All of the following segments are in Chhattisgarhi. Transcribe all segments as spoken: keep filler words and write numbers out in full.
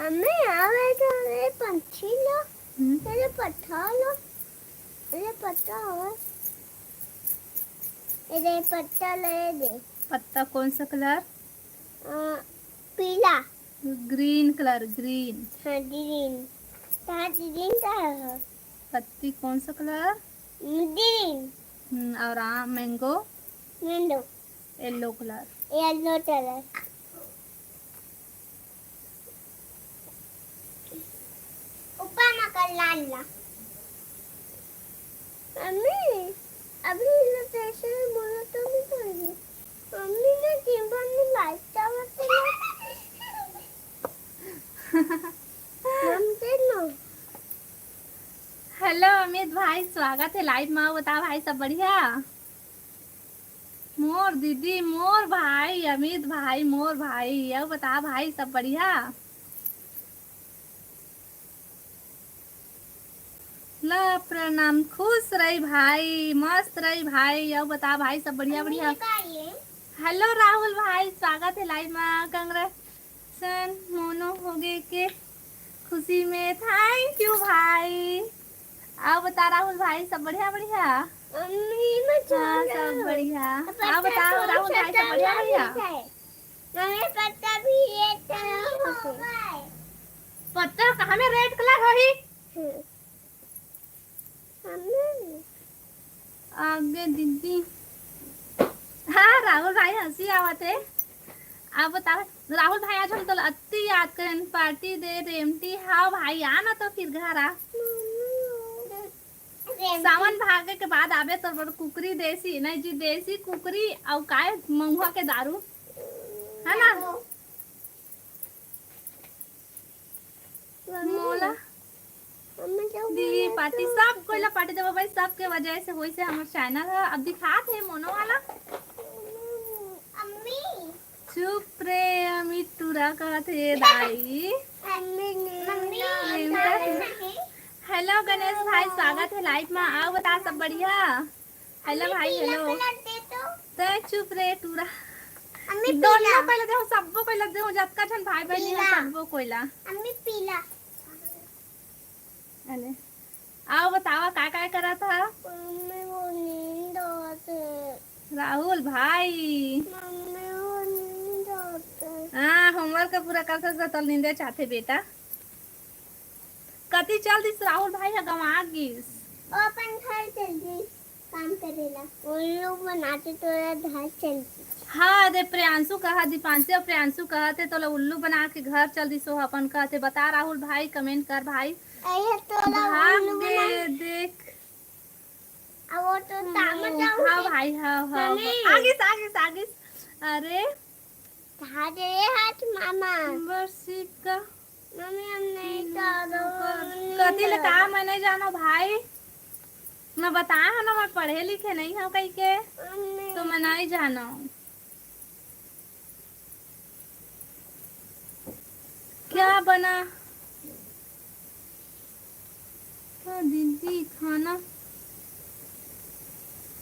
हमें आवे तो रे पंछी लो, हम्म। तेरे पत्ता लो, तेरे पत्ता हो, तेरे पत्ता ले दे। पत्ता कौन सा कलर? अ, पीला। Green colour, green. हाँ, ग्रीन। हाँ, ग्रीन का है। पत्ती कौन सा कलर? ग्रीन। हम्म, और आम, mango? Mango. Yellow colour. Yellow colour. ऊपर में कर लाल ला। मम्मी, अभी इन्हें कैसे बोलो तो नहीं पढ़ी। मम्मी ने दिन भर में लाइट चावल से ना। मम्मी दे ना। हेलो अमित भाई, स्वागत है लाइव में। बता भाई, सब बढ़िया? मोर दीदी, मोर भाई, अमित भाई, मोर भाई, अब बता भाई, सब बढ़िया? ला प्रणाम, खुश रही भाई, मस्त रही भाई, अब बता भाई, सब बढ़िया बढ़िया? हेलो राहुल भाई, स्वागत है लाइव में। कांग्रेचुलेशन, मोनो होगे के खुशी में, थैंक यू भाई। अब बता राहुल भाई, सब बढ़िया बढ़िया? मम्मी, मैं हाँ, सब बढ़िया। अब बता राहुल भाई, सब बढ़िया बढ़िया? मम्मी, पत्ता भी ये तरह होते। पत्ता कहाँ में रेड कलर होही? हम्म। मम्मी। आगे दीदी। हाँ, राहुल भाई हंसी आवत है। अब बता राहुल भाई, आज हम तो अति याद करें, पार्टी दे रेमटी। हाँ भाई, आना तो फिर घर आ। सावन भागे के बाद आबे तोर बर कुकरी देसी, नहीं जी, देसी कुकरी अउ काय महुआ के दारू, है ना? मोला दी पार्टी, सब कोई ला पार्टी देबो भाई, सबके वजह से होइसे हमर चैनल है। अब दिखात है मोनो वाला। अम्मी। चुप रे अमित, टूरा कहत हे दाई। मम्मी ने मम्मी, हेलो गणेश भाई, स्वागत है लाइव में। आओ बता, सब बढ़िया? हेलो भाई, हेलो। तै चुप रे टूरा। मम्मी दोनों पीला। कोई ला देहूं, सबको कोई ला देहूं, जतका झन भाई बहन हे पीला। सबको कोई ला। मम्मी पीला। अरे। आओ बतावा, का का करत हा? मम्मी, वो नींद आवत हे। राहुल भाई। मम्मी, वो नींद आवत हे। हाँ, होमवर्क पूरा करत हे, तो नींदे चाहथे बेटा। कति चल दिस राहुल भाई ह, गंवा गिस। वो अपन घर चल दिस। काम करेला। उल्लू बनाते तो ये घर चल दी। हाँ, दे प्रियांशु कहा, दीपांशु और प्रियांशु कहा थे, तोला उल्लू बना के घर चल दिस, वो अपन कहते। बता राहुल भाई, कमेंट कर भाई। अरे तोला भाग उल्लू दे, बना देख। अब वो तो तामत हम्म, जाऊंगी। हाँ भाई, हाँ, हाँ, मम्मी। हाँ। आगिस, आगिस, आगिस। अरे। कहाँ गए हाथ मामा? बस ठीक का। मम्मी, हम नहीं तीन चाहते, ऊपर। हम नहीं कथी ले जाना। कहा मैं नहीं जानो भाई? मैं बताया हूँ ना, मैं पढ़े लिखे नहीं हूँ कहीं के, मम्मी। तो मैं नहीं जानो। क्या बना? क्या दीदी खाना?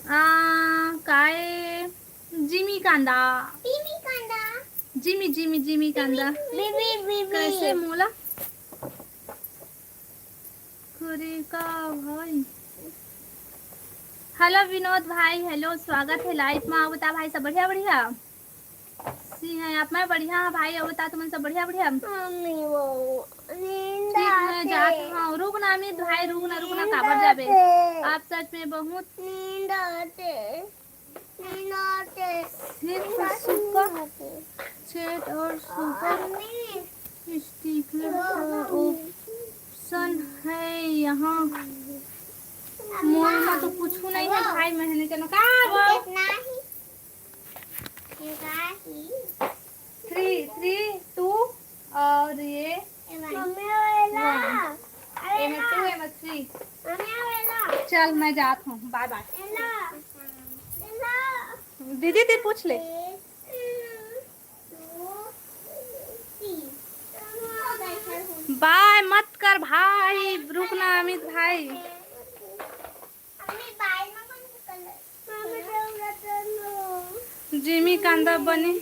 आ, काय? जिमी कांदा। जिमी कांदा। जिमी, जिमी, जिमी कांदा। बिबी, बिबी। कैसे मोला? करे का भाई? हेलो विनोद भाई, हेलो, स्वागत है लाइव में। आओ बता भाई, सब बढ़िया, बढ़िया? सी हैं आप, मैं बढ़िया हाँ भाई। आओ बता, तुमन सब बढ़िया, बढ़िया? मम्मी वो नींद ठीक, मैं आते। जात हूँ। रुक ना अमित भाई, रुक ना, रुक ना, नींद काबर जाबे? आते। आप सच में बहुत नींद आते। सिर्फ सुपर चैट और सुपर स्टिकर का ऑप्शन है यहाँ। मोर में तो कुछ नहीं है भाई, मैंने चलो का वो थ्री थ्री टू और ये मम्मी, वो एला। वन। अरे एमे टू, एमे थ्री। मम्मी, वो एला। चल, मैं जात हूँ, बाय बाय। एला। एला। दीदी, दीदी पूछ ले। बाय मत कर भाई, रुकना अमित भाई। जिमी कांदा बनी।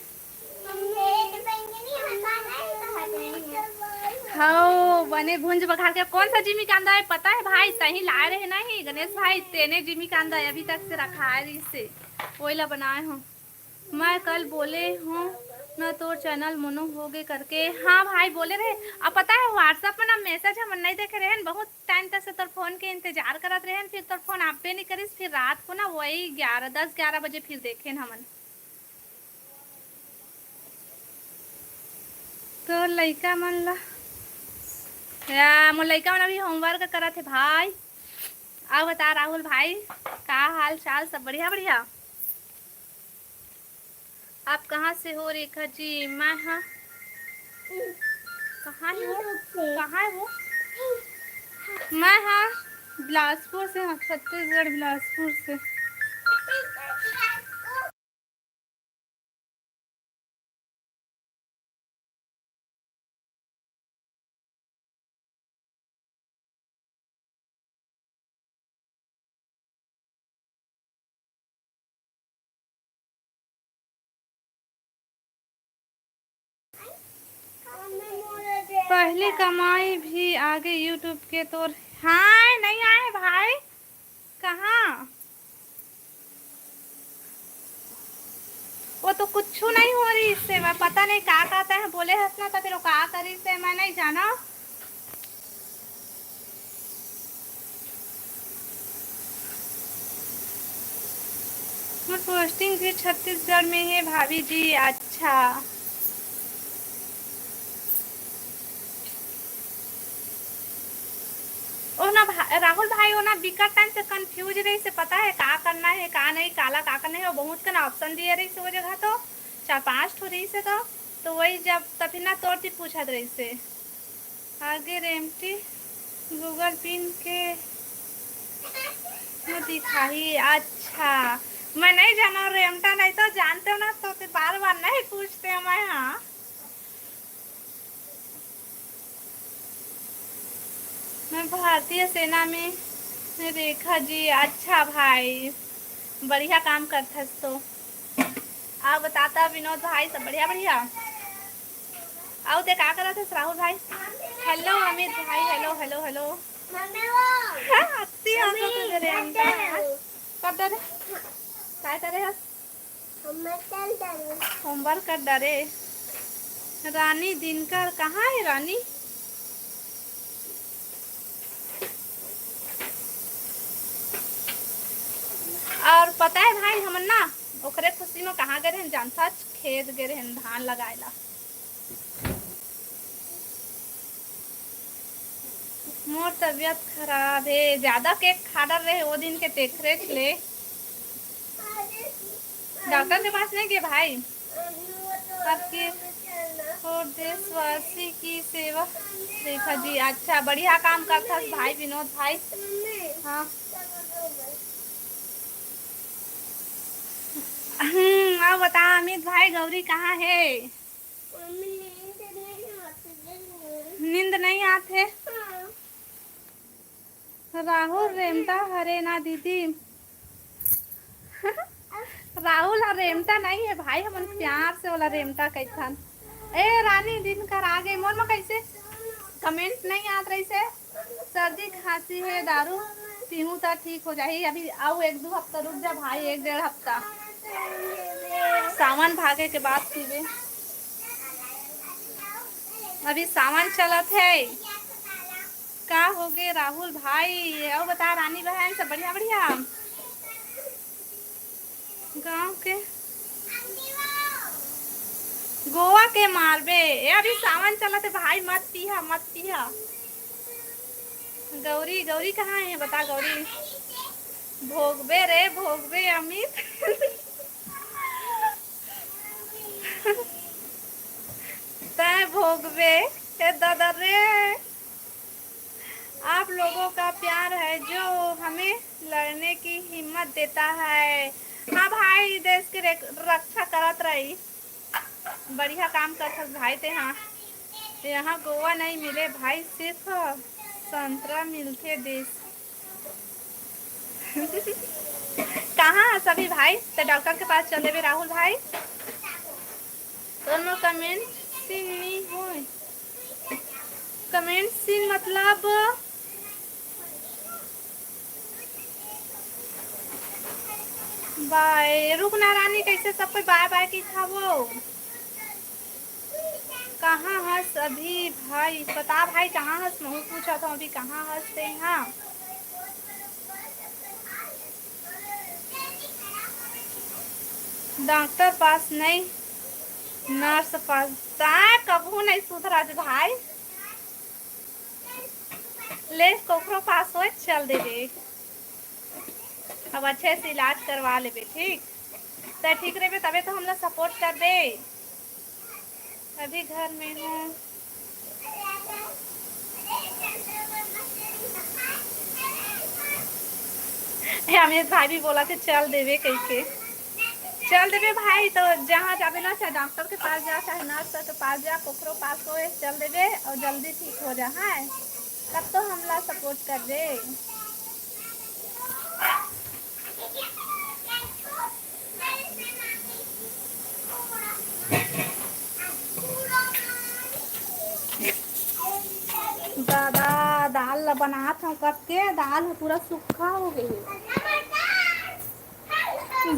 हव, बने भूंज बघार के। कौन सा जिमी कांदा है पता है भाई? तहीं लाए रहे नहीं गणेश भाई, तेने जिमी कांदा है, अभी तक से रखा है इसे, वही ला बनाए हो। मैं कल बोले हूँ न तोर चैनल मोनो हो गे करके। हाँ भाई बोले रहे। अब पता है WhatsApp में ना मैसेज हम नहीं देखे रहे, बहुत टाइम तक से तोर फोन के इंतजार करत रहे, फिर तोर फोन आपे नहीं करिस, फिर रात को ना वही ग्यारह, दस ग्यारह बजे फिर देखे हमन। तो लइका मन ला, या, मोर लइका मन अभी होमवर्क करत हे भाई। अउ बता राहुल भाई, का हाल चाल? सब बढ़िया बढ़िया? आप कहाँ से हो रेखा जी? मैं हाँ, कहाँ है वो? कहाँ है वो? मैं हाँ बिलासपुर से हाँ, छत्तीसगढ़ बिलासपुर से। पहली कमाई भी आगे YouTube के तोर। हाँ, नहीं आए भाई। कहाँ? वो तो कुछ नहीं हो रही इससे, मैं पता नहीं का कहता है, बोले हस ना, तो फिर वो का करी से मैं नहीं जाना। मोर पोस्टिंग भी छत्तीसगढ़ में है भाभी जी। अच्छा। ओ ना भा-, राहुल भाई, ओ ना बिकट टाइम से कंफ्यूज रहिस हे, पता है का करना है, का नहीं, काला का करना है, वो बहुत कन ऑप्शन दिए रहिस हे वो जगह तो, चार पांच ठो रहिस हे तो, तो वही जब तभी ना तोर ती पूछत रहिस हे। आगे रेमटी Google पिन के वो दिखाही। अच्छा, मैं नहीं जाना रेमटा, नहीं तो जानते हो ना तो फिर बार बार नहीं पूछते मैं। हाँ। मैं भारतीय सेना में, में रेखा जी। अच्छा भाई, बढ़िया काम करथस तो। आप बताता विनोद भाई, सब बढ़िया बढ़िया? आओ ते का करत हस राहुल भाई? हेलो अमित भाई, हेलो हेलो हेलो। मम्मी वो। हाँ, अत्ती हंसत हे रे अंता। कर दे रे। काय करे हस? होमवर्क कर डारे। रानी दिनकर कहाँ है रानी? और पता है भाई, हमन ना ओकरे खुशी में कहाँ गए रहन जानथस? खेत गए रहन धान लगाए ला। मोर तबीयत खराब हे, ज्यादा केक खा डर रहे वो दिन के, तेखरे ले। डॉक्टर के पास नहीं गए भाई? आपके और देशवासी की सेवा। देखा जी, अच्छा बढ़िया काम करता है भाई विनोद भाई। हाँ। हम्म, अब बता अमित भाई, गौरी कहाँ है? मम्मी, नींद नहीं आती है। नींद नहीं आते? हाँ। राहुल रेमटा हरे ना दीदी। राहुल ह रेमटा नहीं है भाई, हमन प्यार से ओला रेमटा कहिथन। ए रानी, दिन कर आ गए, मोर में कैसे कमेंट नहीं आत रहिसे? सर्दी खांसी है, दारू पीहूं त ठीक हो जाही। अभी आऊ एक दो हफ्ता रुक जा भाई, एक डेढ़ हफ्ता, सावन भागे के बाद पीबे। अभी सावन चलत है। का हो गे राहुल भाई? अउ बता रानी बहन, सब बढ़िया बढ़िया? गांव के गोवा के मारबे। ए, अभी सावन चलत है भाई, मत पीहा, मत पीहा। गौरी, गौरी कहाँ है बता गौरी? भोगबे रे, भोगबे अमित। तय भोगबे, ए दादा रे। आप लोगों का प्यार है जो हमें लड़ने की हिम्मत देता है। हाँ भाई, देश की रेक-, रक्षा करत रही। बढ़िया काम करथस भाई ते। हाँ, यहाँ गोवा नहीं मिले भाई, सिर्फ संतरा मिलथे देश। कहाँ है सभी भाई? तो डॉक्टर के पास चले बे राहुल भाई। तोर मोर कमेंट सीन नी होय। कमेंट सीन मतलब बाय। रुक ना रानी, कैसे सब कोई बाय बाय की खाबो? कहाँ हस अभी भाई? बता भाई, कहाँ हस? महू पूछत हूँ अभी कहाँ हस ते? हाँ, डॉक्टर पास नहीं, नर्स पास। ता कबू नहीं सुधरत भाई। ले कोखरो पास होए, चल देबे। अब अच्छे से इलाज करवा लेबे, ठीक? तै ठीक रहबे तबे तो हमला सपोर्ट करबे। अभी घर में हूँ। ए, अमित भाई भी बोला थे चल देबे कह के। चल देबे भाई, तो जहाँ जाबे ना, चाहे डॉक्टर के पास जा, चाहे नर्स के पास जा, कोखरो पास होए, चल देबे और जल्दी ठीक हो जा, हाँ। तब तो हमला सपोर्ट कर दे। दादा, दाल ला बनात हूँ कब के, दाल ह पूरा सूखा हो गई।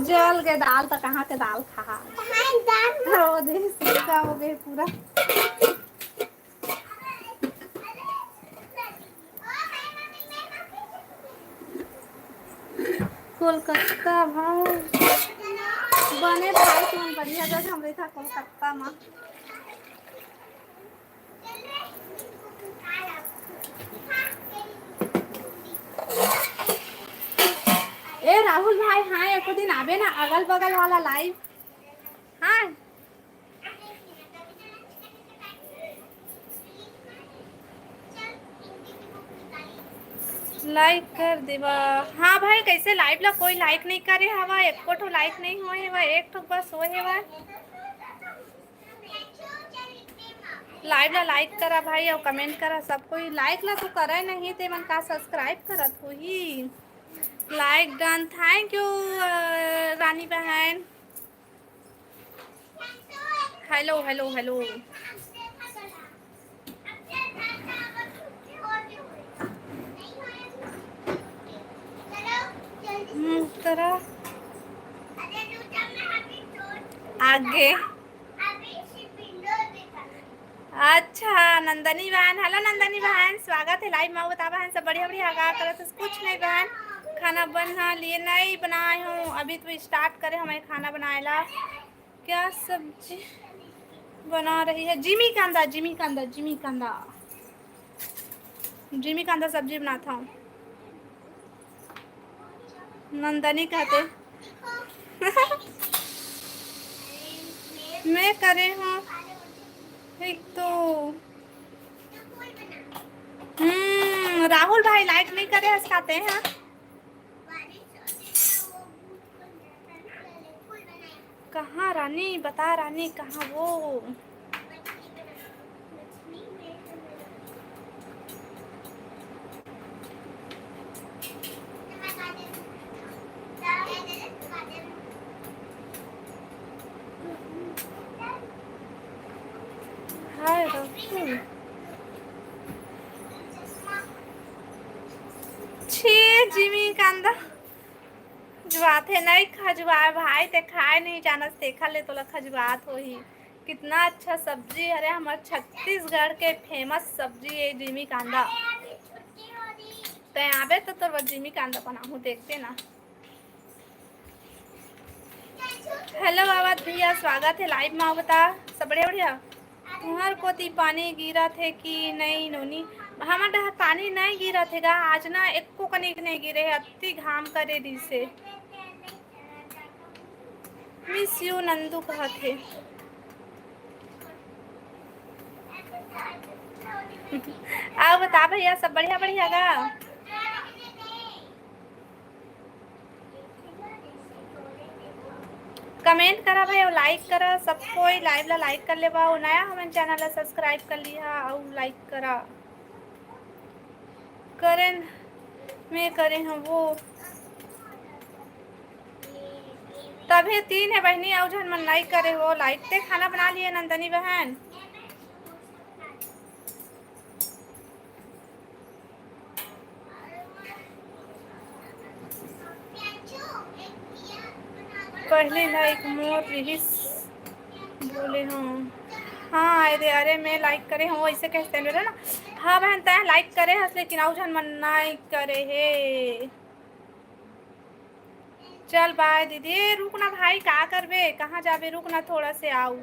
जल के दाल तो कहाँ के दाल खा, रो दे, सूखा हो गए पूरा। कोलकाता भाई, बने भाई, तुम बढ़िया जगह हम रही था कोलकाता में। ए राहुल भाई, हाँ, एको दिन आबे ना अगल बगल वाला लाइव। हाँ, लाइक कर देवा। हाँ भाई, कैसे लाइव ला कोई लाइक नहीं करे हवा? एको ठो लाइक नहीं होए हवा, एक ठो बस होए हवा। लाइव ला लाइक करा भाई, और कमेंट करा। सब कोई लाइक ला तो करे नहीं, ते मन का सब्सक्राइब करत होही? लाइक डन, थैंक यू रानी बहन। Hello, hello, hello. हम्म, तोरा आगे। अच्छा, नंदनी बहन, हेलो नंदनी बहन, स्वागत है लाइव में। बता बहन, सब बढ़िया बढ़िया का करत हस? कुछ नहीं बहन, खाना बना लिए नहीं बनाए हूँ, अभी तो स्टार्ट करे हमें खाना बनाए ला। क्या सब्जी बना रही है? जिमी कांदा, जिमी कांदा, जिमी कांदा, जिमी कांदा सब्जी बनात हूँ। नंदनी कहते मैं करे हूँ एक तो। हम्म, राहुल भाई लाइक नहीं करे हस, कहते हैं। कहाँ रानी, बता रानी, कहाँ वो? हाय रखू। छे जिमी कांदा। खजुआत हे, नहीं खजुआए भाई, ते खाए नहीं जानस, तेखर ले तोला खजुआत होही। कितना अच्छा सब्जी हरे, हमर छत्तीसगढ़ के फेमस सब्जी हे जिमी कांदा। ते आबे तो तोर बर जिमी कांदा बनाहूँ, देखबे ना। हेलो अवध भैया, स्वागत हे लाइव में। बता, सब बढ़िया, बढ़िया। तुहर कोती पानी गिरत हे कि नहीं नोनी? हमर डहर पानी नहीं गिरत हे गा, आज ना एको कनिक नहीं गिरे हे, अति घाम करे दिस हे। Miss you नंदू कहत हे। अउ बता भैया, सब बढ़िया बढ़िया गा? कमेंट करा भाई, अउ लाइक करा, सब कोई लाइव ला लाइक कर लेवा, अउ नया हमन चैनल ला सब्सक्राइब कर लिहा अउ लाइक करा। करेन, मैं करे हूँ वो। तभे तीन हे बहिनी, अउ झन मन लाइक करे हो। लाइक ते खाना बना लिए नंदनी बहन। पहले लाइक मोर रिहिस बोले हूँ। हाँ, आए दे, अरे मैं लाइक करे हूँ, ऐसे कहते हैं ना। हाँ बहन, तैं लाइक करे हस, लेकिन आउ झन मन नहीं करे हे। चल बाय दीदी। ए, रुक ना भाई, का करबे, कहाँ जाबे, रुक ना, थोड़ा से आऊ।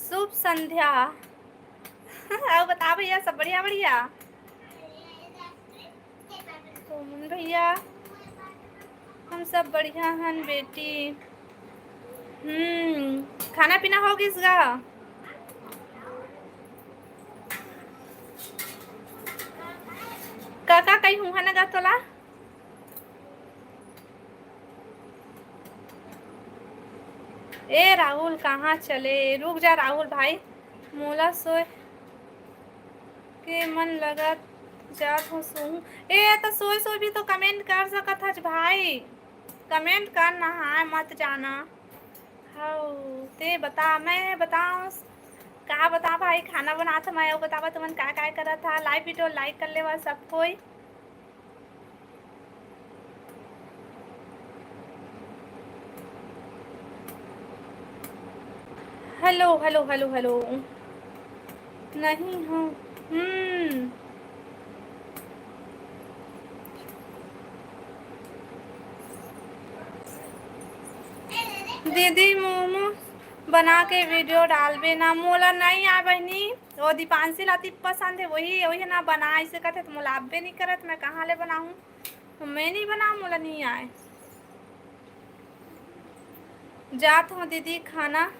शुभ संध्या। अउ बता भैया, सब बढ़िया, बढ़िया? सुमन भैया, हम सब बढ़िया हन बेटी। हम्म, खाना पीना हो गिस गा? काका कहीं हुआ ना गा तोला? ए राहुल, कहाँ चले? रुक जा राहुल भाई, मोला सोए के मन लगत जात हो सोहू। ए, तो सोए सोए भी तो कमेंट कर सकत हच भाई, कमेंट करना है, मत जाना। हौ, ते बता, मैं बताऊँ का बता भाई, खाना बनात मैं, वो बतावा तुमन का का करत हा, लाइव वीडियो लाइक कर लेवा सब कोई। Hello, hello, hello, hello. नहीं हूँ। हम्म। दीदी, मोमो बना के वीडियो डालबे ना। मोला नहीं आ बहनी, वो दीपांशी ला ती पसंद है, वही, वही ना बना, ऐसे कहते तो मोला आबे नहीं करत, मैं कहाँ ले बनाऊँ? मैं नहीं बनाऊँ, मोला नहीं आए। जात हूँ दीदी, खाना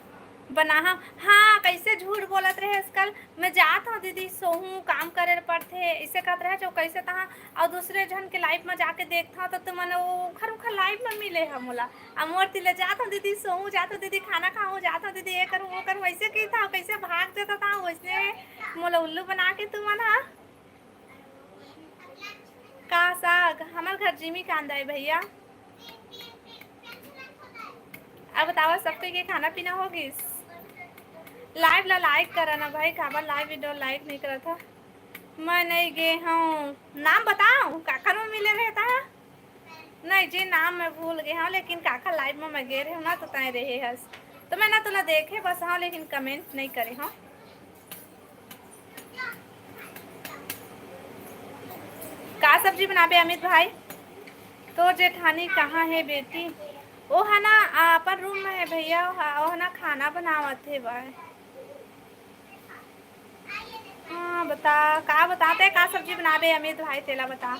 बनाहा। हाँ, कैसे झूठ बोलत रहे आजकल। मैं जात हूँ दीदी, सोहूँ, काम करे पड़थे, इसे कहत रहे जो कैसे तहाँ। और दूसरे झन के लाइव में जाके देखता हूँ तो तुमन वो खर उखर लाइव में मिले है मोला। अब मोर तिले जात हूँ दीदी, सोहूँ, जात हूँ दीदी, खाना खाऊँ, जात हूँ दीदी, ये करूँ, वो करूँ, ऐसे कहता हूँ, कैसे भाग जाता था वैसे मोला उल्लू बना के तुमन हा। का साग? हमर घर जिमी कांदा है भैया। अब बतावा, सबके के खाना पीना हो गिस? लाइव ला लाइक करा ना भाई, काबर लाइव वीडियो लाइक नहीं करत हा? मैं नहीं गे हूँ। नाम बताओ, काखर में मिले रहता है? नहीं जी, नाम मैं भूल गए हूँ, लेकिन काखर लाइव में मैं गे रहे हूँ ना, तो तय रहे हस, तो मैं ना तोला देखे बस हूँ, लेकिन कमेंट नहीं करे हूँ। का सब्जी बनाबे अमित भाई? तोर जेठानी कहाँ है बेटी? ओ है ना, अपन रूम में है भैया, ओ है ना, खाना बनावत है भाई। हाँ, बता, का बताते, का सब्जी बनाबे अमित भाई, तेला बता।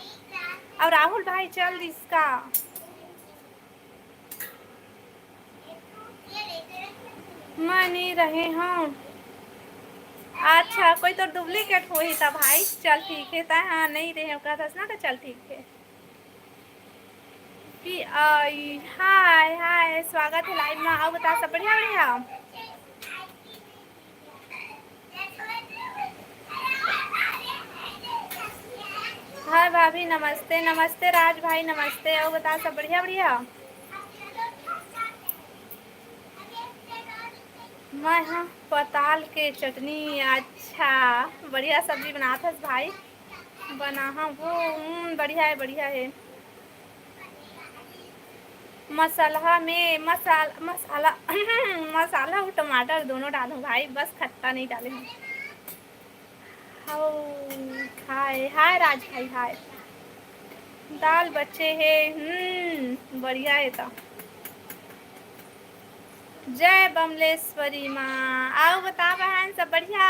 और राहुल भाई चल दिस का? मैं नहीं रहे हूँ। अच्छा, कोई तो डुप्लीकेट होही त भाई। चल ठीक है, तय हाँ नहीं रहे हो कहत हस ना, तो चल ठीक है। पी आई, हाय, हाय, स्वागत है लाइव में। आओ बता, सब बढ़िया, बढ़िया? हाय भाभी, नमस्ते, नमस्ते राज भाई, नमस्ते। और बता, सब बढ़िया, बढ़िया? मैं हाँ, पताल के चटनी। अच्छा, बढ़िया सब्जी बनात हस भाई। बनाहा वो, हम्म, बढ़िया है, बढ़िया है। मसाला में मसाल-, मसाला, मसाला और टमाटर दोनों डालूँ भाई, बस खट्टा नहीं डाले हूँ। हाय, हाय राज भाई, हाय। दाल बचे हे, हम्म, बढ़िया है तो। जय बमलेश्वरी माँ। आओ बता बहन, सब बढ़िया?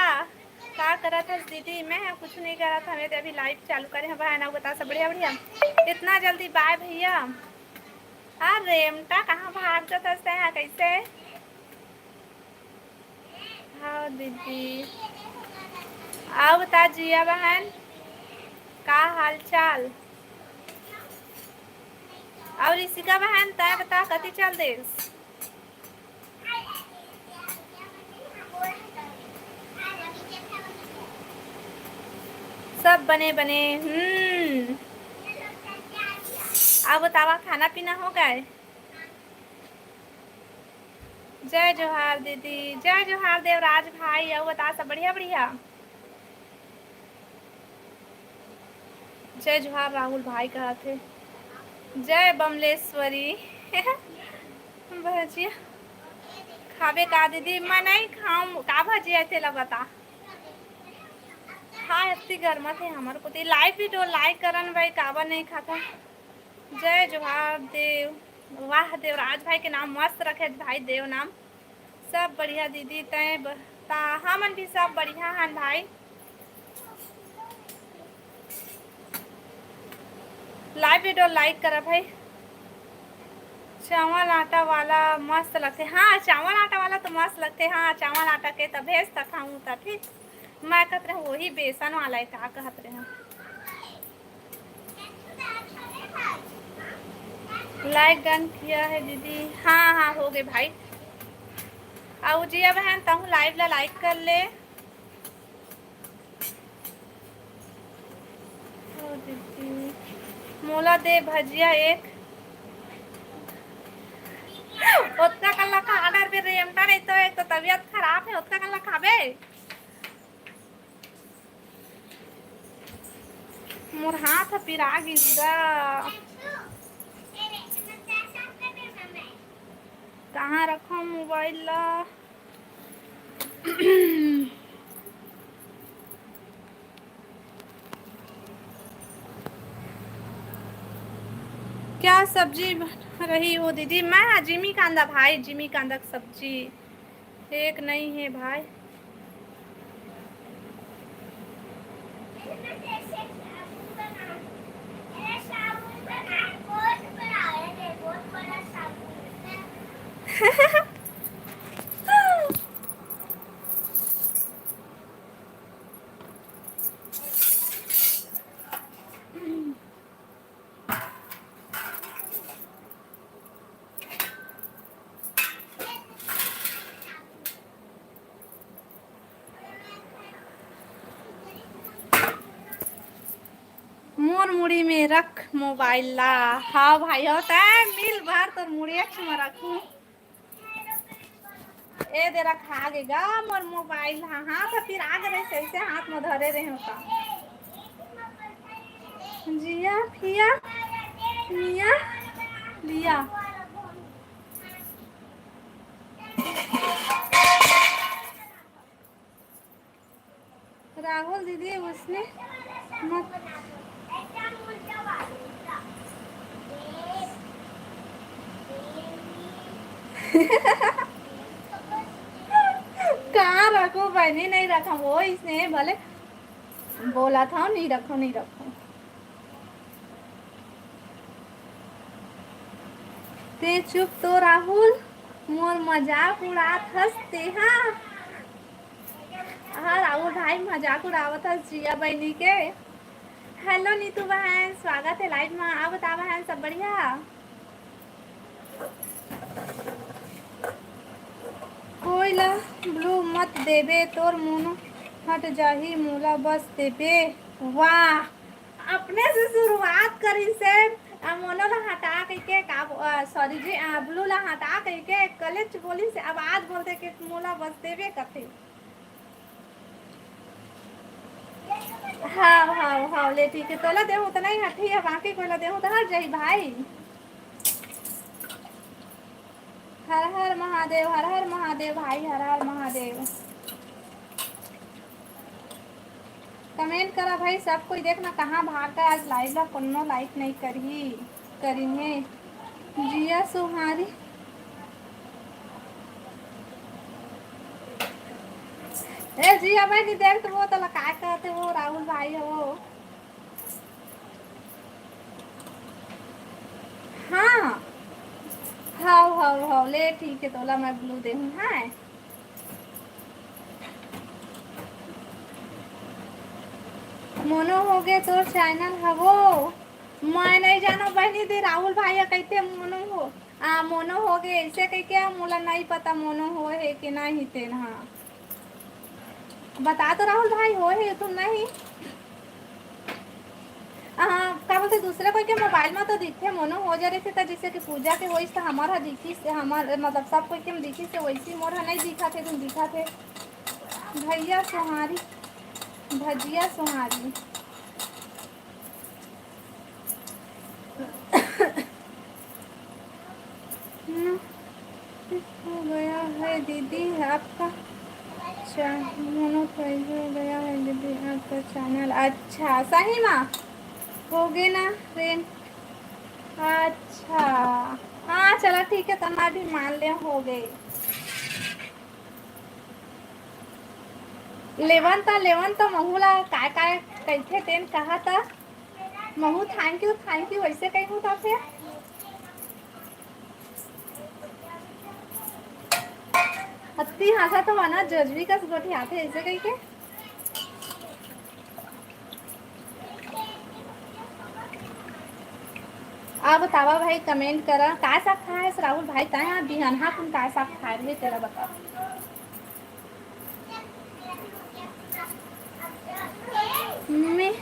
का करत हस दीदी? मैं ह कुछ नहीं करत हवे, ते अभी लाइव चालू करे हवे। ना बता, सब बढ़िया, बढ़िया। इतना जल्दी बाय भैया? अरे रेमटा, कहाँ भाग जात हस तैं ह? कैसे? हाँ दीदी। आओ बता जिया बहन, का हाल चाल? और ऋषिका बहन, तय बता, कति चल देस? सब बने बने। हम्म। अब बतावा, खाना पीना हो गए? जय जोहार दीदी, जय जोहार देवराज भाई। अउ बता, सब बढ़िया बढ़िया? जय जोहार राहुल भाई कहत हे। जय बमलेश्वरी। भजिया खाबे का दीदी? मैं नहीं खाऊं का भजिया, तेला बता। हाँ, इतनी गर्मा थे हमारे को। लाइव वीडियो लाइक करन भाई, काबर नहीं खाता? जय जोहार देव। वाह, देवराज भाई के नाम मस्त रखे भाई, देव नाम। सब बढ़िया दीदी, तैं बता? हमन भी सब बढ़िया हन भाई। लाइव वीडियो लाइक करा भाई। चावल आटा वाला मस्त लगथे। हाँ, चावल आटा वाला तो मस्त लगथे। हाँ, चावल आटा के त भेज तक हम त ठीक। मैं कहत रहे वही बेसन वाला है, का कहत रहे? लाइक डन किया है दीदी। हाँ, हाँ, हो गए भाई। आऊ जिया बहन, तहूँ लाइव ला लाइक कर ले। ओ दीदी, मोला दे भजिया एक। ओतका कल्ला खा डर भी रेमटा नहीं तो, एक तो तबीयत खराब है, ओतका कल्ला खाबे। मोर हाथ ह पिरा गिस गा। कहाँ रखों मोबाइल ला? क्या सब्जी बना रही हो दीदी? मैं, हाँ, जिमी कांदा भाई, जिमी कांदा के सब्जी। एक नहीं है भाई। मोर मुड़ी में रख मोबाइल ला। हाँ भाई, हो तै मिल भर तोर मुड़िया के में रखूं। ए दे रखा गे गा मोर मोबाइल। हाँ, हाँ, तो फिर आ गए, सही से हाथ में धरे रहे हो का? जिया, फिया, मिया, लिया। राहुल दीदी, उसने मत कहाँ रखो बहनी, नहीं रखा वो, इसने भले बोला था, नहीं रखो, नहीं रखो। ते चुप तो राहुल, मोर मजाक उड़ात हस तेहा। हाँ राहुल भाई, मजाक उड़ावत हस जिया बहनी के। हेलो नीतू बहन, स्वागत है लाइव में। आप बता बहन, सब बढ़िया? कोई ला ब्लू मत देबे, तोर मोनो हट जाही, मोला बस देबे। वाह, अपने से शुरुआत करिस हे, आ मोनो ला हटा कहिके का बो-, आ, सॉरी जी, आ, ब्लू ला हटा कहिके कलेच बोलिस हे, अब आज बोलथे कि मोला बस देबे कथे। हाव, हाव, हाव, ले ठीक है, तोला देहूं त नहीं हटही, बाकी कोई ला देहूं त हट जाही भाई। हर हर महादेव, हर हर महादेव भाई, हर हर महादेव। कमेंट करा भाई सब कोई, देखना कहाँ भाग गए, आज लाइव ला कोनो लाइक नहीं करी, करिन हे। जिया सुहारी। ए जिया भाई, नहीं देख तो वो तो लगा कहते वो राहुल भाई हो। हाँ, हाव, हाव, हाव, ले ठीक है, तोला मैं ब्लू देहूँ, हाँ। मोनो होगे तोर चैनल हवो? मैं नहीं जानो बहनी दे, राहुल भाई ह कहिथे मोनो हो, आ, मोनो होगे ऐसे कहिके, मोला नहीं पता मोनो हो है कि नहीं तेन हा। बता तो राहुल भाई, हो है तुम नहीं? हाँ, का बोलते, दूसरे कोई के मोबाइल में तो दिखथे, मोनो हो जा रही थी, तो जैसे कि पूजा के होइस, तो हमार हा दिखिस, हमार, मतलब, सब कोई के में दिखिस, तो वैसे मोर हा नहीं दिखा थे, तुम दिखा थे। भैया सोहारी, भजिया सोहारी। गया है दीदी आपका चा-, मोनोटाइज हो गया है दीदी आपका चैनल। अच्छा, सही मा हो गे ना रेम? अच्छा, हाँ, चला ठीक है, त मैं भी मान ले हो गे। लेवन त, लेवन त महू ला काय काय कहिथे तेन कहा त। महू thank you, thank you ऐसे कही हूँ त फिर। अत्ती हाँसा तो आना जजवी कस गोठियाथे ऐसे कही के। आ बतावा भाई, comment करा, का साग खाए हस राहुल भाई? तैं हा बिहनहा कुन का साग खाए रहे, तेला बता। मैं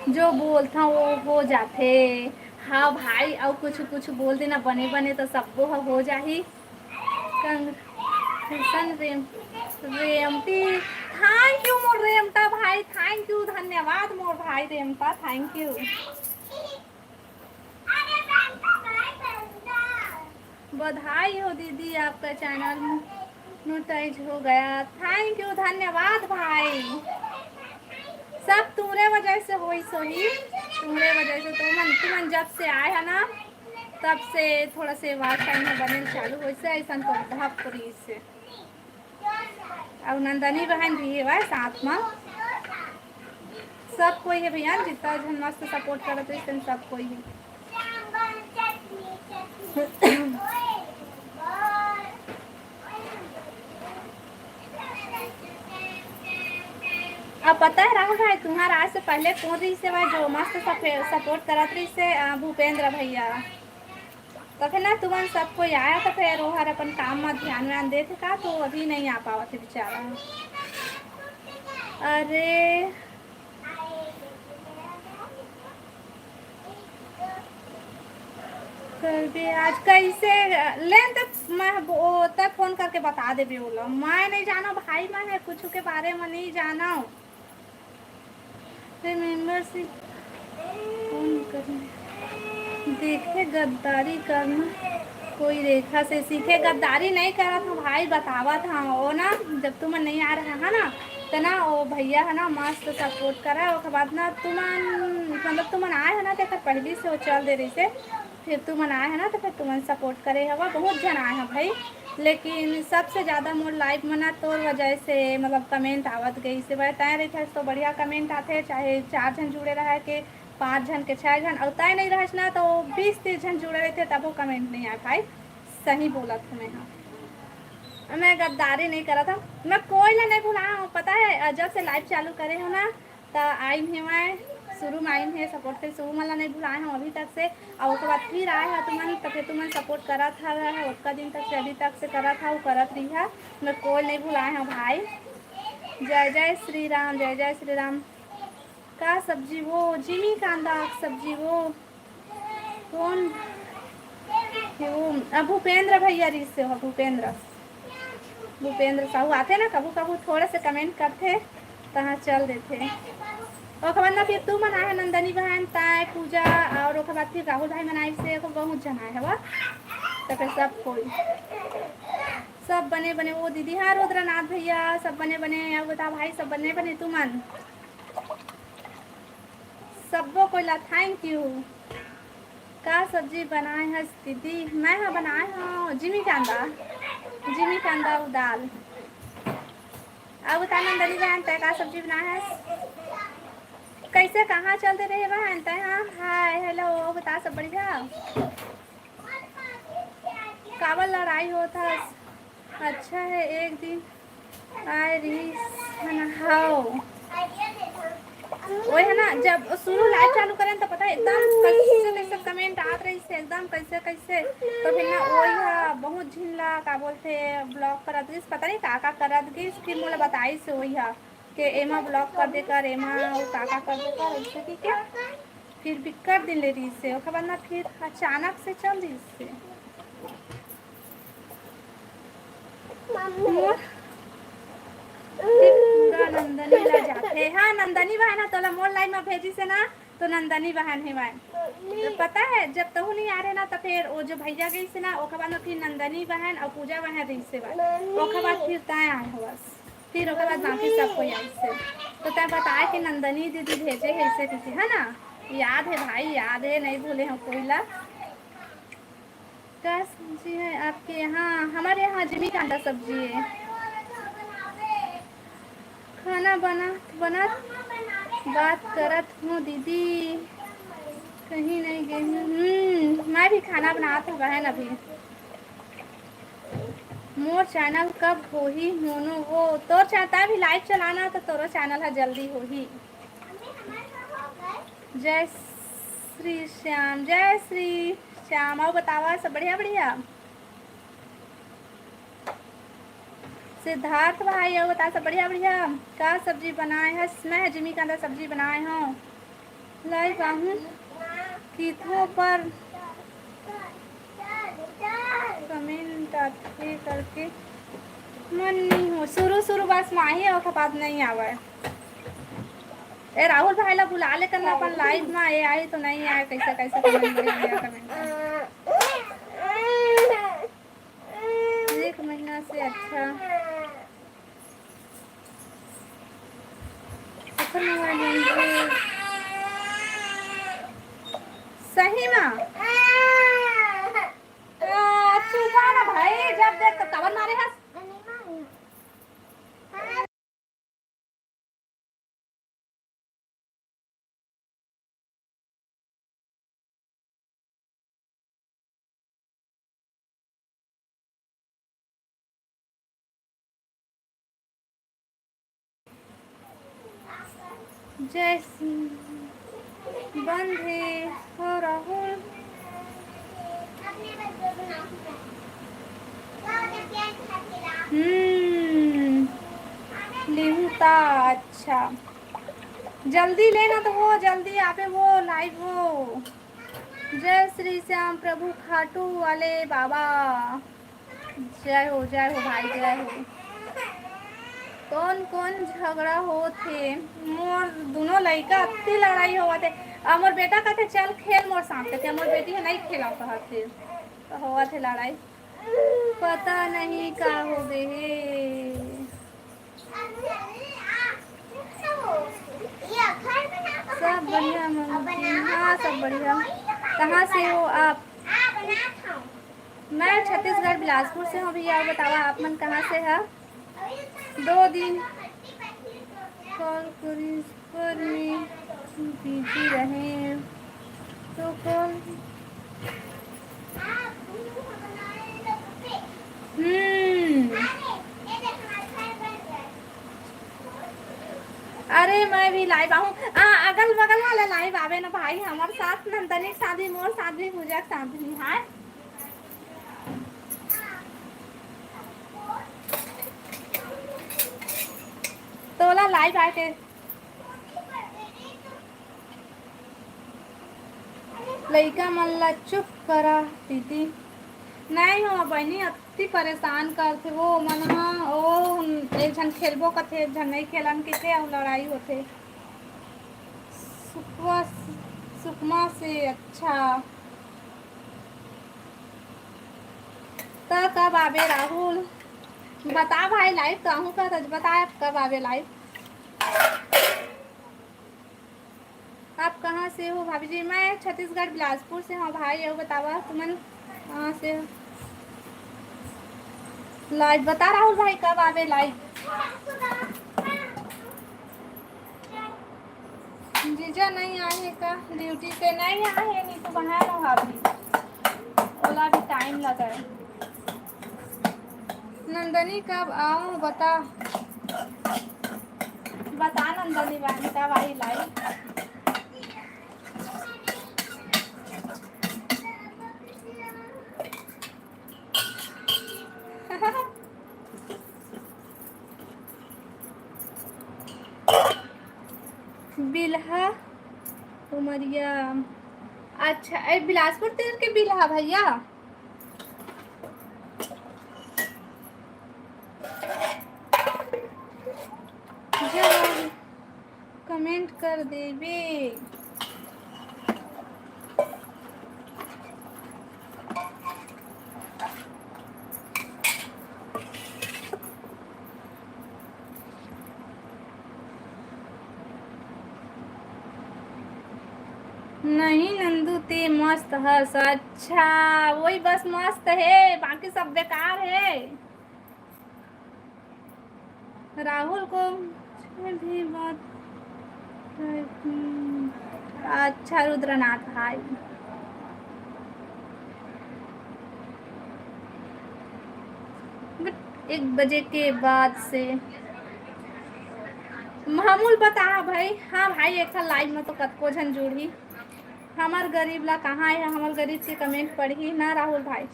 जो बोलता वो हो जाथे। हाँ भाई, अउ कुछ कुछ बोल देना बने बने, तो सब्बो ह हो जाही। Congratulations रेम-, रेमटी। Thank you मोर रेमटा भाई, thank you, धन्यवाद मोर भाई रेमटा, thank you। बधाई हो दीदी, आपका चैनल मोनेटाइज हो गया। Thank you, धन्यवाद भाई। सब तुमरे वजह से होइस होही, तुमरे वजह से। तुमन, तुमन जब से आए है ना, तब से थोड़ा से वॉच टाइम में बने चालू होइस हे, ऐसन तो धप रहिस हे। अउ नंदनी बहन भी हे भाई साथ में। सब कोई हे भैया, जितना झन मस्त सपोर्ट करत रहिस तेन सब कोई हे। अब पता है राहुल भाई, तुम्हारा आज से पहले कौन रहिस हे भाई जो मस्त सपे-, सपोर्ट करत रहिस हे, अ, भूपेंद्र भैया। तो फिर ना तुमन सब कोई आया तो फिर वो हर अपन काम में ध्यान व्यान देथे का, तो अभी नहीं आ पावत हे बेचारा। अरे कर दे आज कैसे लेन तक मैं वो तक फोन करके बता देबे ओला। मैं नहीं जानो भाई, मैं है कुछ के बारे में नहीं जानो। रिमेंबर से फोन करें। देखे गद्दारी करना कोई रेखा से सीखे। गद्दारी नहीं करत हूँ भाई, बतावत हूँ। वो ना जब तुमन नहीं आ रहे है ना, तो ना वो भैया है ना मस्त सपोर्ट करा। ओकर बाद ना तुमन, मतलब तुमन आए हो ना, तो एकर पहली से वो चल दे रहिस हे। फिर तुमन आए हो ना, तो फिर तुमन सपोर्ट करे हवा, बहुत झन आए हो भाई। लेकिन सबसे ज़्यादा मोर लाइव में ना तोर वजह से मतलब कमेंट आवत गइस हे भाई। तैं रहिथस तो बढ़िया कमेंट आथे, चाहे चार झन जुड़े रहे के, पाँच झन के, छः झन, अउ तैं नहीं रहस ना तो बीस तीस झन जुड़े रहिथे तबो कमेंट नहीं आए भाई। सही बोलत हूँ मैं, हाँ, मैं गद्दारी नहीं करत हूँ, मैं कोई ला नहीं भुलाए हूँ। पता है, जब से लाइव चालू करे हो ना, त आइन हे मैं, शुरू में आइन हे, सपोर्ट करे, शुरू में ला नहीं भुलाए हूँ अभी तक से। अउ ओकर बाद फिर आए हो तुमन, तो फिर तुमन सपोर्ट करत हव, ओतका दिन तक से, अभी तक से करत हव, करत रहिहा। मैं कोई नहीं भुलाए हूँ भाई। जय जय श्री राम, जय जय श्री राम। का सब्जी वो? जिमी कांदा के सब्जी वो। कौन? वो, अब भूपेंद्र भैया रहिस हे, भूपेंद्र, भूपेंद्र साहू आथे ना, कभू कभू थोड़ा से कमेंट करथे, तहाँ चल देथे। ओकर बाद ना फिर तुमन आए हो नंदनी बहन, तैं, पूजा, और ओकर बाद फिर राहुल भाई मन आइस हे, ओकर बहुत झन आए हवा। तो फिर सब कोई, सब बने बने, वो दीदी, हाँ, रुद्रनाथ भैया, सब बने बने, अब बता भाई, सब बने बने तुमन। सब्बो कोई ला thank you। का सब्जी बनाए हस दीदी? मैं हा बनाए हूँ जिमी कांदा, जिमी कांदा अउ दाल। अब बता नंदनी बहन, तैं का सब्जी बनाए हस? कैसे, कहाँ चलते रहे बहन तैं? हाँ, हाय, हेलो, बता, सब बढ़िया? काबर लड़ाई होत हस? अच्छा है, एक दिन आए रहिस है ना, हव। वही है ना, जब शुरू लाइव चालू करेन तो पता है एकदम कैसे कैसे कमेंट आत रहिस हे, एकदम कैसे कैसे। तो फिर ना वही है, बहुत झिन ला का बोलथे, ब्लॉक करत गिस, पता नहीं का का करत गिस, फिर मोला बताइस हे वही है कि एमा ब्लॉक कर दे कर, एमा वो का का कर दे कर, ऐसे की क्या। फिर बिक्कट दिन ले रहिस हे, ओकर बाद ना फिर अचानक से चल दिस हे। मोर पूरा नंदनी ला जाथे। हाँ, नंदनी बहन हा तोला मोर लाइन में भेजिस हे ना, तो नंदनी बहन हे वाय। तो पता है, जब तहू नहीं आ रहे ना, तो फिर वो जो भैया गई से ना, ओकर बाद में फिर नंदनी बहन और पूजा बहन रही से वाय। ओकर बाद फिर तय आए हो बस। फिर ओकर बाद बाकी सब कोई आई से। तो तय बताए कि नंदनी दीदी भेजे है इसे, किसी है ना, याद है भाई, याद है, नहीं भूले हम कोई ला। क्या सब्जी है आपके यहाँ? हमारे यहाँ जिमी कांदा सब्जी है। खाना बना, बना, बात करत हूँ दीदी, कहीं नहीं गई हूँ। हम्म, मैं भी खाना बनात हूँ बहन अभी। मोर चैनल कब होही मोनू? वो तोर चैनल भी लाइव चलाना तो तोरो चैनल है जल्दी होही। जय श्री श्याम, जय श्री श्याम। आओ बतावा, सब बढ़िया बढ़िया? सिद्धार्थ भाई, आओ बता, सब बढ़िया बढ़िया? का सब्जी बनाए हस? मैं जिमी कांदा सब्जी बनाए हूँ। लाइव आहूँ किथो पर कमेंट आथे करके मन नहीं हो। शुरू शुरू बस माही और बाद नहीं आवे। ए राहुल भाई ला बुला ले करना अपन लाइव में, ए आई तो नहीं आए, कैसे कैसे कमेंट बढ़िया कमेंट। एक महीना से अच्छा। अच्छा मोबाइल नहीं है। सही में। आ, चुपा ना भाई, जब देख तो कवन मारे हस। जय सिंह बंद हे हो राहुल। हम्म, लिहू ता अच्छा। जल्दी लेना तो वो जल्दी आवे वो लाइव हो। जय श्री श्याम प्रभु खाटू वाले बाबा। जय हो, जय हो भाई, जय हो। कौन कौन झगड़ा होत हे? मोर दोनों लइका अति लड़ाई होवत हे। अउ मोर बेटा कहते चल खेल मोर साथ, कहते मोर बेटी ह नहीं खेला कहत हे, तो होवत हे लड़ाई। पता नहीं का हो गए हे। सब बढ़िया मम्मी जी? हाँ, सब बढ़िया। कहाँ से हो आप? मैं छत्तीसगढ़ बिलासपुर से हूँ भैया। बतावा आप मन कहाँ से है? दो दिन कॉल करी पर मैं बिजी रहे तो कॉल। हम्म। अरे मैं भी लाइव आहूँ। आ, अगल बगल वाला लाइव आवे ना भाई, हमर साथ नंदनी के साथ भी, मोर साथ भी, पूजा के साथ भी, हाँ। तोला लाइव आके लइका मन ला चुप करा दीदी। नहीं हो बहिनी, अति परेशान करथे वो मन ह। ओ, एक झन खेलबो कथे, एक झन नहीं खेलन कथे, अउ लड़ाई होथे। सुकमा, सुकमा से अच्छा। त कब आबे राहुल? बता भाई, लाइव तो आहूँ का, त बता कब आबे लाइव? आप कहाँ से हो भाभी जी? मैं छत्तीसगढ़ बिलासपुर से हूँ भाई। अउ बतावा तुमन कहाँ से हो? लाइव बता राहुल भाई, कब आबे लाइव? जीजा नहीं आए हे का ड्यूटी से? नहीं आए हे, नहीं तो बनाए रहा अभी, ओला भी टाइम लगा है। नंदनी कब आऊँ बता। बता नंदनी बहन कब आई लाइव। बिल्हा उमरिया। अच्छा, ए, बिलासपुर तीर के बिल्हा भैया। जय। कमेंट कर देबे। नहीं नंदू, ते मस्त हस। अच्छा, वही बस मस्त हे, बाकी सब बेकार हे। राहुल को भी बात, हम्म, अच्छा रुद्रनाथ भाई, एक बजे के बाद से मामूल बता भाई। हाँ भाई, एक ठा लाइव में तो कतको झन जुड़ही। हमर गरीब ला कहाँ है, हमर गरीब के कमेंट पढ़ही ना राहुल भाई।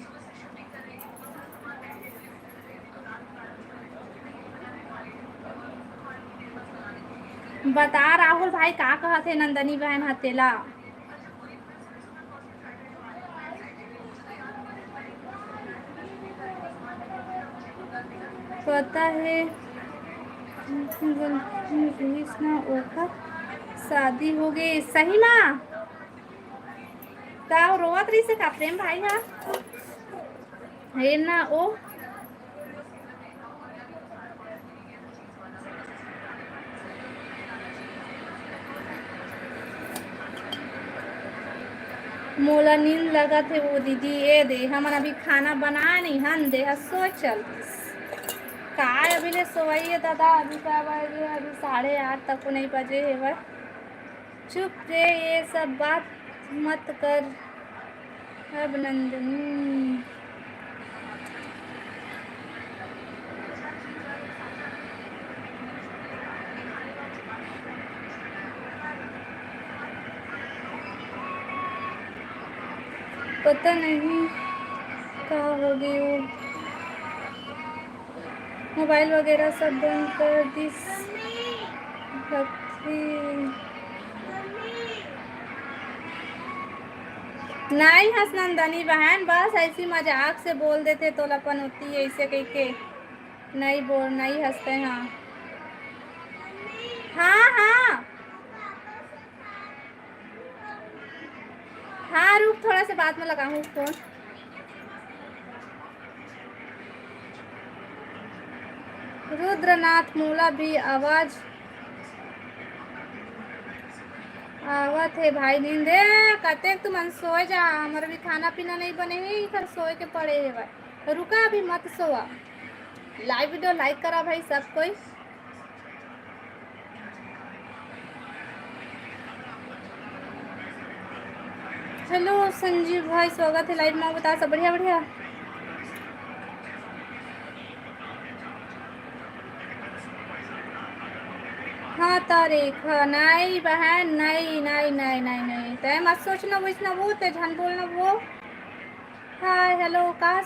बता राहुल भाई, का कहत हे नंदनी बहन ह तेला? पता हे, गलती रहिस ना, ओकर शादी हो गए। सही मा? का रोवत रहिस का प्रेम भाई हा? हे ना ओ। मोला नींद लगत हे वो दीदी। ए दे, हमन अभी खाना बनाए नहीं हन, दे ह सोए चल। काय अभी ले सोवई हे दादा, अभी का बजे? अभी साढ़े आठ तक नहीं बजे हेवय। चुप रे, ये सब बात मत कर। अब नंदनी। पता नहीं का हो गयो। मोबाइल वगैरह सब बंद कर दिस। भक्ति नहीं हस नंदनी बहन, बस ऐसी मजाक से बोल देथे तोला पनौती ऐसे कहिके। नहीं बोल, नहीं हंसते हैं। हाँ, हाँ। हाँ, रुक, थोड़ा से बाद में लगाहूँ फोन। रुद्रनाथ, मोला भी आवाज आवत हे भाई, नींद। ए, कतेक तुमन सोए जा, हमर भी खाना पीना नहीं बने हे, इधर सोए के पड़े हे भाई। रुका, अभी मत सोआ। लाइव वीडियो लाइक करा भाई सब कोई। हेलो संजीव भाई, स्वागत है लाइव में। बता सब बढ़िया, बढ़िया। हाँ तारीख, हाँ, नहीं बहन, नहीं, नहीं, नहीं, नहीं, नहीं, तय मत सोचना, वैसना वो, तय झन बोलना वो। हाय, हेलो, का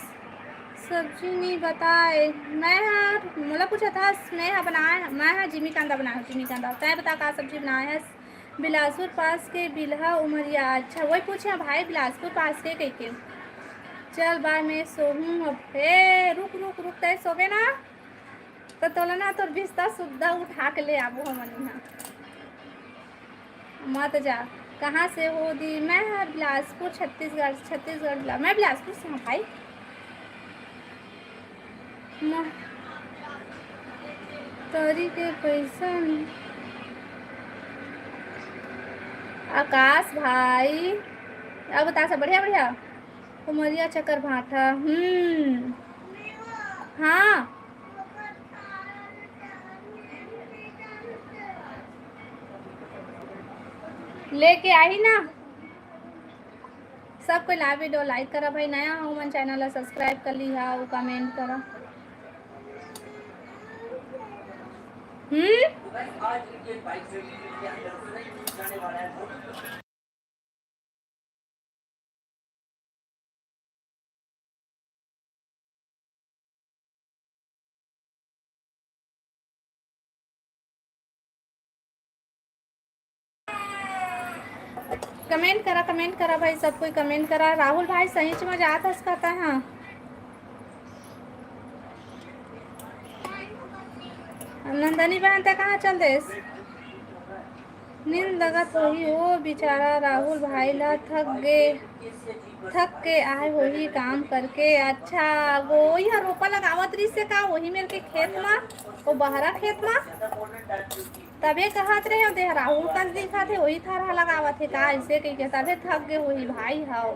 सब्जी नहीं बताए? मैं हा, मोला पूछा था, मैं हा बनाए, मैं हा जिमी कांदा बनाए, जिमी कांदा। तय बता का सब्जी बनाए है? बिलासपुर पास के बिल्हा उमरिया। अच्छा, वही पूछे भाई, बिलासपुर पास के कह के। चल बाय, मैं सोहूँ अब। ए, रुक, रुक, रुक, तय सोबे ना? तो तोला ना तोर बिस्तर सुद्धा उठा के ले आबो हमन इहाँ। मत जा। कहाँ से हो दी? मैं हर बिलासपुर, छत्तीसगढ़, छत्तीसगढ़ बिला-, मैं बिलासपुर से हूँ भाई। ना, तोरी के पैसा नहीं। आकाश भाई, अब बता सब बढ़िया, बढ़िया। उमरिया चक्कर भाटा, हम्म, हाँ। लेके आही ना। सब कोई लाइव वीडियो लाइक करा भाई, नया हो मन चैनल ला सब्सक्राइब कर ली हा, वो कमेंट करा। हम्म। कमेंट करा, कमेंट करा भाई, सब कोई कमेंट करा। राहुल भाई सही में जात हस कहता है। हाँ, नंदनी बहन, ते कहाँ चल देस? नींद लगत होही ओ बिचारा राहुल भाई ला, थक गे, थक के आए होही काम करके। अच्छा, वो वही ह रोपा लगावत रहिस हे का, वही मेर के खेत मा, वो बहरा खेत मा? तभे कहत रहे हो, देह राहुल कस दिखत हे, वही थरहा लगावत हे का, ऐसे कहिके तभे थक गे होही भाई। हव,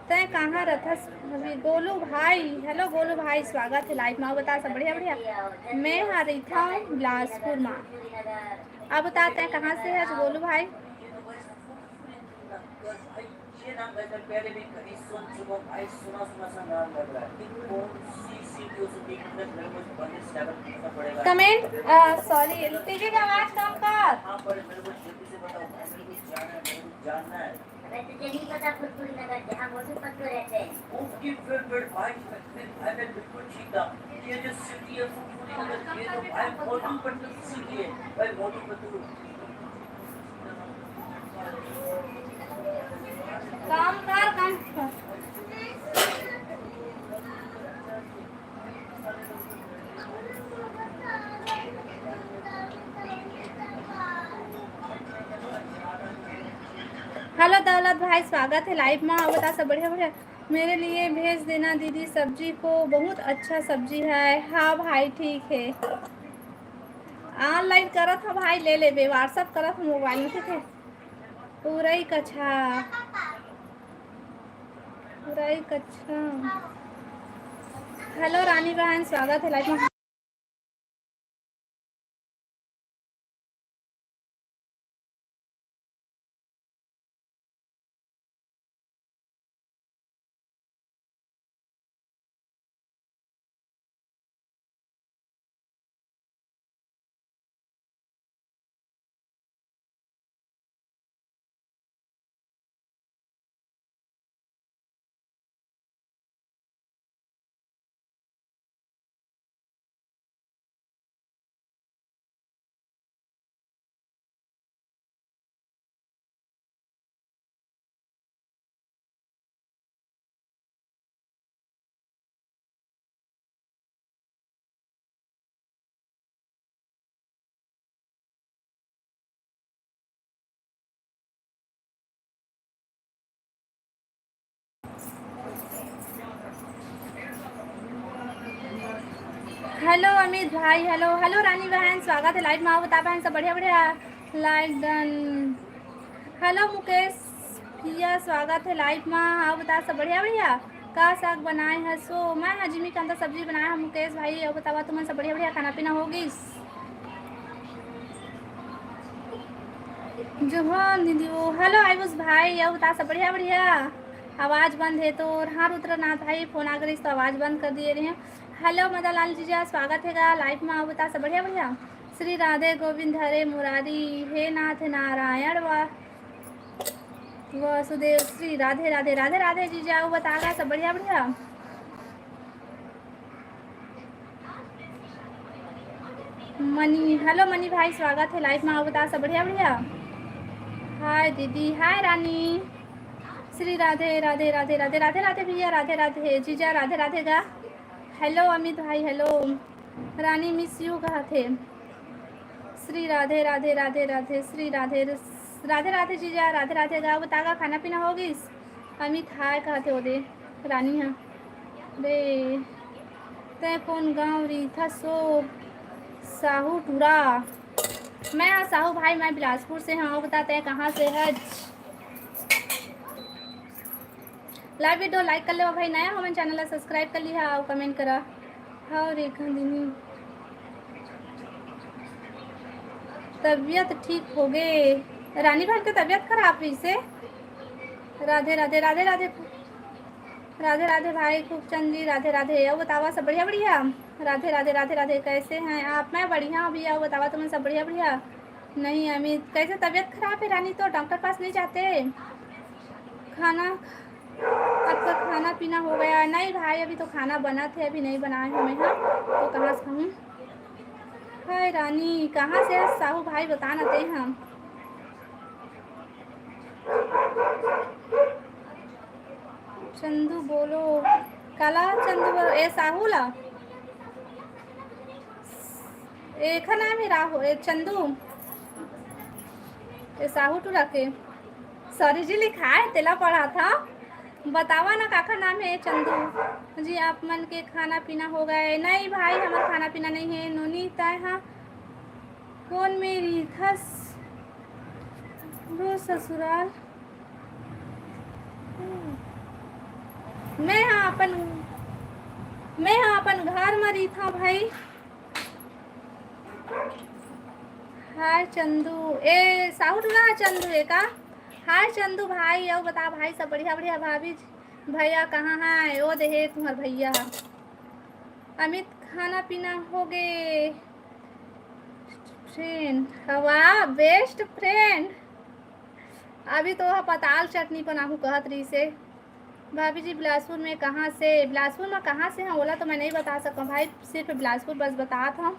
तैं कहाँ रथस अभी? गोलू भाई, हेलो गोलू भाई, स्वागत हे लाइव मा। बता सब बढ़िया, बढ़िया। मैं हा रहिथव बिलासपुर मा। अब बता, तैं कहाँ से हस गोलू भाई? कमेंट, अ, सॉरी, टीवी के आवाज कम कर। काम कर, काम कर। हेलो दौलत भाई, स्वागत हे लाइव मा। अउ बता सब बढ़िया, बढ़िया। मेरे लिए भेज देना दीदी, सब्जी को बहुत अच्छा सब्जी है। हाँ भाई, ठीक है, ऑनलाइन करत हव भाई, ले लेबे, WhatsApp करत हव मोबाइल में, ठीक है। उरई कछा, उरई कछा। हेलो रानी बहन, स्वागत हे लाइव में। हेलो अमित भाई, हेलो, हेलो रानी बहन, स्वागत हे लाइव मा। अउ बता बहन, सब बढ़िया, बढ़िया? लाइक डन। हेलो मुकेश भैया, स्वागत हे लाइव मा। अउ बता, सब बढ़िया, बढ़िया? का साग बनाए हस ओ? मैं हा जिमी कांदा सब्जी बनाए हव मुकेश भाई। अउ बतावा, तुमन सब बढ़िया, बढ़िया? खाना पीना हो गिस? जोहान दीदी, ओ, हेलो आयुष भाई, अउ बता सब बढ़िया, बढ़िया? आवाज बंद हे तोर। हाँ रुद्रनाथ भाई, फोन आ गे रहिस त आवाज बंद कर दिए रहे। हेलो मदन लाल जीजा, स्वागत हे गा लाइव मा। अउ बता सब बढ़िया, बढ़िया? श्री राधे गोविंद हरे मुरारी, हे नाथ नारायण वा-, वासुदेव, श्री राधे राधे, राधे राधे जीजा। अउ बता गा सब बढ़िया, बढ़िया? मनी, हेलो मनी भाई, स्वागत हे लाइव मा। अउ बता सब बढ़िया, बढ़िया? हाय दीदी, हाय रानी। श्री राधे राधे राधे राधे, राधे राधे भैया, राधे राधे जीजा, राधे राधे गा। हेलो अमित भाई, हेलो। रानी मिस यू कहत हे। श्री राधे राधे राधे राधे, श्री राधे, राधे राधे जीजा, राधे राधे गा। अउ बता गा, खाना पीना हो गिस? अमित हाय कहत हे ओदे रानी हा। रे, तैं कोन गाँव रहिथस ओ? साहू टूरा। मैं हा साहू भाई, मैं बिलासपुर से हव। अउ बता, तैं कहाँ से हच? लाइव वीडियो लाइक कर लेवा भाई, नया हो मन चैनल ला सब्सक्राइब कर लिहा अउ कमेंट करा। हव रेखा दीदी, तबीयत ठीक हो गे? रानी बहन के तबीयत खराब रहिसे। राधे राधे, राधे राधे, राधे राधे भाई खूबचंद जी, राधे राधे। अउ बतावा सब बढ़िया बढ़िया? राधे राधे, राधे राधे, कैसे हैं आप? मैं बढ़िया हूँ भैया, अउ बतावा तुमन सब बढ़िया बढ़िया? नहीं अमित, कैसे तबीयत खराब है रानी, तो डॉक्टर पास नहीं जाते? खाना, आपका खाना पीना हो गया? नहीं भाई, अभी तो खाना बनत हे, अभी नहीं बनाए हव मैं हा, तो कहाँ से खाहूँ? हाय रानी, कहाँ से हस साहू भाई, बता ना तैं हा। चंदू बोलो, काला चंदू बोलो, ए साहू ला, एखर नाम हे राहु-, ए चंदू। ए साहू टूरा के सॉरी जी लिखाय, तेला पढ़ाथंव। बतावा ना, काखर नाम हे चंदू जी? आप मन के खाना पीना हो गए? नहीं भाई, हमर खाना पीना नहीं हे। नोनी, तय हा कोन में रहिथस? रो ससुराल। मैं हा अपन, मैं हा अपन घर म रहिथंव भाई। हाय चंदू, ए साहू टूरा चंदू ए का? हाय चंदू भाई, अउ बता भाई, सब बढ़िया? बढ़िया भाभी जी, भैया कहाँ हे? ओ देहे तुम्हर भैया ह। अमित, खाना पीना हो गे? फ्रेंड, वाह, बेस्ट फ्रेंड। अभी तो ओह पताल चटनी बनाहूँ कहत रहिसे। भाभी जी, बिलासपुर में कहाँ से? बिलासपुर में कहाँ से हंव, ओला तो मैं नहीं बता सकंव भाई, सिर्फ बिलासपुर बस बतात हंव,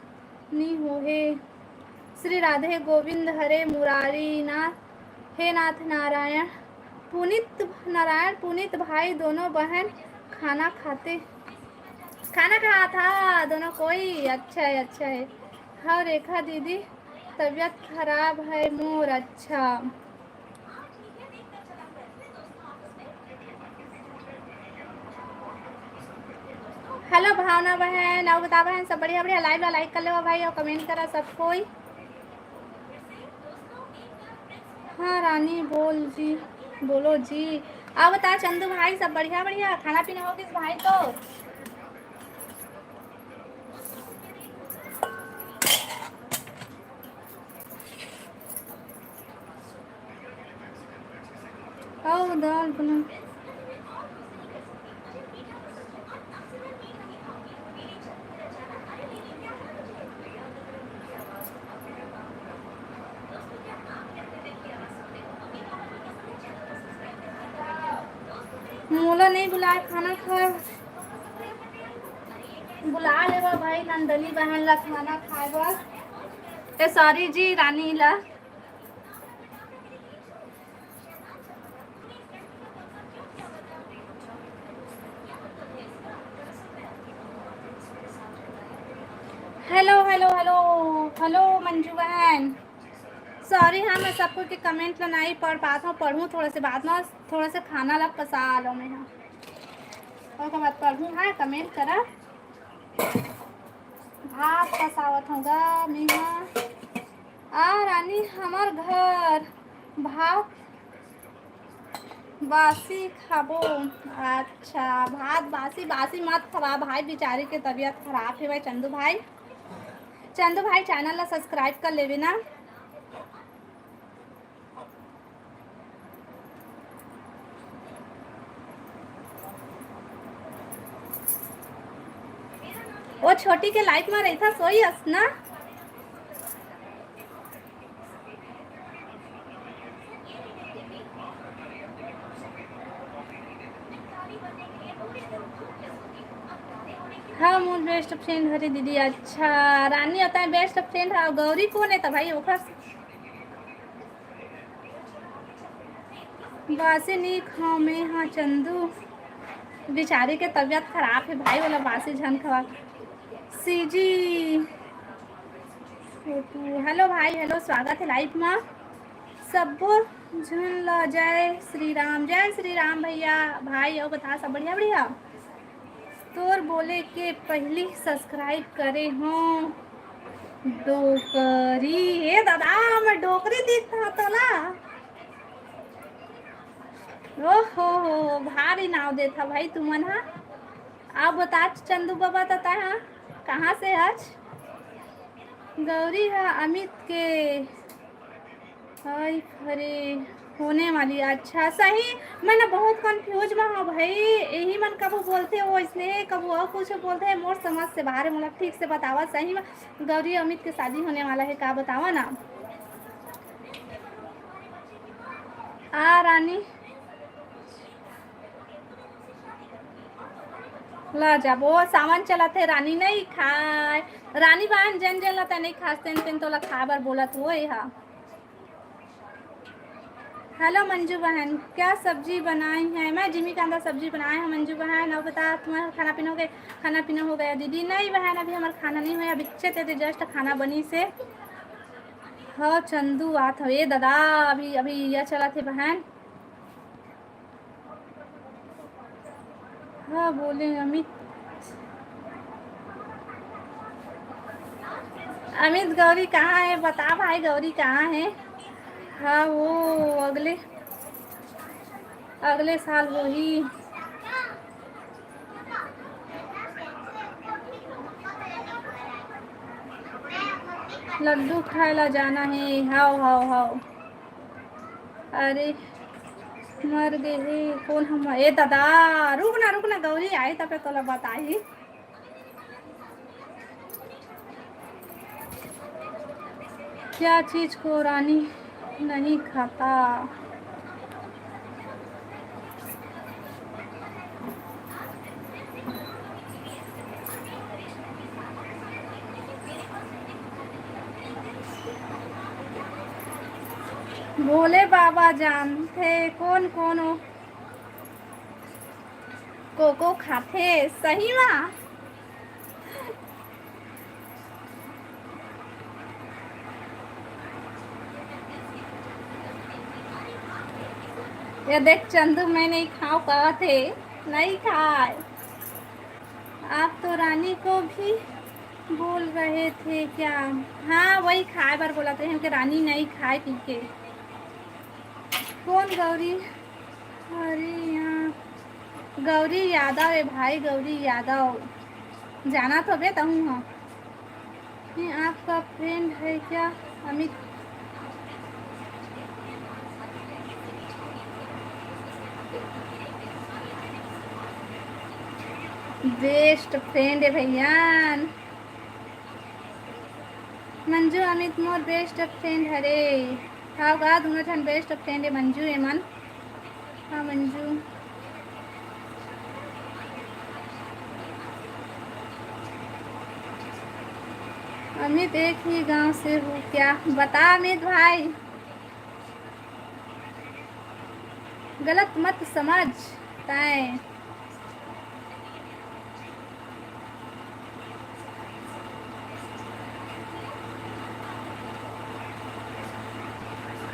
नी होहे। श्री राधे गोविंद हरे मुरारी नाथ, हे नाथ नारायण, पुनीत नारायण, पुनीत भाई, दोनों बहन खाना खाते, खाना खात हा दोनों कोई। अच्छा है, अच्छा है। हाँ रेखा दीदी, तबीयत खराब है मोर। अच्छा। हेलो भावना बहन, अउ बता बहन, सब बढ़िया? बढ़िया। लाइव ला लाइक कर लेवा भाई, अउ कमेंट करा सब कोई। हाँ रानी, बोल जी, बोलो जी। अउ बता चंदू भाई, सब बढ़िया? बढ़िया। खाना पीना हो गिस भाई तो? अउ दाल बना। मोला नहीं बुलाए खाना खाए, बुला लेवा भाई नंदनी बहन ला खाना खाए बर। ए सॉरी जी, रानी ला। Hello, hello, hello, hello Manju बहन, सॉरी। हाँ, मैं सबको के कमेंट ला नहीं पढ़ पात हूँ, पढ़ूँ थोड़ा से बाद में, थोड़ा से खाना ला पसा लो मैं। हाँ, ओकर बाद पढ़ूँ, हाँ, कमेंट करा। भात पसावत हूँ गा मैं, हाँ। आ रानी, हमर घर भात बासी खाबो। अच्छा, भात बासी, बासी मत खवा भाई, बिचारी के तबीयत खराब हे भाई चंदू भाई। चंदू भाई, चैनल ला सब्सक्राइब कर लेवे ना। ओ छोटी के लाइफ में रहिथा सोई अस ना। हाँ, मोर बेस्ट फ्रेंड हरे दीदी। अच्छा, रानी होता है बेस्ट फ्रेंड। हाँ, गौरी कौन है तो भाई ओखर? बासी नहीं खाओ मैं, हाँ चंदू, बिचारी के तबीयत खराब है भाई, वाला बासी झन खवा। सीजी छोटू, हेलो भाई, हेलो, स्वागत है लाइव में। सब्बो झन ला जय श्री राम, जय श्री राम भैया। भाई, अउ बता, सब बढ़िया, बढ़िया? तोर बोले के पहिली सब्सक्राइब करे हों डोकरी। ए दादा, मैं डोकरी दिखत हों तोला? ओहो हो, भारी नाव देथा भाई तुमन हा। अब बता चंदू बाबा, तता हा कहाँ से हच? गौरी हा अमित के। हाय, अरे, होने वाली। अच्छा, सही, मैं ना बहुत कंफ्यूज में हूँ भाई। यही मन कबू बोलते हो इसने, कबू और कुछ बोलते हैं, मोर समझ से बाहर है। मोला ठीक से बतावा, सही में गौरी अमित के शादी होने वाला है का? बतावा ना। आ रानी, ला जाबो, सावन चलत हे, रानी नहीं खाए। रानी बहन, जन जन ला तै नहीं खास, तेन तेन तोला खाए बर बोलत हो, ए हा। हेलो मंजू बहन, क्या सब्जी बनाई है? मैं जिमी कांदा सब्जी बनाए हैं मंजू बहन। और बता, तुम्हारा खाना पीना हो गया? खाना पीना हो गया दीदी? नहीं बहन, अभी हमारा खाना नहीं हुआ, अभी अच्छे थे, जस्ट खाना बनी से। हाँ चंदू, आत हव। ए दादा, अभी, अभी या चलत हे बहन। हाँ, बोले अमित। अमित, गौरी कहाँ हे? बता भाई, गौरी कहाँ हे? हाँ, वो अगले, अगले साल होही। लड्डू खाए ला जाना हे। हाव, हाव, हाव। अरे, मर गे हे। कोन हम? ए दादा, रुक ना, रुक ना, गौरी आए तबे तोला बताही। क्या चीज को रानी नहीं खाता? भोले बाबा जानथे कोन कोन ओ कोको खाथे, सही मा। ये देख चंदू, मैं नहीं खाव कहत हे, नहीं खाए। आप तो रानी को भी बोल रहे थे क्या? हाँ, वही खाए बर बोलत रहे हम कि रानी नहीं खाए पी के। कौन गौरी? अरे यहाँ गौरी यादव है भाई, गौरी यादव। जाना तो बे तहूँ हाँ। ये आपका फ्रेंड है क्या अमित? बेस्ट फ्रेंड है भैया। मंजू अमित मोर बेस्ट फ्रेंड हरे। हाव गा, दोनों झन बेस्ट फ्रेंड है मंजू एमन। हाँ मंजू। अमित एक ही गांव से हूँ क्या? बता अमित भाई, गलत मत समझ तैं।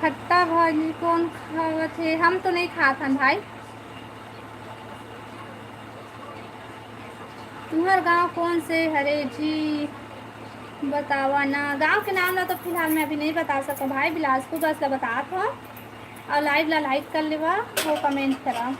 खट्टा भाजी कौन खावत हे? हम तो नहीं खात हन भाई। तुम्हर गांव कौन से हरे जी, बतावा ना। गांव के नाम ला तो फिलहाल मैं अभी नहीं बता सकूं भाई, बिलासपुर बस ला बतात हूँ। और लाइव ला लाइक कर लेवा, वो कमेंट करा।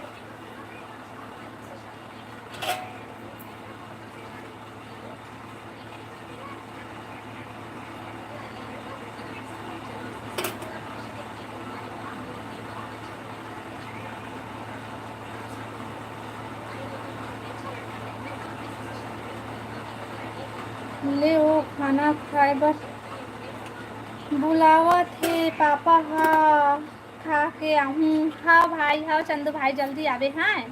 ले ओ खाना खाए बर बुलावत हे पापा हा, खा के आहूँ। हाँ भाई, हाँ चंदू भाई, जल्दी आबे। हाँ,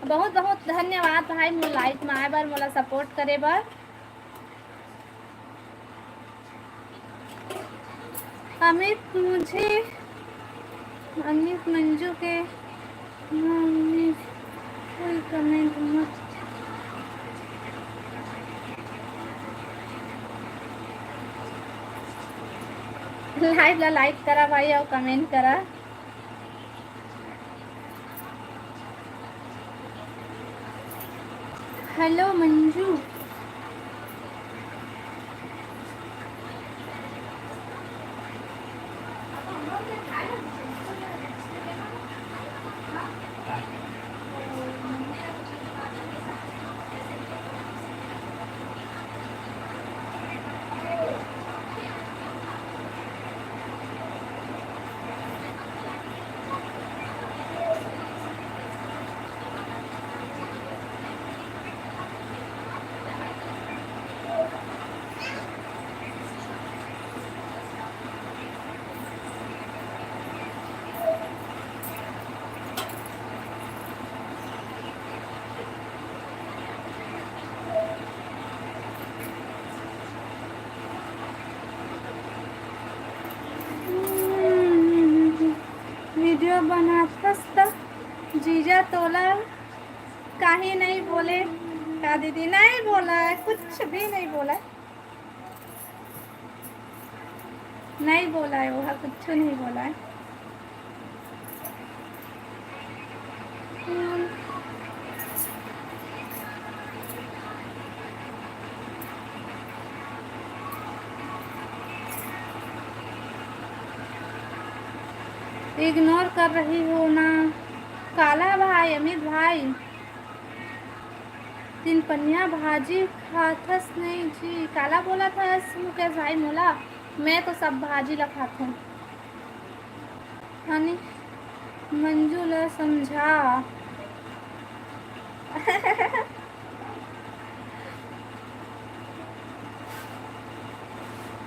बहुत बहुत धन्यवाद भाई, मोर लाइव में आए बर, मोला सपोर्ट करे बर। अमित मुझे, अमित मंजू के, अमित कोई कमेंट मत। लाइव ला लाइक करा भाई और कमेंट करा। हेलो मंजू। वीडियो बनाथस त जीजा तोला काहे नहीं बोले? का दीदी नहीं बोला है, कुछ भी नहीं बोला है। नहीं बोला है, वो कुछ नहीं बोला है। इग्नोर कर रही हो ना। काला भाई, अमित भाई, तीन पनिया भाजी खाथस नहीं जी। काला बोला था मुकेश भाई मोला, मैं तो सब भाजी ला खाथों। हनी, मंजू ला समझा।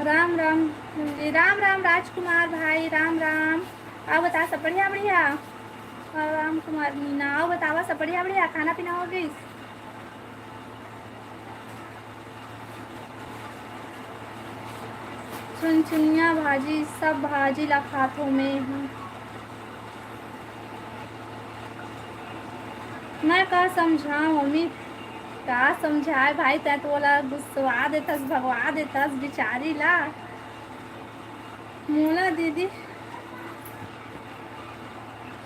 राम राम जी, राम राम राजकुमार भाई, राम राम। अउ बता, सब बढ़िया? बढ़िया। अउ राम कुमार मीना, अउ बतावा, सब बढ़िया? बढ़िया, खाना पीना हो गइस? चुनचुनिया भाजी, सब भाजी ला खाथों मैं ह। मैं का समझाऊं अमित, का समझाए भाई, तैं तो ओला गुस्सवा देथस, भगवा देथस बिचारी ला। मोला दीदी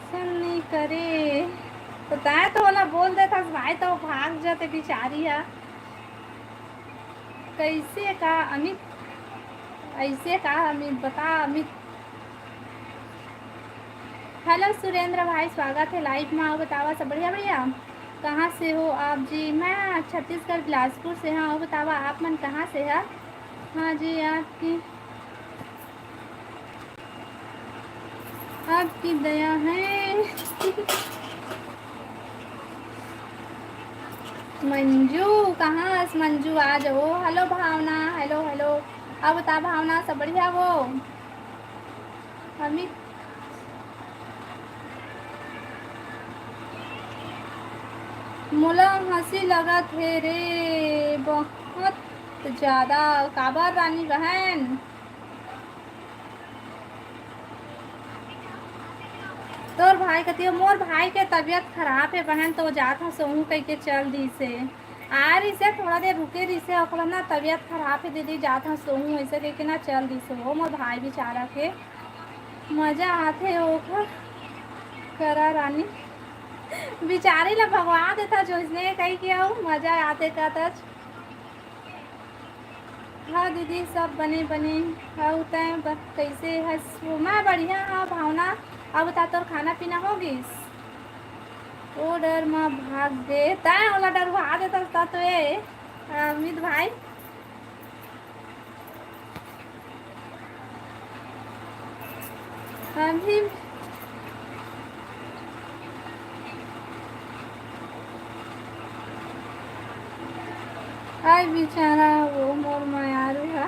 पसंद नहीं करे, तो तैं तो ओला बोल देथस भाई, तो भाग जाते बिचारी हा। कैसे का अमित, ऐसे का अमित, बता अमित। हेलो सुरेंद्र भाई, स्वागत है लाइव में। अउ बतावा, सब बढ़िया? बढ़िया। कहाँ से हो आप जी? मैं छत्तीसगढ़ बिलासपुर से हूँ। अउ बतावा, आप मन कहाँ से है? हाँ जी, आपकी, आपकी दया है। मंजू, कहाँ हस मंजू? आ जाओ। हेलो भावना, हेलो, हेलो। अउ बता भावना, सब बढ़िया वो? अमित, मोला हंसी लगत हे रे, बहुत ज्यादा। काबर रानी बहन? तोर भाई कति हो? मोर भाई के तबीयत खराब हे बहन, तो जात हूँ सोहू कह के चल दी से। आ रही से थोड़ा देर रुके रही से, ओकरा ना तबीयत खराब हे दीदी, जात हूँ सोहू, ऐसे कह के ना चल दी से। वो मोर भाई बेचारा के मजा आथे ओखर करा रानी। बिचारी ला भगवा देता जो इसने कही के अउ मजा आते का तच। हाँ दीदी, सब बने बने। अउ तैं ब-, कैसे हस? मैं बढ़िया हाँ भावना। अउ बता, तोर खाना पीना हो गिस? ओ डर म भाग गे, तैं ओला डरवा देतस त तो ए, अमित भाई। अभी आय बेचारा वो मोर मयारू हा।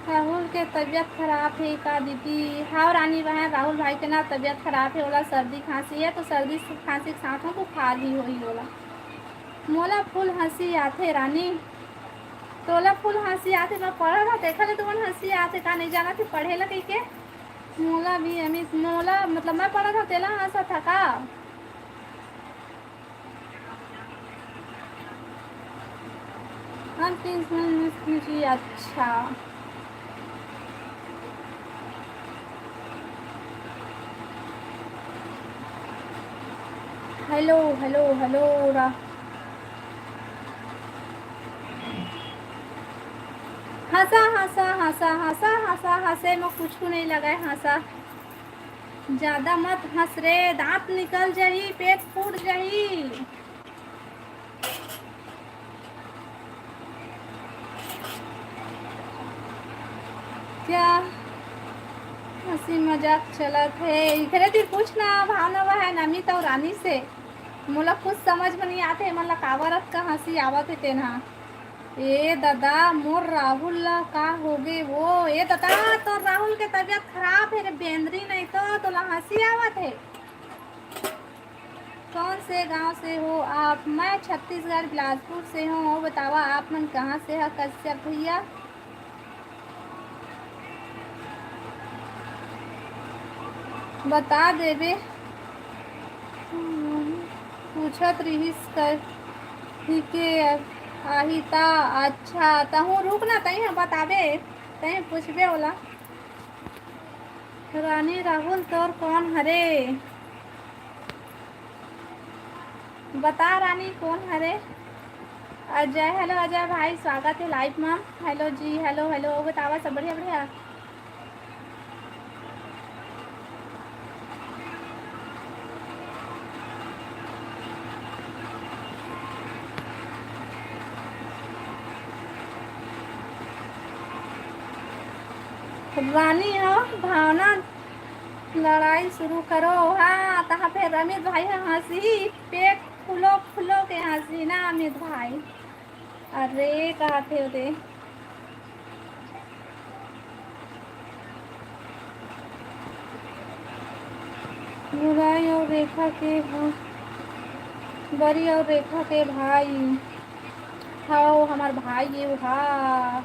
राहुल के तबीयत खराब हे का दीदी? हाँ रानी बहन, राहुल भाई के ना तबीयत खराब हे, ओला सर्दी खांसी हे, तो सर्दी खांसी के साथ में बुखार भी होही ओला। मोला फुल हंसी आथे रानी। तोला फुल हंसी आथे, मैं पढ़त हंव तेखर ले तुमन हंसी आथे का, नहीं जानत हे पढ़े ला कहिके? मोला भी अमित, मोला मतलब मैं पढ़त हंव तेला हंसत हा का? हम तीन सौ जी, अच्छा। हेलो, हेलो, हेलो, रा-, हंसा, हंसा, हंसा, हंसा, हंसा, हंसे में कुछ नहीं लगा है, हंसा। ज्यादा मत हंस रे, दांत निकल जाही, पेट फूट जाही। क्या हंसी मजाक चलत हे? इखरे ती पूछना भावना बहन, अमित अउ रानी से। मोला कुछ समझ में नहीं आते, मन ला काबर अतका हंसी आवत हे तेन हा। ए ददा, मोर राहुल ला का होगे वो? ए ददा, तोर राहुल के तबीयत खराब हे रे बेंदरी, नहीं तो तोला हंसी आवत हे। कौन से गांव से हो आप? मैं छत्तीसगढ़ बिलासपुर से हूँ। और बतावा, आप मन कहाँ से है कश्यप भैया? बता देबे। पूछत रिहिस कहिके आही ता। अच्छा, तहूँ रुक ना, तहीं ह बताबे, तहीं पूछबे ओला। रानी राहुल तोर कौन हरे? बता रानी कौन हरे? अजय, हेलो अजय भाई, स्वागत है लाइव में। हेलो जी, हेलो, हेलो, बतावा सब बढ़िया, बढ़िया? रानी हो भावना, लड़ाई शुरू करो। हाँ, तहाँ फिर अमित भाई ह हँसी, पेट फुलो फुलो के हँसी ना अमित भाई। अरे, का थे रे? बुराई और रेखा के भ-, बरी और रेखा के भाई। हाओ, हमार भाई ये हा।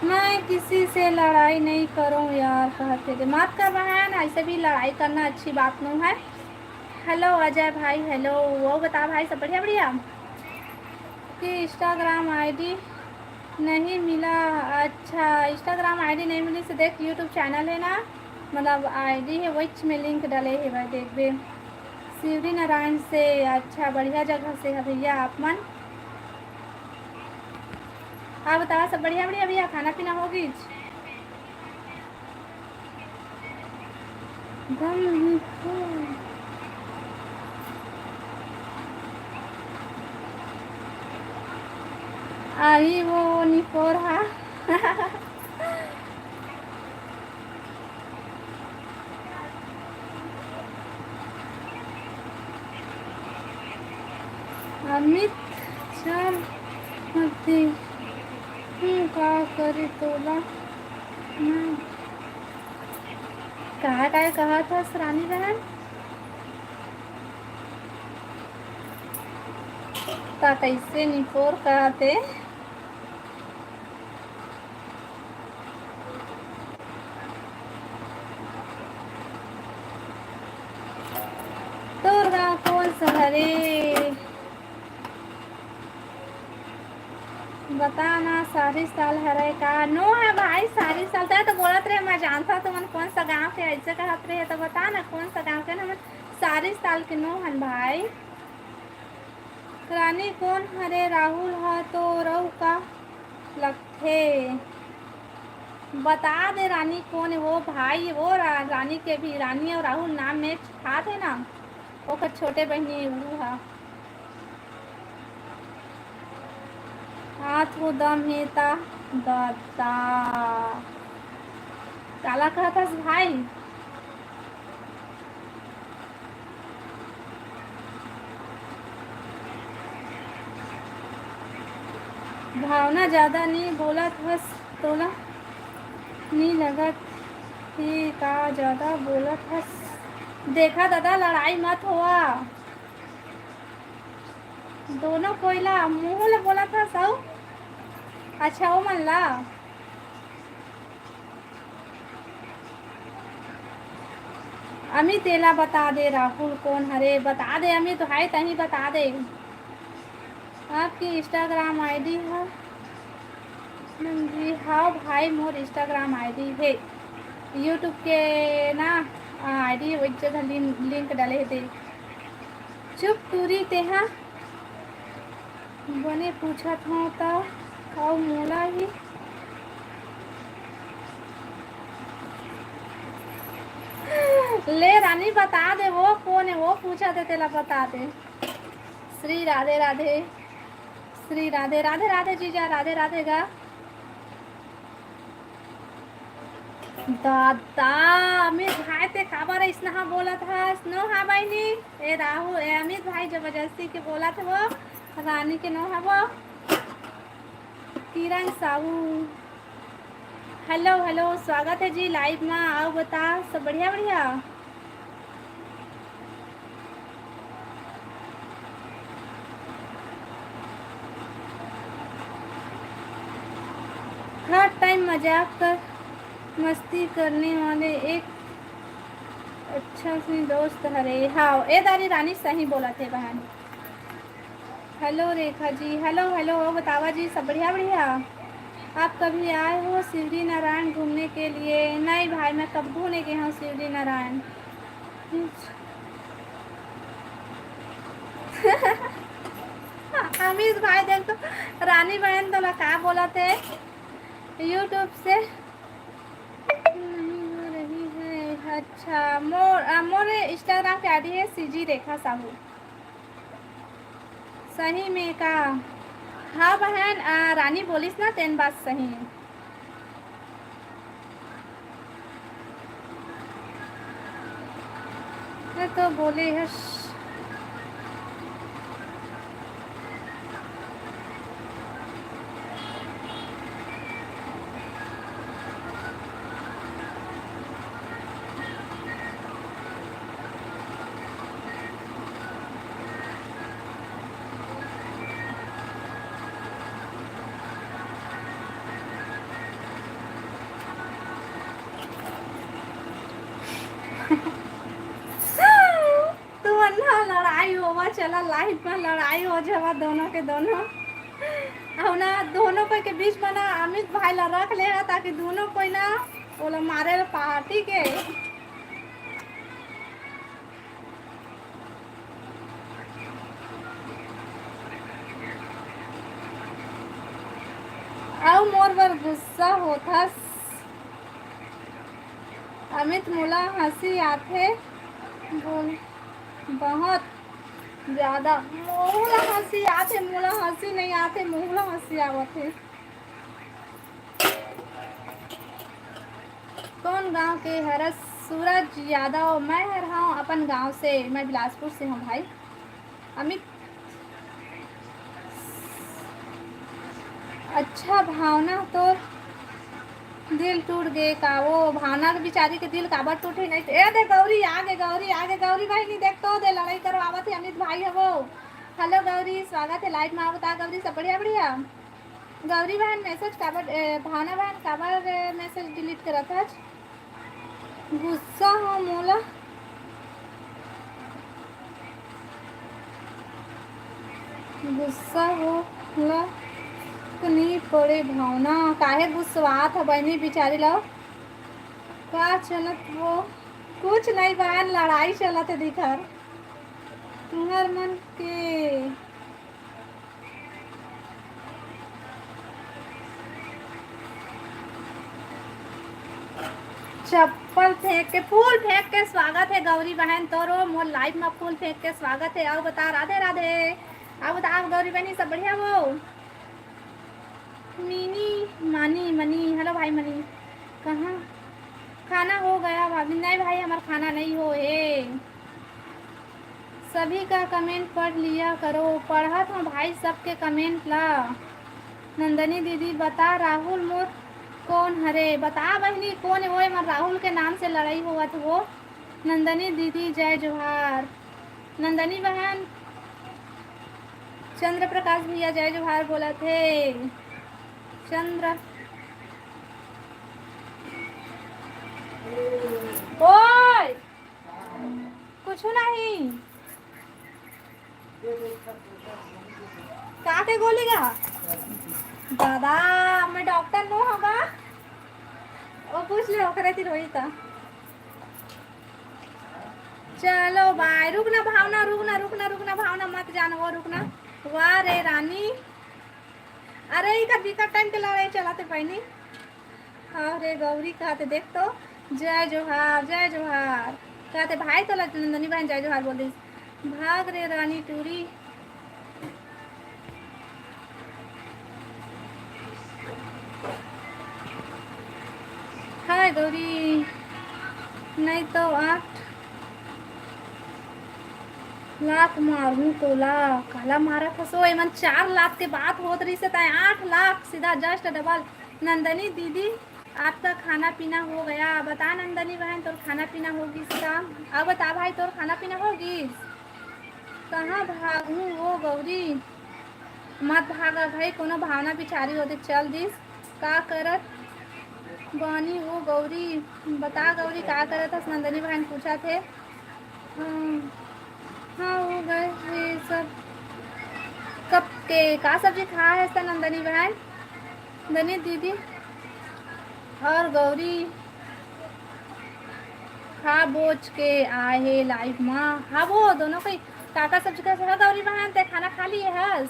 मैं किसी से लड़ाई नहीं करूँ यार, कहते थे। मत कर बहन, ऐसे भी लड़ाई करना अच्छी बात नहीं है। हेलो अजय भाई, हेलो। वो बता भाई, सब बढ़िया, बढ़िया? कि Instagram ID नहीं मिला। अच्छा, Instagram ID नहीं मिली से देख, YouTube चैनल है ना, मतलब ID है, वही में लिंक डाले है भाई, देखबे। शिवरी नारायण से। अच्छा, बढ़िया जगह से है भैया आप मन। आप बताओ, सब बढ़िया, बढ़िया भैया, खाना पीना हो गई? दम नहीं तो। आही वो निपोर हा। अमित, चल मती, हूँ का करी तोला। मैं का काय कहत हस रानी बहन? ता कैसे निपोर कहते? तोर गाँव कौन सा हरे? बता ना, सारी साल हरे का? नो है भाई, सारी साल। तै तो बोलत रहे, मैं जानता तुमन कौन सा गाँव के, ऐसे कहत रहे तो बता ना कौन सा गाँव के ना। सारी साल के नो हन भाई। रानी कौन हरे? राहुल ह तो रऊ का लगथे। बता दे रानी कौन है वो भाई, वो रा-, रानी के भी, रानी और राहुल नाम में था थे ना, ओकर छोटे बहिनी है, वो हा। हाथ वो दम है ता ददा। काला कहत हस भाई? भावना, ज्यादा नी बोलत हस, तोला नी लगत हे का ज्यादा बोलत हस? देखा दादा, लड़ाई मत होवा, दोनों कोई ला मुंह ले बोलत हस। अउ अच्छा, ओ मन ला अमित, एला बता दे, राहुल कोन हरे? बता दे अमित भाई, तहीं बता दे। आपके Instagram ID ह? जी हाँ भाई, मोर Instagram ID हे, YouTube के ना, आ, ID वही जगह link, link डाले हे दे। चुप टूरी तेहा। बने पूछत हंव त अउ मोला ही। ले रानी, बता दे वो कोन हे, वो पूछत हे, तेला बता दे। श्री राधे राधे, श्री राधे राधे, राधे जीजा, राधे राधे गा। दादा, अमित भाई, ते काबर अइसना हा बोलत हस? नो हा बहिनी, ए राहु, ए अमित भाई जबरदस्ती के बोलत हे वो, रानी के नो हा वो। किरण साहू, हेलो, हेलो, स्वागत है जी live मा। अउ बता, सब बढ़िया, बढ़िया? हर टाइम मजाक कर, मस्ती करने वाले एक अच्छा से दोस्त हरे। हाँ, ए दारी रानी सही बोलत हे बहन। Hello Rekha ji, hello, hello, बतावा जी, सब बढ़िया, बढ़िया? आप कभी आए हो शिवरी नारायण घूमने के लिए? नहीं भाई, मैं कब्बू नहीं गया हूँ शिवरी नारायण। अमित भाई, देख तो, रानी बहन तो ना का बोलत हे YouTube से। नहीं हो रही है। अच्छा, मोर, अ, मोर Instagram के ID है CG रेखा साहू। सही में का? हाँ बहन, अ, रानी बोलिस ना, तेन बात सही। मैं तो बोले हस। तुमन ना लड़ाई होवा, चला live में लड़ाई हो जावा दोनों के दोनों। अउ ना दोनों कोई के बीच में ना अमित भाई ला रख ले, ताकि दोनों कोई ना ओला मारे ला party के। अउ मोर बर गुस्सा होथस। अमित, मोला हंसी आथे, बोल, बहुत ज्यादा। मोहू ला हंसी आथे, मोला हंसी नहीं आथे, मोहू ला हंसी आवत हे। कौन गांव के हरस? सूरज यादव। मैं हर हूँ अपन गांव से, मैं बिलासपुर से हूँ भाई। अमित, अच्छा भावना, तोर दिल टूट गे का? वो भावना के बिचारी के दिल काबर टूटे नहीं? ए दे गौरी, आगे गौरी, आगे गौरी बहिनी, देख तो दे, लड़ाई करवावत हे अमित भाई ह वो। हेलो गौरी, स्वागत हे live में। बता गौरी, सब बढ़िया, बढ़िया? गौरी बहन message काबर, ए, भावना बहन काबर, ए, message delete करत हच? गुस्सा हो मोला, गुस्सा हो ला तो नहीं पड़े भावना। काहे गुस्सवात ह बहिनी बिचारी ला? का चलत हो? कुछ नहीं बहन, लड़ाई चलत हे दिखर तुहर मन के। चप्पल फेंक के, फूल फेंक के स्वागत हे गौरी बहन तोरो, मोर live में फूल फेंक के स्वागत हे। अउ बता, राधे राधे। अउ बता, आप गौरी बहनी सब बढ़िया हो? मिनी, मानी, मनी, हेलो भाई मनी, कहाँ खाना हो गया भाभी? नहीं भाई, हमार खाना नहीं हो हे। सभी का comment पढ़ लिया करो। पढ़त हूँ भाई सबके comment ला। नंदनी दीदी, बता राहुल मोर कौन हरे? बता बहिनी, कौन हे वो? एमन राहुल के नाम से लड़ाई होवत वो। नंदनी दीदी, जय जोहार। नंदनी बहन, चंद्र प्रकाश भैया, जय जोहार बोलत हे। चंद्र, ओए, कुछ नहीं। का के गोली गा? दादा, मैं डॉक्टर नो हूँ गा। वो पूछ ले, ओकरे तीर होई त। चलो भाई, रुक ना भावना, रुक ना, रुक ना, रुक ना भावना, मत जान वो, रुक ना। वाह रे रानी, अरे, इका दिक्कत टाइम के लड़ाई चलाते बहिनी। हाँ रे गौरी कहते, देख तो, जय जोहार, जय जोहार। कहते, भाई तोला नंदनी बहन जय जोहार बोल दिस। भाग रे रानी टूरी। हाय गौरी, नहीं तो आठ लात मारहूँ तोला। काला मारत हस ओ? एमन चार लात के बात होत रहिसे, तैं आठ लात, सीधा just double। नंदनी दीदी, आपका खाना पीना हो गया? बता नंदनी बहन, तोर खाना पीना हो गिस का? अब बता भाई, तोर खाना पीना हो गिस? कहाँ भागहूँ ओ गौरी? मत भागा भाई, कोनो भावना बिचारी होते चल दिस। का करत बानी हो गौरी? बता गौरी, का करत हस? नंदनी बहन पूछत हे। हाँ, हाँ, हो गए ये सब। कब के का सब्जी खाए हस त नंदनी बहन? नंदनी दीदी और गौरी खा बोच के आए हे live मा। हाँ, वो दोनों कोई का का सब्जी खाए हस? हाँ, गौरी बहन, ते खाना खा लिए हस?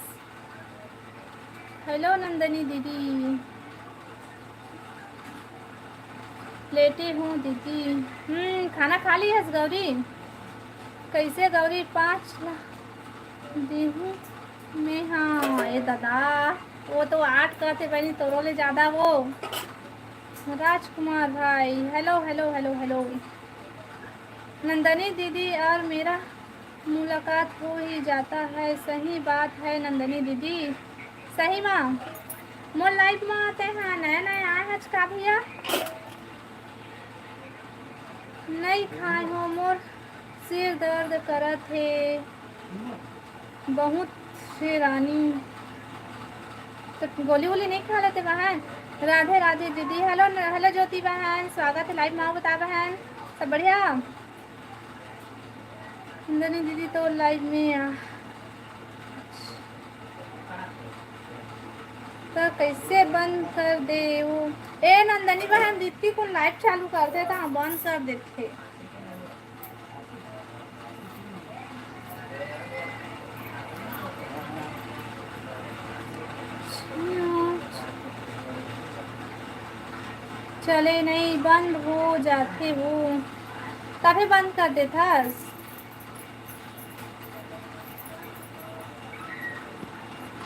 Hello नंदनी दीदी, लेटी हूँ दीदी। हम्म, खाना खा ली हस गौरी? कैसे गौरी, पाँच ला देहूँ मैं? हाँ, ए दादा, वो तो आठ कहथे बहनी, तोरो ले ज्यादा वो। राजकुमार भाई, hello, hello, hello, hello। Nandini दीदी और मेरा मुलाकात हो ही जाता है। सही बात है नंदनी दीदी। सही मा, मोर live मा आते हैं, नया नया आए हच का भैया? नहीं खाए हो, मोर सिर दर्द करत हे बहुत से रानी। तो गोली वोली नहीं खा लेते बहन? राधे राधे दीदी। Hello न-, hello ज्योति बहन, स्वागत है live मा। बता बहन, सब बढ़िया? नंदनी दीदी तो live में आ, तो कैसे बंद कर दे वो? ए नंदनी बहन, दीदी को live चालू कर दे तो हाँ, बंद कर देते। चले नहीं, बंद हो जाते वो, तभी बंद कर देथस।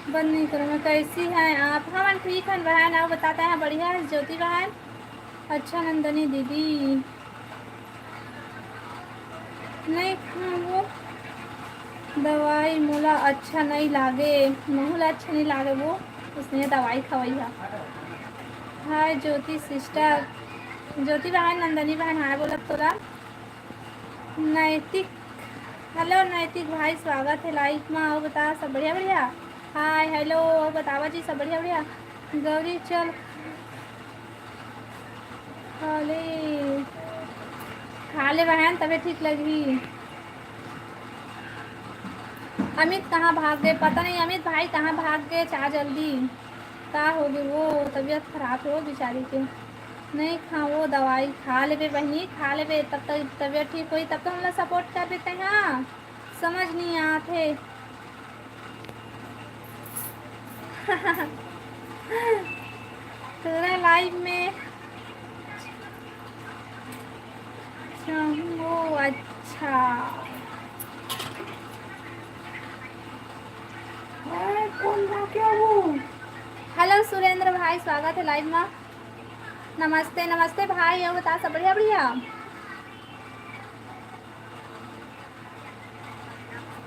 बंद नहीं करूँगा। कैसी हैं आप? हमन ठीक हन बहन, आप बताते हैं, बढ़िया है ज्योति बहन। अच्छा नंदनी दीदी, नहीं खाऊँ वो दवाई, मोला अच्छा नहीं लागे, महू ला अच्छा नहीं लागे वो, उसने दवाई खवाई है। हाय ज्योति sister, ज्योति बहन, नंदनी बहन, हाय बोलत तोला। नैतिक, hello नैतिक भाई, स्वागत है live मा। और बता, सब बढ़िया बढ़िया? हाय, hello, और बतावा जी, सब बढ़िया बढ़िया? गौरी चल खा ले, खा ले बहन, तबे ठीक लगही। अमित कहाँ भाग गए, पता नहीं अमित भाई कहाँ भाग गए, चा जल्दी। का होगे वो, तबीयत खराब हो बेचारी के। नहीं खाओ दवाई, खा लेबे बहिनी, खा लेबे, तब तक तबीयत ठीक होई, तब तो हमला support कर देते हैं। समझ नहीं आत हे। तोरा live में चाहूँ, अच्छा। अरे, कौन था क्या वो? Hello सुरेंद्र भाई, स्वागत है live मा। नमस्ते, नमस्ते भाई, और बता, सब बढ़िया, बढ़िया?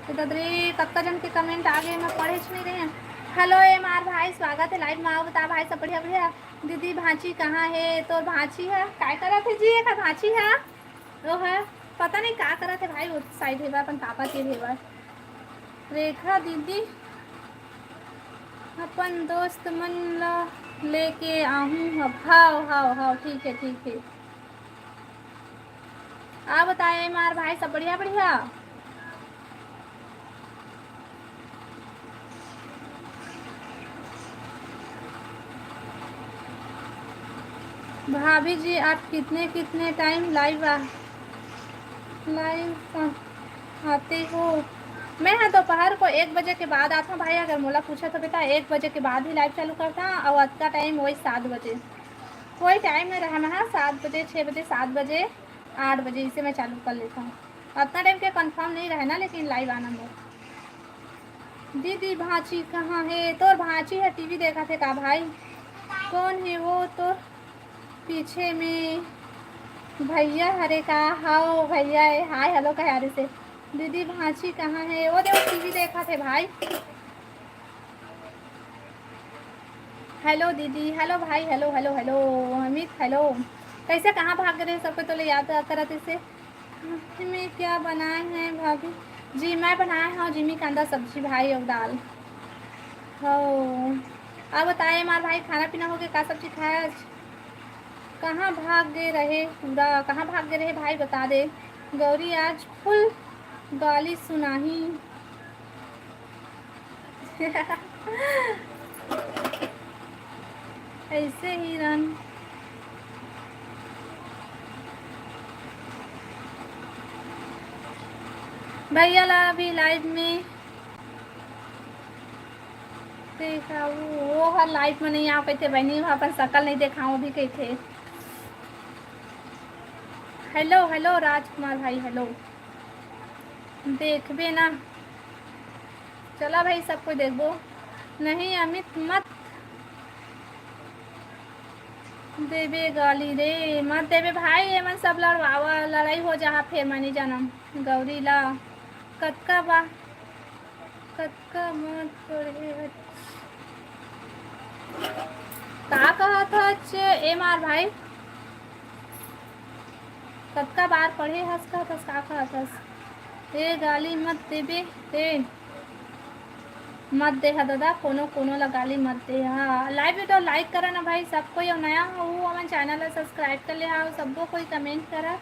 तो ददरी, कतका जन के comment आ गए, मैं पढ़े च नहीं रहे हैं। Hello एम आर भाई, स्वागत है live मा। और बता भाई, सब बढ़िया, बढ़िया? दीदी, भांची कहाँ है? तोर भांची है, काय करत है जी? एकर भांची है, वो है, पता नहीं का करत है भाई, वो side है, अपन पापा के है। रेखा दीदी, अपन दोस्त मन ला लेके आहूँ। हव, हव, हव, ठीक है, ठीक है। आप बताए एम आर भाई, सब बढ़िया, बढ़िया? भाभी जी, आप कितने, कितने time live आ, live आ, आते हो? मैं हाँ दोपहर को एक बजे के बाद आता हूँ भाई, अगर मोला पूछत होबे त एक बजे के बाद ही live चालू करता हूँ, और अतका time वही सात बजे, कोई time नहीं रहा ना, हाँ, सात बजे, छः बजे, सात बजे, आठ बजे, इसे मैं चालू कर लेता हूँ। अतना time के confirm नहीं रहे ना, लेकिन live आना मोर। दीदी, भांची कहाँ है? तोर भांची है, टीवी देखत हे का भाई? कौन है वो तोर पीछे में? भैया हरे का? हाओ भैया है, हाय हेलो कहे हरे से। दीदी, भांची कहाँ है? वो देखो, टीवी देखत हे भाई। हेलो दीदी, हेलो भाई, hello, hello, hello. Amit, hello. कैसे, कहाँ भाग रहे? सबको तो ले याद करत इसे। मैं क्या बनाए हैं भाभी? जी, मैं बनाए हूँ जिमी कांदा सब्जी भाई और दाल। हो, अउ बताए हमार भाई, खाना पीना होगे, का सब्जी खाए आज? कहाँ भाग गे रहे पूरा, कहाँ भाग गे रहे भाई, बता दे। गौरी आज फुल गाली सुनाही। ऐसे ही रन। भैया ला अभी लाइव में देखा, वो, वो हर लाइव में नहीं आओ कहते बहनी, वो अपन शकल नहीं देखाओ अभी कहते। हेलो, हेलो राजकुमार भाई, हेलो। देखबे ना, चला भाई, सब कोई देखबो। नहीं अमित, मत देबे गाली रे, मत देबे भाई, एमन सब लड़वावा, लड़ाई हो जाहा, फेर मैं नहीं जानम। गौरी ला कतका बा, कतका मत पढ़े हच। का कहत हच एम आर भाई? कतका बार पढ़े हस, कहत हस, का कहत हस? ए गाली मत देबे, ए मत देहा दादा, कोनो कोनो ला गाली मत देहा। लाइव वीडियो लाइक करा ना भाई सब कोई, अउ नया हो वो हमन चैनल ला सब्सक्राइब कर ले हा, सबो कोई कमेंट करा।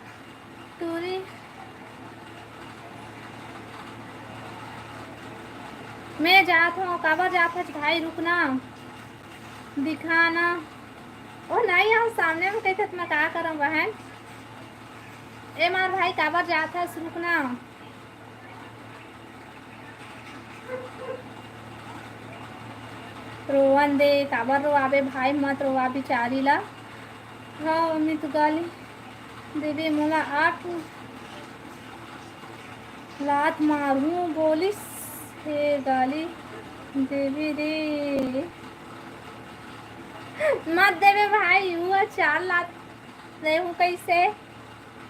टूरी, मैं जात हूँ, काबर जात हच भाई, रुक ना, दिखा ना। ओ नहीं, हम सामने में कहते मैं का करम बहन। एम आर भाई, काबर जात हस, रुक ना। रोवन दे, काबर रोआबे भाई, मत रोआ बिचारी ला। हाँ, अमित गाली देबे मोला आठ लात मारहूँ बोलिस हे, गाली देबे रे। मत देबे भाई, हुआ चार लात देहूँ कैसे,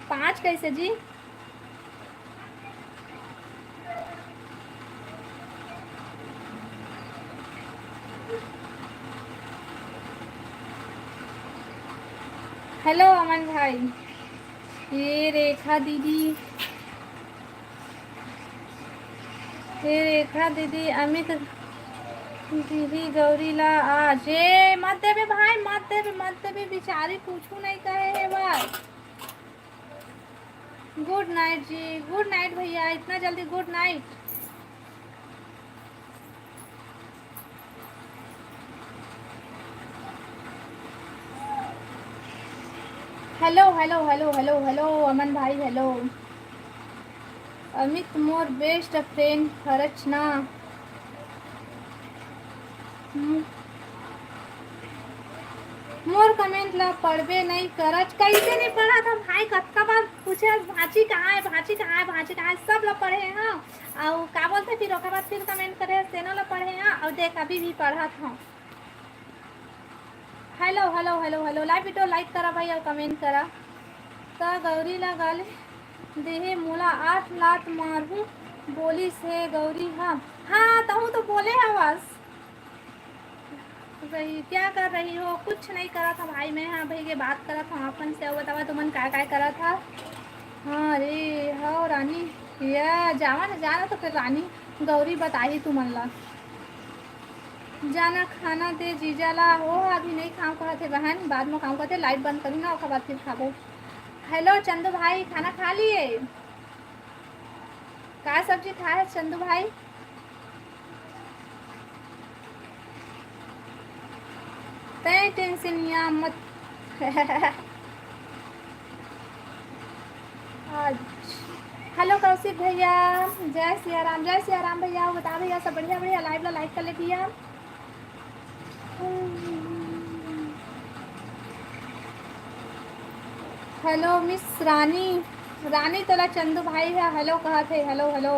पाँच कैसे जी? हेलो अमन भाई, ये रेखा दीदी, ये रेखा दीदी, अमित दीदी, गौरी ला आज, ए मत देबे भाई, मत देबे, मत देबे, बिचारी कुछू नहीं कहे हे भाई। गुड नाइट जी, गुड नाइट भैया, इतना जल्दी good night. Hello, hello, hello, hello, hello, Aman भाई, हेलो। अमित मोर बेस्ट फ्रेंड हरच ना। हम्म। मोर कमेंट ला पढ़बे नहीं करच, कैसे नहीं पढ़त हस भाई? कतका बार पूछे हस, भांची कहाँ है, भांची कहाँ है, भांची कहाँ है? सब ला पढ़े हैं। अउ का बोलते फिर ओकर बाद फिर कमेंट करे हस, तेनो ला पढ़े हैं। अउ देख, अभी भी पढ़त हूँ। Hello, hello, hello, hello, live video like करा भाई अउ कमेंट करा। त गौरी ला गाली देहे मोला आठ लात मारहूँ बोलिस हे गौरी हा। हाँ, तहूँ तो बोले हवस। रही, क्या कर रही हो? कुछ नहीं करत हूँ भाई, मैं हाँ भाई के बात करत हूँ अपन से। बतावा तुमन काय काय करत हा? हाँ रे, हो रानी, या जावा ना, जाना तो फिर रानी गौरी बताही तुमन ला। जाना खाना दे जीजा ला। हो, अभी नहीं खाऊं कहत हे बहन, बाद में खाऊं कहत हे, लाइव बंद करूँ ना, ओकर बाद फिर खाबो। हेलो चंदू भाई, खाना खा लिए? का सब्जी खाए है चंदू भाई? तय टेंशन या मत। आज हेलो कौशिक भैया, जय सिया राम, जय सिया राम भैया। बता भैया, सब बढ़िया? बढ़िया। लाइव ला लाइक कर ले भैया। हेलो मिस रानी, रानी तोला चंदू भाई है हेलो कहत है, हेलो हेलो।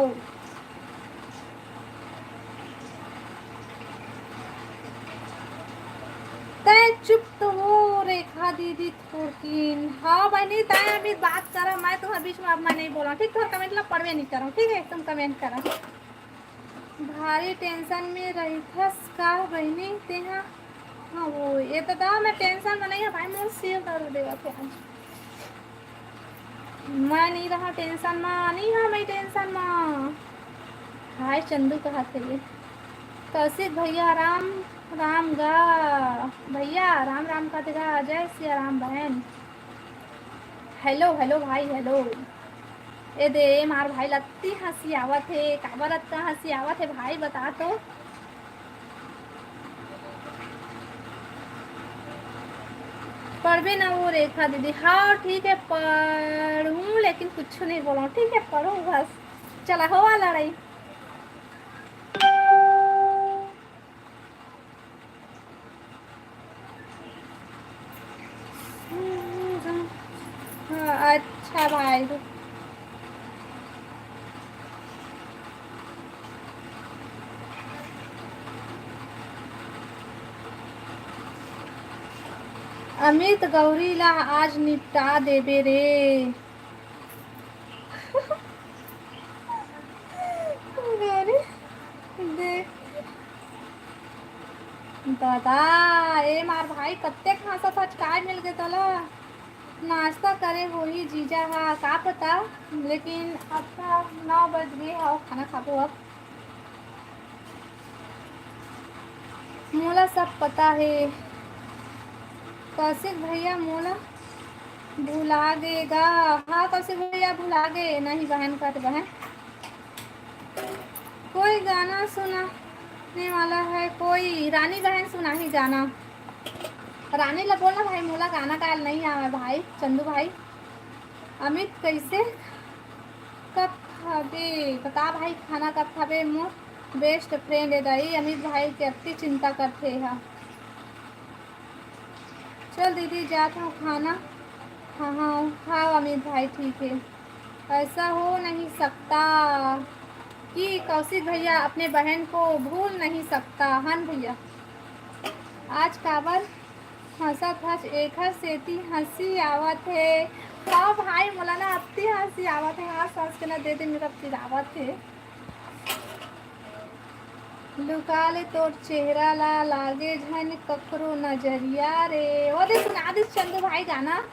तय चुप तो हो रेखा दीदी थोड़किन। हाँ बहनी, तय अभी बात करा, मैं तुम्हारे बीच में अब मैं नहीं बोला, ठीक? तुम्हारा कमेंट ला पढ़वे नहीं करूँ, ठीक है? तुम कमेंट करा। भारी टेंशन में रहिथस का बहिनी तेहा? हाँ, वो ये तो था, मैं टेंशन में नहीं है भाई, मोर सिर दर्द देवत है आज। मैं नहीं रहा टेंशन में, नहीं हाँ मैं टेंशन में। हाय चंदू कहा थे ये। कौशिक भैया, राम राम गा। भैया, राम राम कथे गा। जय सिया राम बहन। हेलो, हेलो भाई, हेलो। ए दे, ए मार भाई ल अत्ती हंसी आवत हे। काबर अत्ता हंसी आवत हे भाई, बता तो। पढ़बे ना वो रेखा दीदी। हाँ, ठीक है, पढ़ूँ, लेकिन कुछ नहीं बोलूँ, ठीक है, पढ़ूँ बस। चला, होवा लड़ाई। हाँ, अच्छा भाई। अमित, गौरी ला आज निपटा देबे रे। गौरी, देख दादा, ए मार भाई, कत्ते खांसत हच, काय मिल गे तोला? नाश्ता करे होही जीजा हा, का पता, लेकिन अब का नौ बज गे हव, खाना खाबो अब। मोला सब पता हे। कौशिक भैया मोला भुला गे गा। हाँ कौशिक भैया भुला गे। नहीं बहन, कत बहन, कोई गाना सुनाने वाला है कोई? रानी बहन सुनाही गाना। रानी ला बोलना भाई, मोला गाना गायल नहीं आवे भाई, चंदू भाई। अमित कैसे कब खाबे? बता भाई, खाना कब खाबे? मोर best friend हे दाई, अमित भाई के अति चिंता करथे हा। चल दीदी, जात हूँ खाना। हाँ, हाँ, हाँ, अमित भाई, ठीक है। ऐसा हो नहीं सकता कि कौशिक भैया अपने बहन को भूल नहीं सकता। हन भैया, आज काबर हंसत हस, एखर सेती हंसी आवत हे। हाँ भाई, मोला ना अति हंसी आवत हे। हाँ, सांस के ना दे दे मेरा पिरावत हे। लुका ले तोर चेहरा ला, लागे झन ककरो नजरिया रे। ओ दे, सुना दिस चंदू भाई गाना।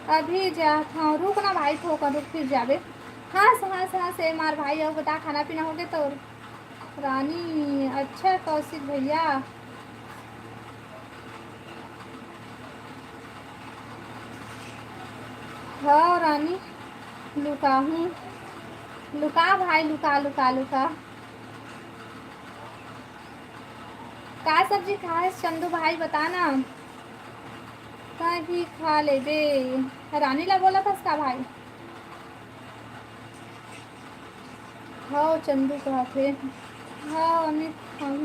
अभी जात हंव, रुक ना भाई, थोकन रुक, फिर जाबे। हंस, हंस, हंस, ए मार भाई, अउ बता, खाना पीना होगे तोर? रानी, अच्छा कौशिक भैया। हव रानी, लुकाहूँ। लुका भाई, लुका, लुका, लुका। का सब्जी खाए हस चंदू भाई, बता ना। कहीं खा लेबे। रानी ला बोलत हस का भाई? हव चंदू कहत हे। हव अमित, हव।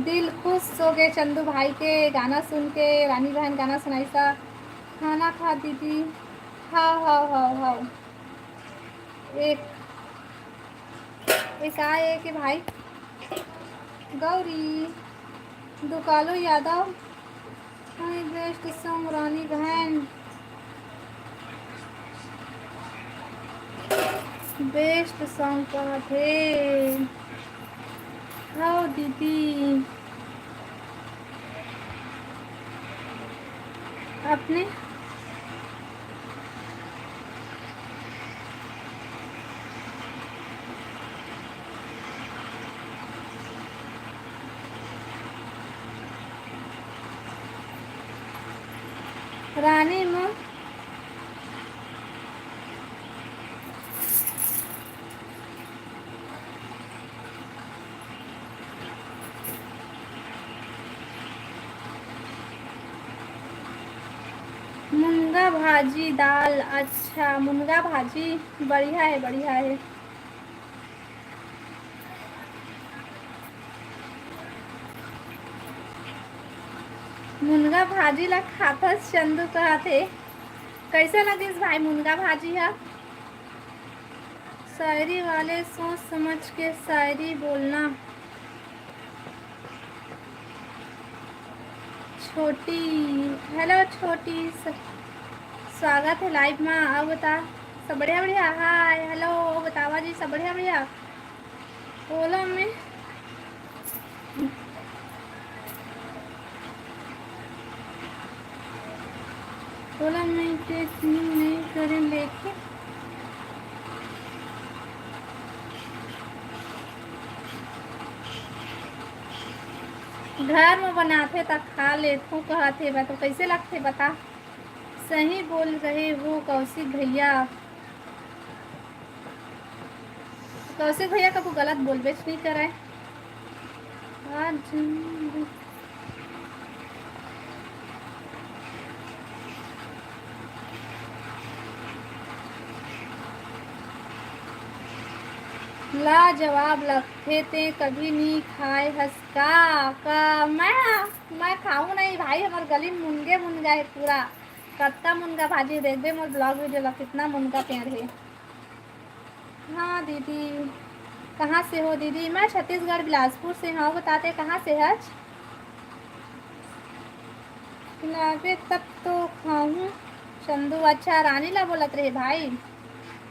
दिल खुश हो गे चंदू भाई के गाना सुन के। रानी बहन गाना सुनाइस। खाना खा दीदी। हव, हव, हव, हव। एक, एक आए के भाई Gauri Dukalu Yadav. My best song रानी बहन। Best song कहत हे। हव दीदी। अपने रानी म मुनगा भाजी दाल। अच्छा, मुनगा भाजी बढ़िया हे, बढ़िया हे। मुनगा भाजी ला खाथस चंदू कहत हे। कैसे लगिस भाई मुनगा भाजी हा? शायरी वाले सोच समझ के शायरी बोलना। छोटी, hello छोटी, स-, स्वागत हे live मा। अउ बता, सब बढ़िया बढ़िया? Hi, hello, बतावा जी, सब बढ़िया बढ़िया? ओला मैं टेक्स्ट नहीं, नहीं करे लेके घर म बनाथे त खा लेथों कहत हे, तो कइसे लगथे बता? सही बोल रहे हो कौशिक भैया। कौशिक भैया कभू गलत बोलबेच नहीं करे। आज लाजवाब लगथे, ते कभी नी खाए हस का? का मैं, मैं खाऊं नहीं भाई, हमर गली में मुनगे मुनगा है पूरा। कतका मुनगा भाजी, देखबे मोर vlog video ला, कितना मुनगा पेड़ है। हाँ दीदी, कहाँ से हो दीदी? मैं छत्तीसगढ़ बिलासपुर से हूँ। बता, ते कहाँ से हच? बनाबे तब तो खाहूँ। चंदू, अच्छा, रानी ला बोलत रहे भाई,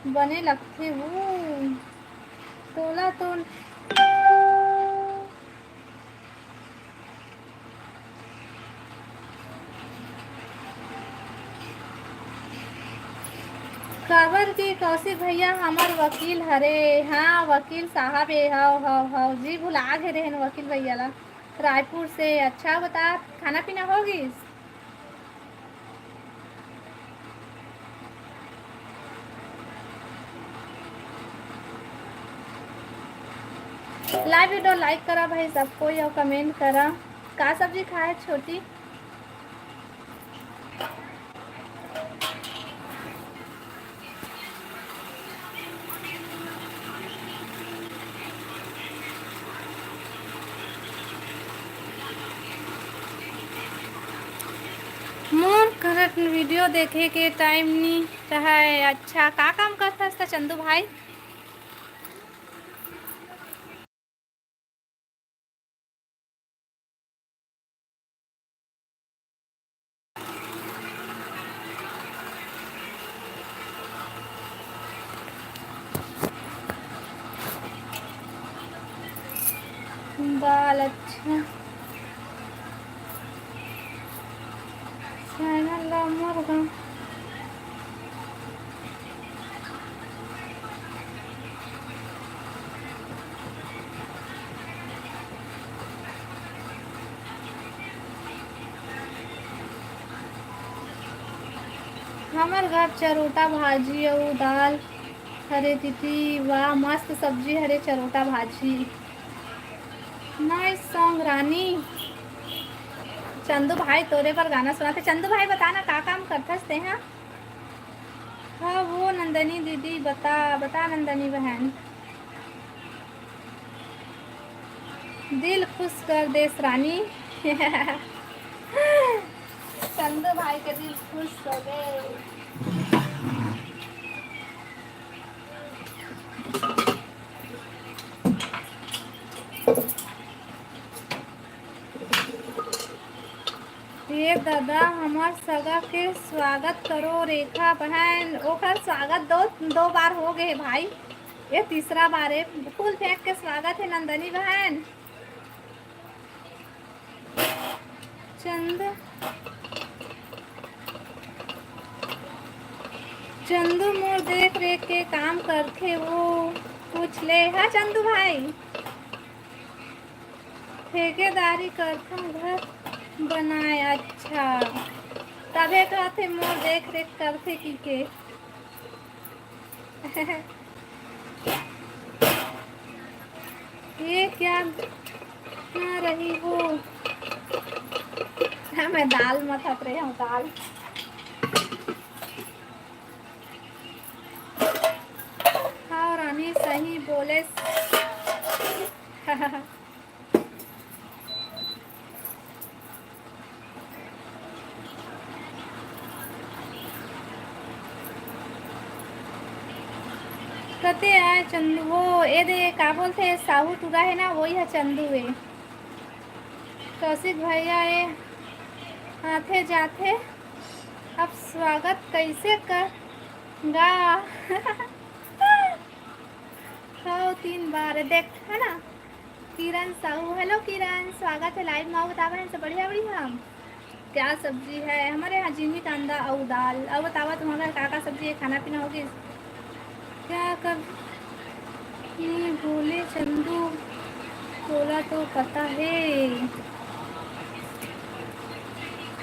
बने लगथे वो। तोला तो काबर कि कौशिक भैया हमर वकील हरे। हाँ, वकील साहब ए, हव, हव, हव जी, भुला गे रहेन वकील भैया ला। रायपुर से। अच्छा, बता, खाना पीना हो गिस? Live video like करा भाई सब कोई, और comment करा। का सब्जी खाए छोटी? मोर करत video देखे के time नी रहय। अच्छा, का काम करथस त चंदू भाई? दाल, अच्छा। Channel ला मुर्गा। हमर घर चरोटा भाजी अउ दाल। अरे दीदी, वाह, मस्त सब्जी हरे चरोटा भाजी। Nice song रानी। चंदू भाई तोरे बर गाना सुनाथे। चंदू भाई, बता ना, का काम करथस तेहा? हाँ वो नंदनी दीदी, बता, बता नंदनी बहन। दिल खुश कर देस रानी। चंदू भाई के दिल खुश हो गए। हे दादा, हमर सगा के स्वागत करो रेखा बहन। ओकर स्वागत दो, दो बार हो गए हे भाई, ये तीसरा बार हे। फूल फेंक के स्वागत हे नंदनी बहन। चंदू, चंदू मोर देख रेख के काम करथे, वो पूछ ले। हाँ चंदू भाई, ठेकेदारी करथन घर बनाए। अच्छा, तभे कहथे मोर देख रेख करथे कि के। ये क्या, क्या रही वो? हाँ, मैं दाल मथत रहे हूँ, दाल। हाँ, रानी सही बोले। कते आय चंदू? वो ए दे, का बोलथे, साहू टूरा हे ना, वही ह चंदू ए। कौशिक भैया ए आथे जाथे, अब स्वागत कैसे कर गा। हव, तीन बार देख, है ना? किरण साहू, hello किरण, स्वागत है live में। बतावा है सब बढ़िया, बढ़िया। क्या सब्जी है? हमारे यहाँ जिमी कांदा अउ दाल। अउ बतावा तुम्हारे घर का का सब्जी है, खाना पीना हो गया? क्या कब ये बोले चंदू, बोला तो पता है।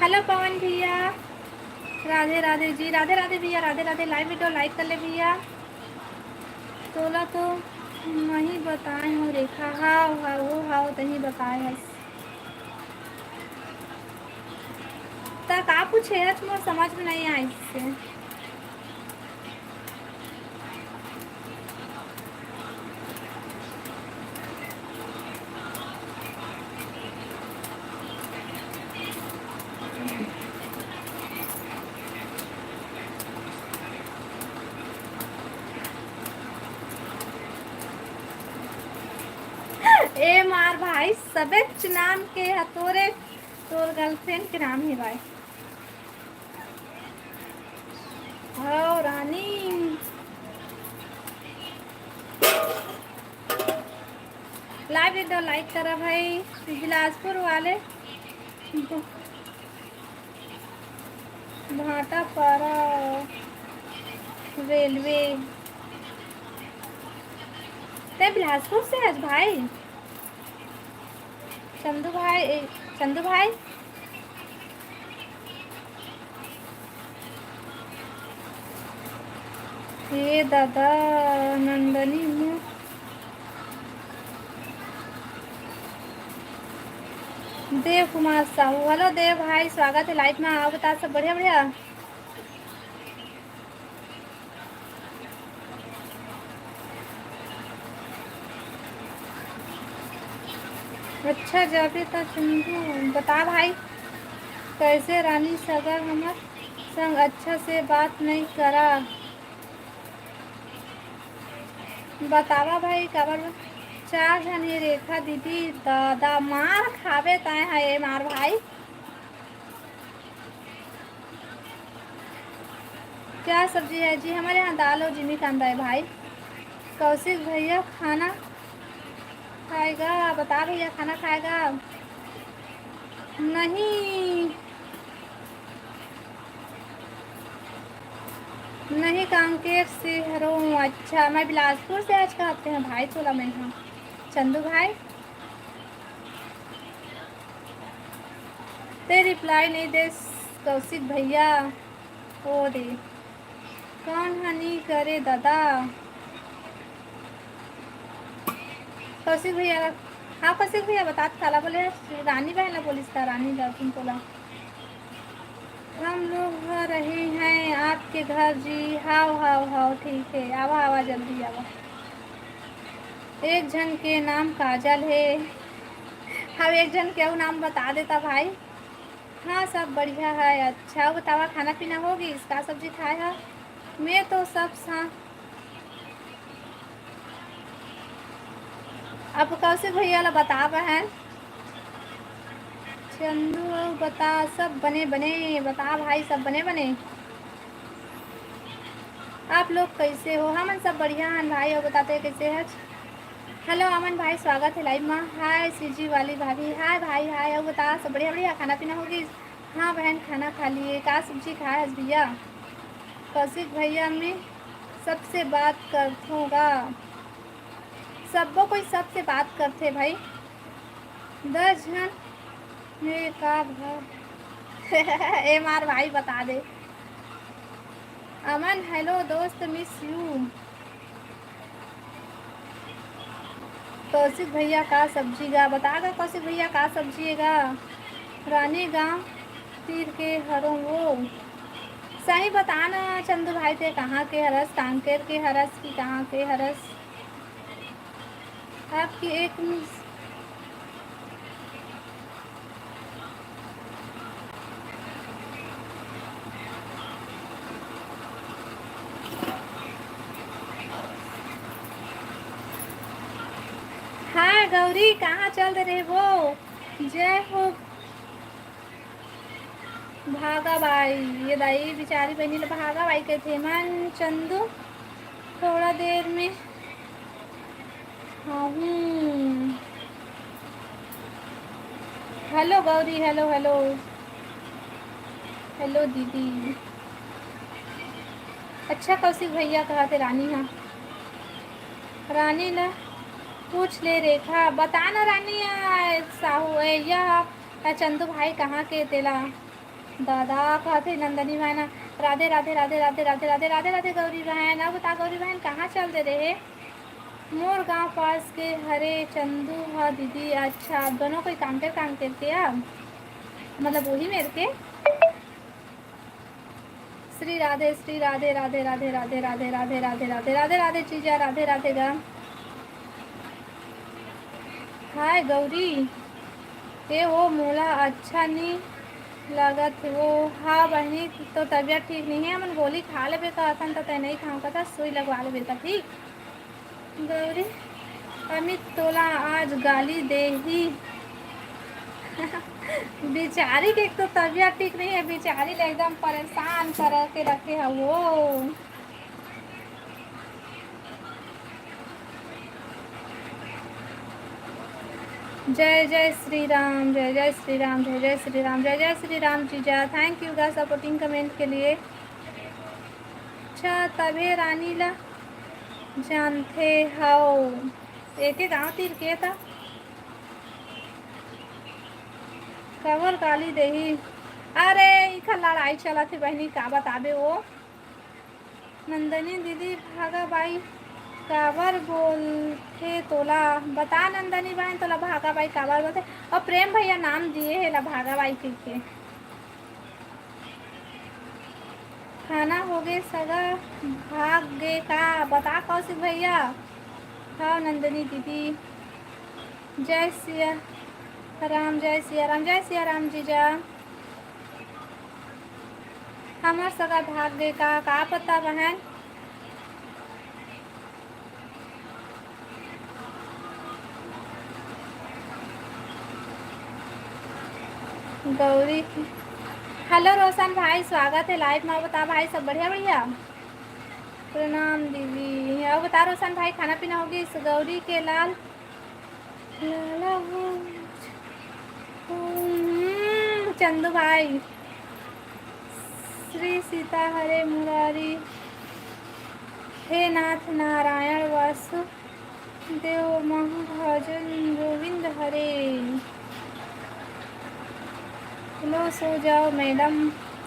हेलो पवन भैया, राधे राधे जी। राधे राधे भैया, Radhe Radhe. Live video like कर ले भैया। तोला तो नहीं बताए हूँ रेखा। हाव हाव, ओ हाव, तही बताए हस। त का पूछे हच, मोर समझ में नहीं आइस। एम आर भाई, सबेच नाम के ह तोरे, तोर girlfriend के नाम हे भाई। हव रानी। Live video like करा भाई, बिलासपुर वाले। भाटापारा रेलवे। ते बिलासपुर से हच भाई? चंदू भाई, ए, चंदू भाई। हे दादा, नंदनी मु-, देव कुमार साहू, हेलो देव भाई, स्वागत हे live में। अउ बता, सब बढ़िया बढ़िया? अच्छा जाबे त चंदू, बता भाई, कैसे रानी सगा हमर संग अच्छा से बात नहीं करा? बतावा भाई, काबर चार झन हे रेखा दीदी, दादा मार खाबे तय ह, ए मार भाई। क्या सब्जी है जी? हमारे यहाँ दाल और जिमी कांदा है भाई। कौशिक भैया खाना खाएगा? बता भैया, खाना खाएगा? नहीं, नहीं, कांकेर से हरों। अच्छा, मैं बिलासपुर से आज कहते हैं भाई, चोला में हाँ। चंदू भाई, ते reply नहीं दे कौशिक भैया। ओ दे, कौन ह नी करे दादा? कौशिक भैया, हाँ कौशिक भैया, बतात काला बोले, रानी बहन ला बोलिस का, रानी ला तुम तोला। हम लोग ह रहे हैं आपके घर जी। हाव हाव हाव, ठीक है, आवा आवा, जल्दी आवा। एक झन के नाम काजल है। हम एक झन के अउ नाम बता देता भाई। हाँ, सब बढ़िया है। अच्छा, बतावा, खाना पीना हो गई? इसका सब्जी खाए है? मैं तो सब सा-, अब कौशिक भैया ला बता बहन। चंदू, बता, सब बने बने? बता भाई, सब बने बने? आप लोग कैसे हो? हमन सब बढ़िया हन भाई, अउ बताते कैसे है? हेलो अमन भाई, स्वागत है live में। हाय सीजी वाली भाभी, हाय भाई, हाय। अउ बता, सब बढ़िया बढ़िया? खाना पीना हो गई? हाँ बहन, खाना खा लिए। का सब्जी खाए हस भैया? कौशिक भैया, मैं सबसे बात करथों गा। सब्बो कोई सबसे बात करथे भाई। दस झन में का भा-, ए मार भाई, बता दे। अमन, हेलो दोस्त, miss you। कौशिक भैया का सब्जी गा, बता गा कौशिक भैया का सब्जी हे गा। रानी गांव तीर के हरों वो। सही बता ना चंदू भाई, ते कहाँ के हरस, कांकेर के हरस कि कहाँ के हरस? आपकी एक मिस-, हाँ गौरी, कहाँ चल दे रहे वो? जय हो भागा बाई, ये दाई बिचारी बहिनी ल भागा बाई कहिथे मन। चंदू, थोड़ा देर में आहूँ। Hello Gauri, hello, hello. Hello दीदी। अच्छा कौशिक भैया कहत हे रानी हा। रानी ला पूछ ले रेखा, बता ना रानी, आ, साहू, ए, यह, आ, चंदू भाई कहाँ के तेला? दादा, कहत हे नंदनी बहन, राधे, राधे, राधे, राधे, राधे, राधे, राधे, राधे, गौरी बहन। अब बता गौरी बहन, कहाँ चल दे रहे? मोर गांव पास के हरे चंदू ह दीदी। अच्छा, आप दोनों कोई कांकेर, कांकेर के आ? मतलब वही मेर के? श्री राधे, श्री राधे, राधे, राधे, राधे, राधे, राधे, राधे, राधे, राधे, जीजा, राधे, राधे गा। हाय गौरी, ए वो मोला अच्छा नी लगत वो। हाँ बहिनी, तो तबीयत ठीक नहीं है, हमन गोली खा लेबे कहथन, त तै नहीं खाऊं कहथस, सुई लगवा लेबे त ठीक। गौरी, अमित तोला आज गाली देही। बिचारी के एक तो तबीयत ठीक नहीं है, बिचारी ले एकदम परेशान कर के रखे है वो। जय जय श्री राम, जय जय श्री राम, जय जय श्री राम, जय जय श्री राम जीजा। Thank you गा supporting comment के लिए। अच्छा, तभे रानी ला जानथे हव। एके गांव तीर के त काबर गाली देही? अरे, इखर लड़ाई चलत हे बहिनी, का बताबे वो। नंदनी दीदी, भागा बाई काबर बोलथे तोला? बता नंदनी बहन, तोला भागा बाई काबर बोलथे? और प्रेम भैया नाम दिए हे ला भागा बाई कहिके। खाना होगे सगा, भाग गे का? बता कौशिक भैया। हाँ नंदनी दीदी। जय सिया राम, जय सिया राम, जय सिया राम जीजा। हमर सगा भाग गे का, का पता बहन। गौरी की हेलो रोशन भाई, स्वागत है लाइव में। बता भाई, सब बढ़िया बढ़िया? प्रणाम दीदी। और बता रोशन भाई, खाना पीना होगी? गौरी के लाल लाला हो। हम्म, चंदू भाई। श्री सीता हरे मुरारी। हे नाथ नारायण वासु देव महाभजन गोविंद हरे। लो सो जाओ मैडम।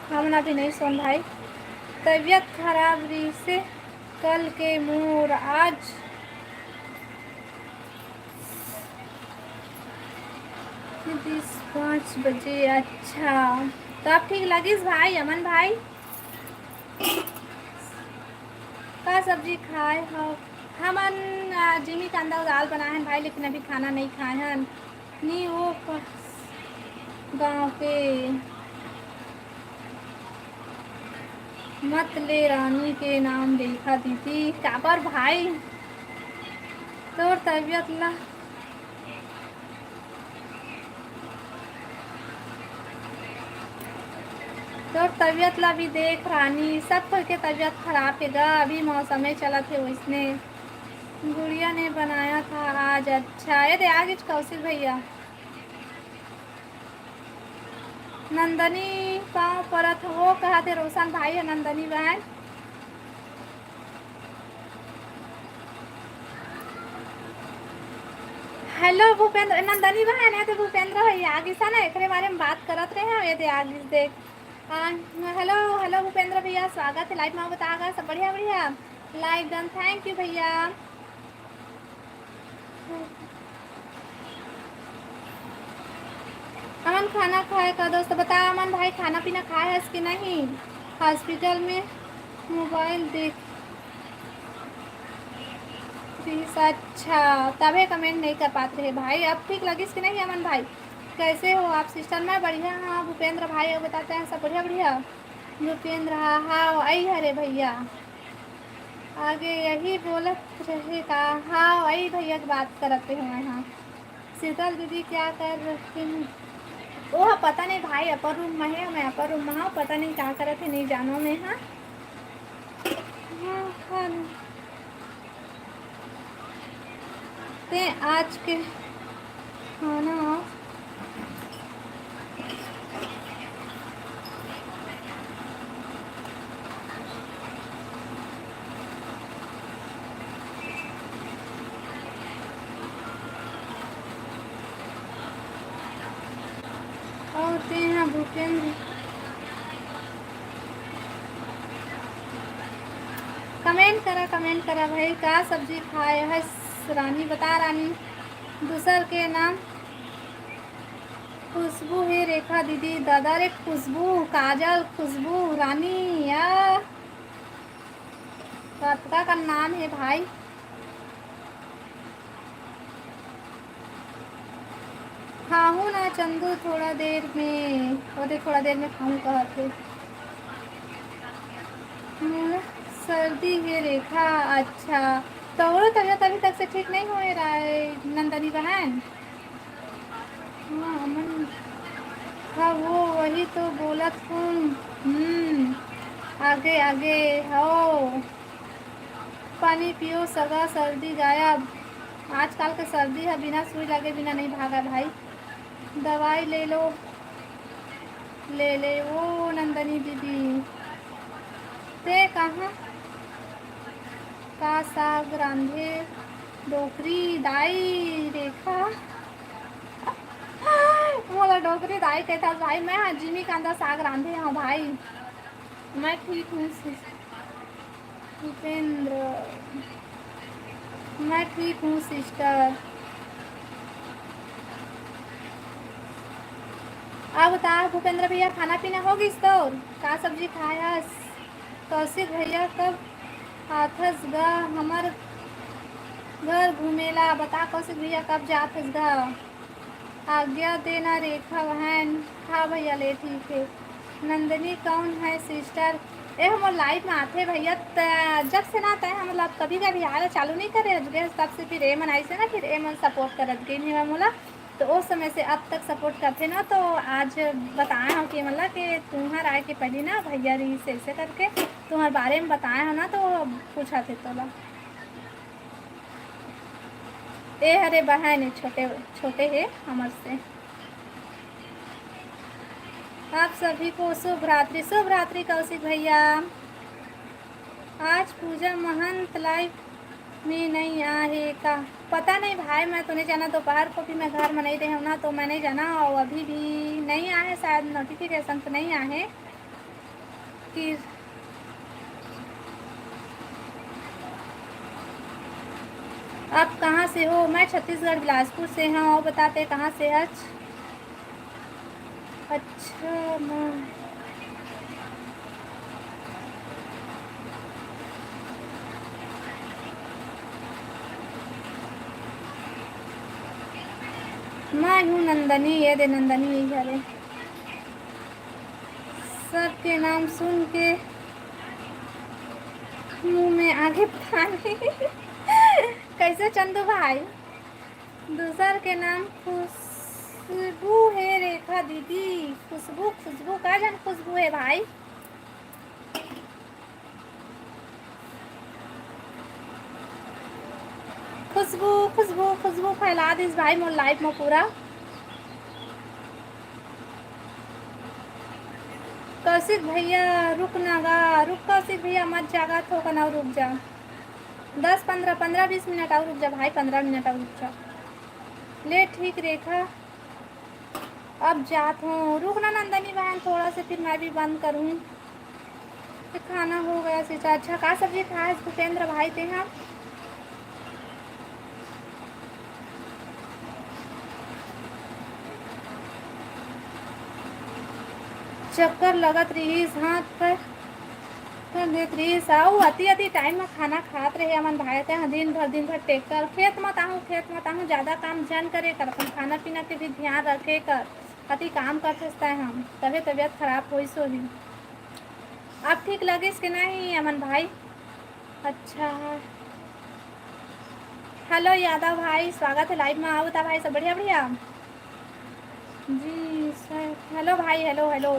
हमन अभी नहीं सोन भाई, तबीयत खराब रही से कल के मोर आज दिस पाँच बजे। अच्छा, तो अब ठीक लगिस भाई अमन भाई? का सब्जी खाए हो? हमन जिमी कांदा दाल बनाए हन भाई, लेकिन अभी खाना नहीं खाए हन। नी वो गांव के मत ले रानी के नाम देखा दीदी। काबर भाई, तोर तबीयत ला तोर तबीयत ला भी देख रानी, सब कोई के तबीयत खराब हे गा, अभी मौसमे चलत हे वैसने। गुड़िया ने बनाया था आज। अच्छा, ये दे आ गिस कौशिक भैया। नंदनी पाँव परत हो कहा थे रोशन भाई है नंदनी बहन। हेलो भूपेंद्र, नंदनी बहन है तो भूपेंद्र भैया आगे सा ना, एकरे बारे में बात करत रहे हैं, ये दे आगे देख। हाँ, हेलो हेलो भूपेंद्र भैया, स्वागत है लाइव में। बतागा सब बढ़िया बढ़िया? लाइव डन, थैंक यू भैया। अमन खाना खाए का दोस्त बता, अमन भाई खाना पीना खाए हस कि नहीं? हॉस्पिटल में मोबाइल देख रहीस। अच्छा, तभे कमेंट नहीं कर पात रहे भाई। अब ठीक लगिस कि नहीं अमन भाई? कैसे हो आप सिस्टर? मैं बढ़िया हाँ भूपेंद्र भाई, और बताते हैं सब बढ़िया बढ़िया। भूपेंद्र हाँ हाँ आई हरे भैया। आगे यही बोलत रहे का? हाँ, वही भैया के बात करत रहे हुए हाँ। शीतल दीदी क्या कर रही हूँ? ओह पता नहीं भाई, अपर रूम में है, मैं अपर रूम में हूँ, पता नहीं क्या करत है, नहीं जानो मैं हाँ। हाँ, हाँ। ते आज के खाना और तेहा भूपेंद्र कमेंट करा, कमेंट करा भाई, का सब्जी खाए हस रानी? बता रानी, दूसर के नाम खुशबू हे रेखा दीदी। दादा रे खुशबू, काजल, खुशबू, रानी या कतका का नाम हे भाई। खाहूँ ना चंदू थोड़ा देर में, ओदे थोड़ा देर में खाहूँ कहत हे। मोला सर्दी हे रेखा। अच्छा, तोरो तबियत अभी तक से ठीक नहीं होए रहा है नंदनी बहन? हाँ, हमन, हाँ, वो वही तो बोलत हूँ। हम्म, आगे, आगे, हो। पानी पियो सगा, सर्दी गायब। आजकल के सर्दी ह बिना सुई लगे बिना नहीं भागा भाई। दवाई ले लो, ले ले। ओ नंदनी दीदी, ते कहाँ का साग रांधे? डोकरी दाई रेखा। मोला डोकरी दाई कहता भाई, मैं हाँ जिमी कांदा साग रांधे हूँ भाई। मैं ठीक हूँ sis-, भूपेंद्र, मैं ठीक हूँ सिस्टर। अब बता भूपेंद्र भैया, खाना पीना हो गिस तोर? का सब्जी खाए हस? कौशिक भैया कब आथस गा हमर घर घूमेला? बता कौशिक भैया, कब जाथस गा? आज्ञा देना रेखा बहन। हाँ भैया, ले ठीक है। नंदनी कौन है सिस्टर? ए, हमर लाइव में आथे भैया, त-, जब से ना तय, मतलब, कभी कभी आना चालू नहीं करे, जुगे तब से फिर ए मन आइसे ना, फिर ए मन सपोर्ट करत गई नहीं मैं मोला, तो उस समय से अब तक सपोर्ट करथे ना। तो आज बताए हो कि मतलब कि तुम्हार आए के पहली ना भैया रही से ऐसे करके तुम्हार बारे में बताए हो ना, तो पूछा थे तोला। ए हरे बहन, छोटे, छोटे हे हमर से। आप सभी को शुभ रात्रि, शुभ रात्रि कौशिक भैया। आज पूजा महंत लाइव में नहीं आए का? पता नहीं भाई, मैं तो नहीं जाना, दोपहर को भी मैं घर में नहीं रही हूँ ना, तो मैं नहीं जाना। और अभी भी नहीं आए, शायद नोटिफिकेशन तो नहीं आए। कि आप कहाँ से हो? मैं छत्तीसगढ़ बिलासपुर से हूँ। और बताते कहाँ से हच? अच्छा माँ, मैं हूँ नंदनी, ये दे नंदनी, यही हरे। सबके नाम सुन के मुंह में आगे पानी। कैसे चंदू भाई? दूसर के नाम खुशबू हे रेखा दीदी। खुशबू, खुशबू का जन खुशबू हे भाई? खुशबू, खुशबू, खुशबू फैला दिस भाई मोर लाइव में पूरा। कौशिक भैया रुक ना गा, रुक कौशिक भैया, मत जागा, थोकन और रुक जा। दस, पन्द्रह, पन्द्रह, बीस मिनट और रुक जा भाई, पन्द्रह मिनट और रुक जा। ले ठीक रेखा, अब जात हूँ। रुक ना नंदनी बहन, थोड़ा से फिर मैं भी बंद करूँ। तो खाना हो गया सिस्टर। अच्छा, का सब्जी खाए भूपेंद्र भाई ते हम? चक्कर लगत रहिस, हाथ पैर कर देत रहिस। अउ अति अति टाइम म खाना खात रहे हमन भाई ते ह, दिन भर, दिन भर टेक्टर खेत म ताहूँ, खेत म ताहूँ, जादा काम झन करे कर, अपन खाना पीना के भी ध्यान रखे कर। अति काम करथस तैं हम, तभे तबीयत खराब होइस होही। अब ठीक लगिस कि नहीं अमन भाई? अच्छा। हेलो यादव भाई, स्वागत है लाइव में। आओ बता भाई, सब बढ़िया, बढ़िया जी सर। हेलो भाई, हेलो, हेलो।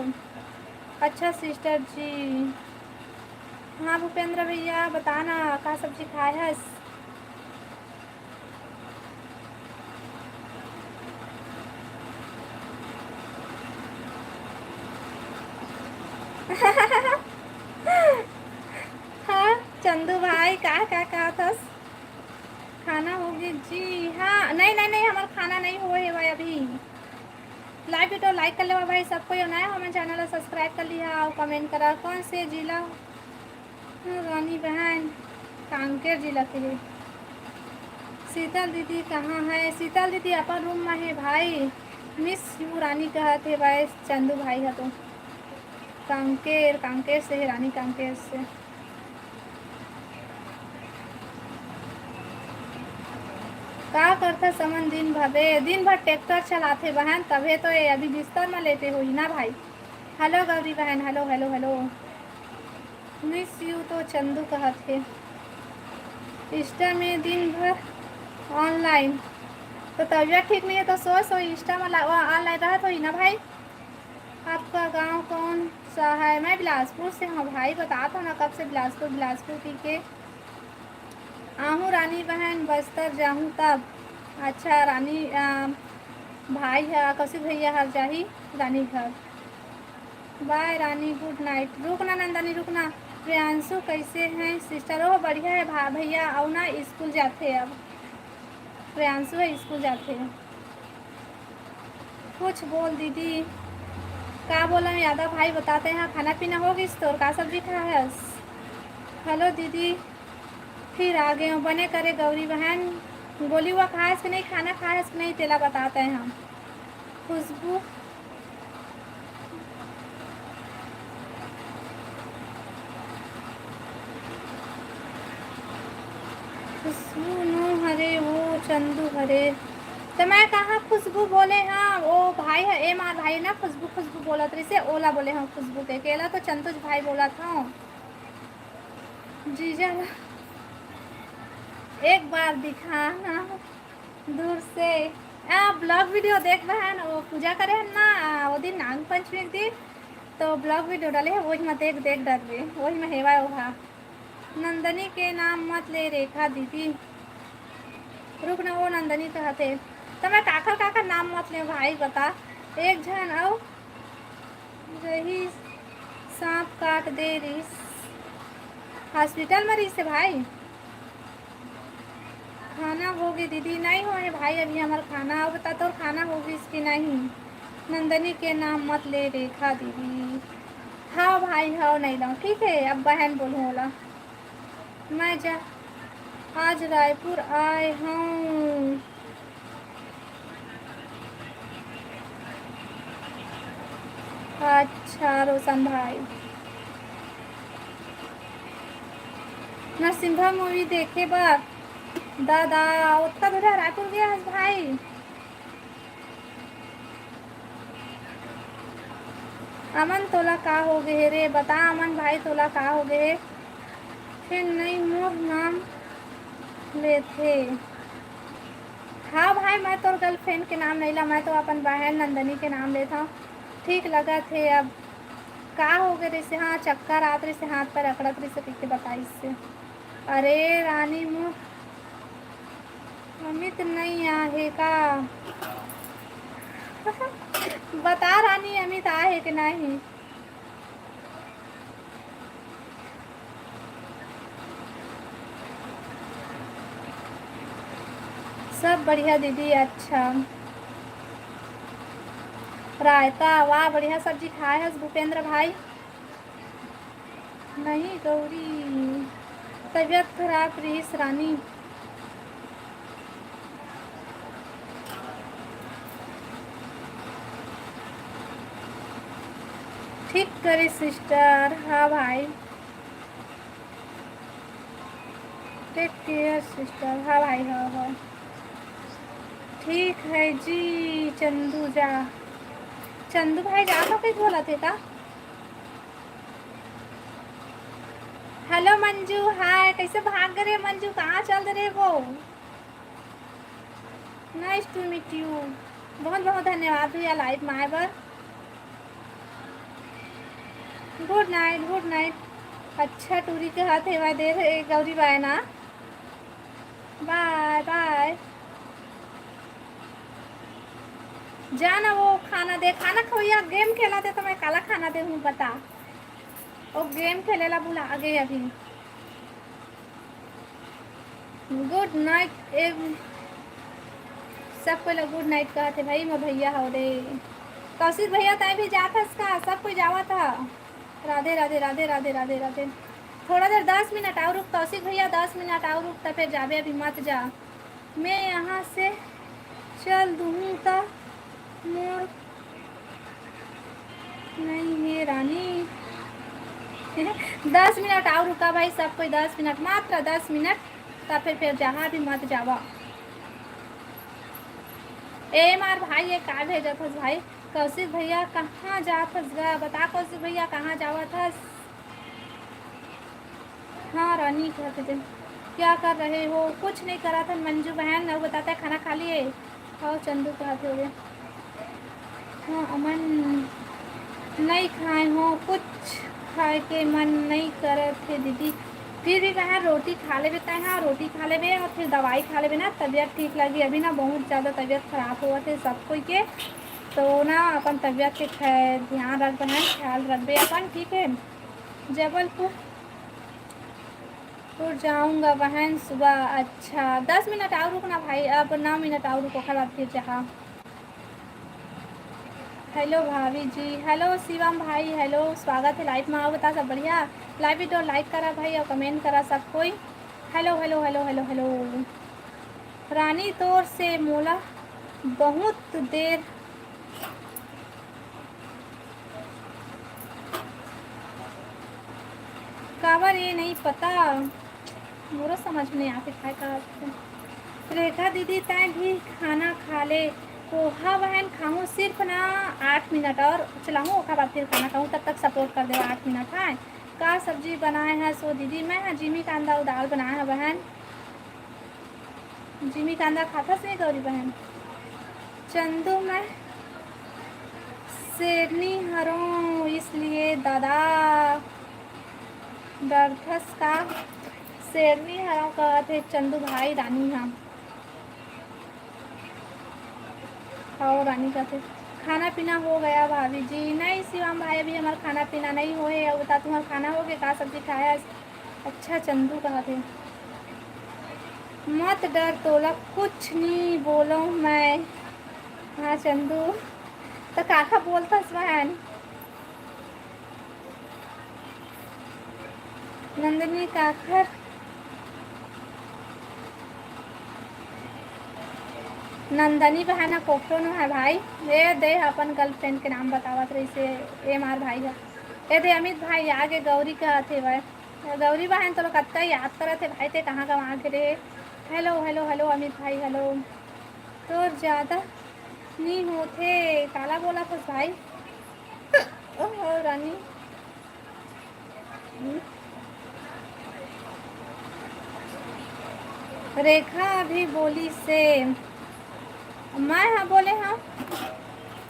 अच्छा सिस्टर जी। हाँ भूपेंद्र भैया, बता ना का सब्जी खाए हस? हाँ चंदू भाई, का का कहत हस? खाना होगे जी। हाँ, नहीं नहीं नहीं, हमर खाना नहीं होए हे भाई अभी। लाइव वीडियो लाइक कर लेवा भाई, सबको ये नया हो हमर चैनल ला सब्सक्राइब कर लिहा और कमेंट करा कौन से जिला। हाँ, रानी बहन। कांकेर जिला के हे। शीतल दीदी कहाँ है? शीतल दीदी अपन रूम में है भाई। Miss you रानी कहत हे भाई चंदू भाई ह तो। कांकेर, कांकेर से है रानी, कांकेर से। का करथस अमन दिन भर? बे, दिन भर ट्रैक्टर चलाथे बहन, तभे तो ये अभी बिस्तर में लेटे होही ना भाई। हेलो गौरी बहन, hello, hello, hello. Miss you तो चंदू कहत हे। Insta में दिन भर online, तो तबीयत ठीक नहीं है तो सो सो Insta में ला-, online रहत होही ना भाई। आपका गांव कौन सा है? मैं बिलासपुर से हूँ भाई, बतात हूँ ना कब से बिलासपुर, बिलासपुर पी के। आहूँ रानी बहन, बस्तर जाहूँ तब। अच्छा रानी, अ, भाई ह, कौशिक भैया हर जाही रानी घर। Bye रानी, good night। रुक ना नंदनी, रुक ना। प्रियांशु कैसे हैं sister? ओह बढ़िया है भा-, भैया, अउ ना स्कूल जाथे अब। प्रियांशु है स्कूल जाथे। कुछ बोल दीदी। का बोलम यादव भाई, बताते हैं, खाना पीना हो गइस तोर, का सब्जी खाए हस? हेलो दीदी, फिर आ गए हो। बने करे गौरी बहन, गोली हुआ खाए हस कि नहीं, खाना खाए हस कि नहीं, तेला बताते हैं हम। खुशबू, खुशबू नो हरे, वो चंदू हरे। तो मैं कहाँ खुशबू बोले हाँ, वो भाई है, एम आर भाई ना, खुशबू, खुशबू बोलत रहिसे, ओला बोले हाँ खुशबू के, केला तो चंदूज भाई बोलत हाँ। जीजा ला एक बार दिखाना दूर से। आ, vlog video देख बहन, वो पूजा करे हन ना, वो दिन नाग पंचमी के दिन, तो vlog video डाले है, वही में देख, देख डरबे, वही में हेवा ओहा। नंदनी के नाम मत ले रेखा दीदी। रुक ना, वो नंदनी कहत हे। त मैं काकर, काकर नाम मत ले भाई, बता। एक झन अउ रही, सांप काट दे रहिस। हॉस्पिटल में रहिस हे भाई। खाना हो गए दीदी? नहीं होए भाई अभी हमार खाना। अब बता तोर खाना हो गइस कि नहीं? नंदनी के नाम मत ले रेखा दीदी। हाँ भाई, हाँ नहीं लो, ठीक है, अब बहन बोलूँ ओला। मैं जा, आज रायपुर आए हूँ। अच्छा रोशन भाई, नरसिम्हा मूवी देखे बर। दादा, ओतका दूर रायपुर गया हस भाई? अमन, तोला का हो गे हे रे? बता अमन भाई, तोला का हो गे हे? फेर नई मोर नाम लेथे। हाँ भाई, मैं तोर girlfriend के नाम नई ला, मैं तो अपन बहन नंदनी के नाम लेथव। ठीक लगत हे अब। का हो गे रिहिसे? हाँ, चक्कर आत रिहिसे, हाथ पैर अकड़त रिहिसे, कहिके बताइस हे। अरे रानी मोर अमित नई आहे का? बता रानी, अमित आहे कि नहीं? सब बढ़िया दीदी। अच्छा, रायता, वाह, बढ़िया सब्जी खाए हस भूपेंद्र भाई। नहीं गौरी, तबीयत खराब रहिस रानी। ठीक करे sister। हाँ भाई, take care sister। हाँ भाई, हाँ, हाँ, ठीक है जी। चंदू जा, चंदू भाई जा तो कहीं बोला थे का? हेलो मंजू, हाय, कैसे भाग गे रे मंजू, कहाँ चल दे रे वो? Nice to meet you। बहुत बहुत धन्यवाद भैया live में आए बर। Good night, good night। अच्छा टूरी के हाथ हेवा दे रे गौरी बाय ना। बाय बाय। जा ना वो खाना दे, खाना खवैया game खेलत हे तो मैं काला खाना दे हूँ बता। वो game खेले ला बुला गे अभी। Good night। ए, सब कोई ला good night कहत हे भाई, मैं भैया हव रे। कौशिक भैया, तैं भी जात हस का? सब कोई जावत ह। राधे, राधे, राधे, राधे, राधे, राधे। थोड़ा देर, दस मिनट और रुक कौशिक भैया, दस मिनट और रुक, त फिर जाबे, अभी मत जा। मैं यहाँ से चल दूँ त मोर नहीं हे रानी। दस मिनट और रुका भाई, सब कोई दस मिनट, मात्र दस मिनट, त फिर, फिर जहाँ भी मत जावा। एम आर भाई, ये का भेजत हस भाई? कौशिक भैया, कहाँ जात हस गा? बता कौशिक भैया, कहाँ जावत हस? हाँ रानी, कहत हे, क्या कर रहे हो? कुछ नहीं करत हन मंजू बहन। अउ बता, तैं खाना खा लिए? अउ चंदू कहत हे, हाँ अमन, नहीं खाए हो, कुछ खाए के मन नहीं करत हे दीदी। फिर भी बहन, रोटी खा लेबे तैं, हाँ रोटी खा लेबे और फिर दवाई खा लेबे ना, तबीयत ठीक लगी। अभी ना बहुत ज़्यादा तबीयत खराब होवत हे सब कोई के, तो ना अपन तबीयत के खै-, ध्यान रख बहन, ख्याल रखबे अपन, ठीक है। जबलपुर टूर जाऊंगा बहन सुबह। अच्छा, दस मिनट और रुकना भाई, अब नौ मिनट और रुको, ओकर बाद फिर जहाँ। हेलो भाभी जी, हेलो शिवम भाई, हेलो, स्वागत है लाइव में। आओ बता, सब बढ़िया? लाइव वीडियो लाइक करा भाई और कमेंट करा सब कोई। Hello, hello, hello, hello, hello. Rani तोर से मोला बहुत देर काबर ये नहीं पता, मोरो समझ में नहीं आते खाए का। रेखा दीदी, तैं भी खाना खा ले। पोहा बहन खाऊं सिर्फ ना आठ मिनट और चलाऊं, ओकर बाद फिर खाना खाऊं, तब तक सपोर्ट कर दे आठ मिनट। हाँ, का सब्जी बनाए है सो दीदी? मैं हाँ जिमी कांदा अउ दाल बनाए है बहन। जिमी कांदा खाथस नहीं गौरी बहन? चंदू, मैं शेरनी हरों, इसलिए दादा डरथस का? शेरनी हरों कहत हे चंदू भाई रानी हा। खाओ रानी कहते, खाना पीना हो गया भाभी जी? नहीं शिवम भाई, अभी हमार खाना पीना नहीं होए। अब बता, तुम्हार खाना हो गया, का सब्जी खाया? अच्छा चंदू कहत हे, मत डर तोला कुछ नहीं बोलो मैं। हाँ चंदू, तो काका बोलता बहन? नंदनी काखर? नंदनी बहन ह कोखरो नो है भाई। ए दे, अपन गर्लफ्रेंड के नाम बतावत रहिसे एम आर भाई ह। ए दे अमित भाई आगे गौरी कहत हे भाई। गौरी बहन तोला कतका याद करत हे भाई, ते कहाँ गंवा गे रे? हेलो, हेलो, हेलो अमित भाई, हेलो। तोर ज्यादा नी होथे, काला बोलत हस भाई? ओहो रानी। रेखा अभी बोलिसे, मैं हा बोले हंव।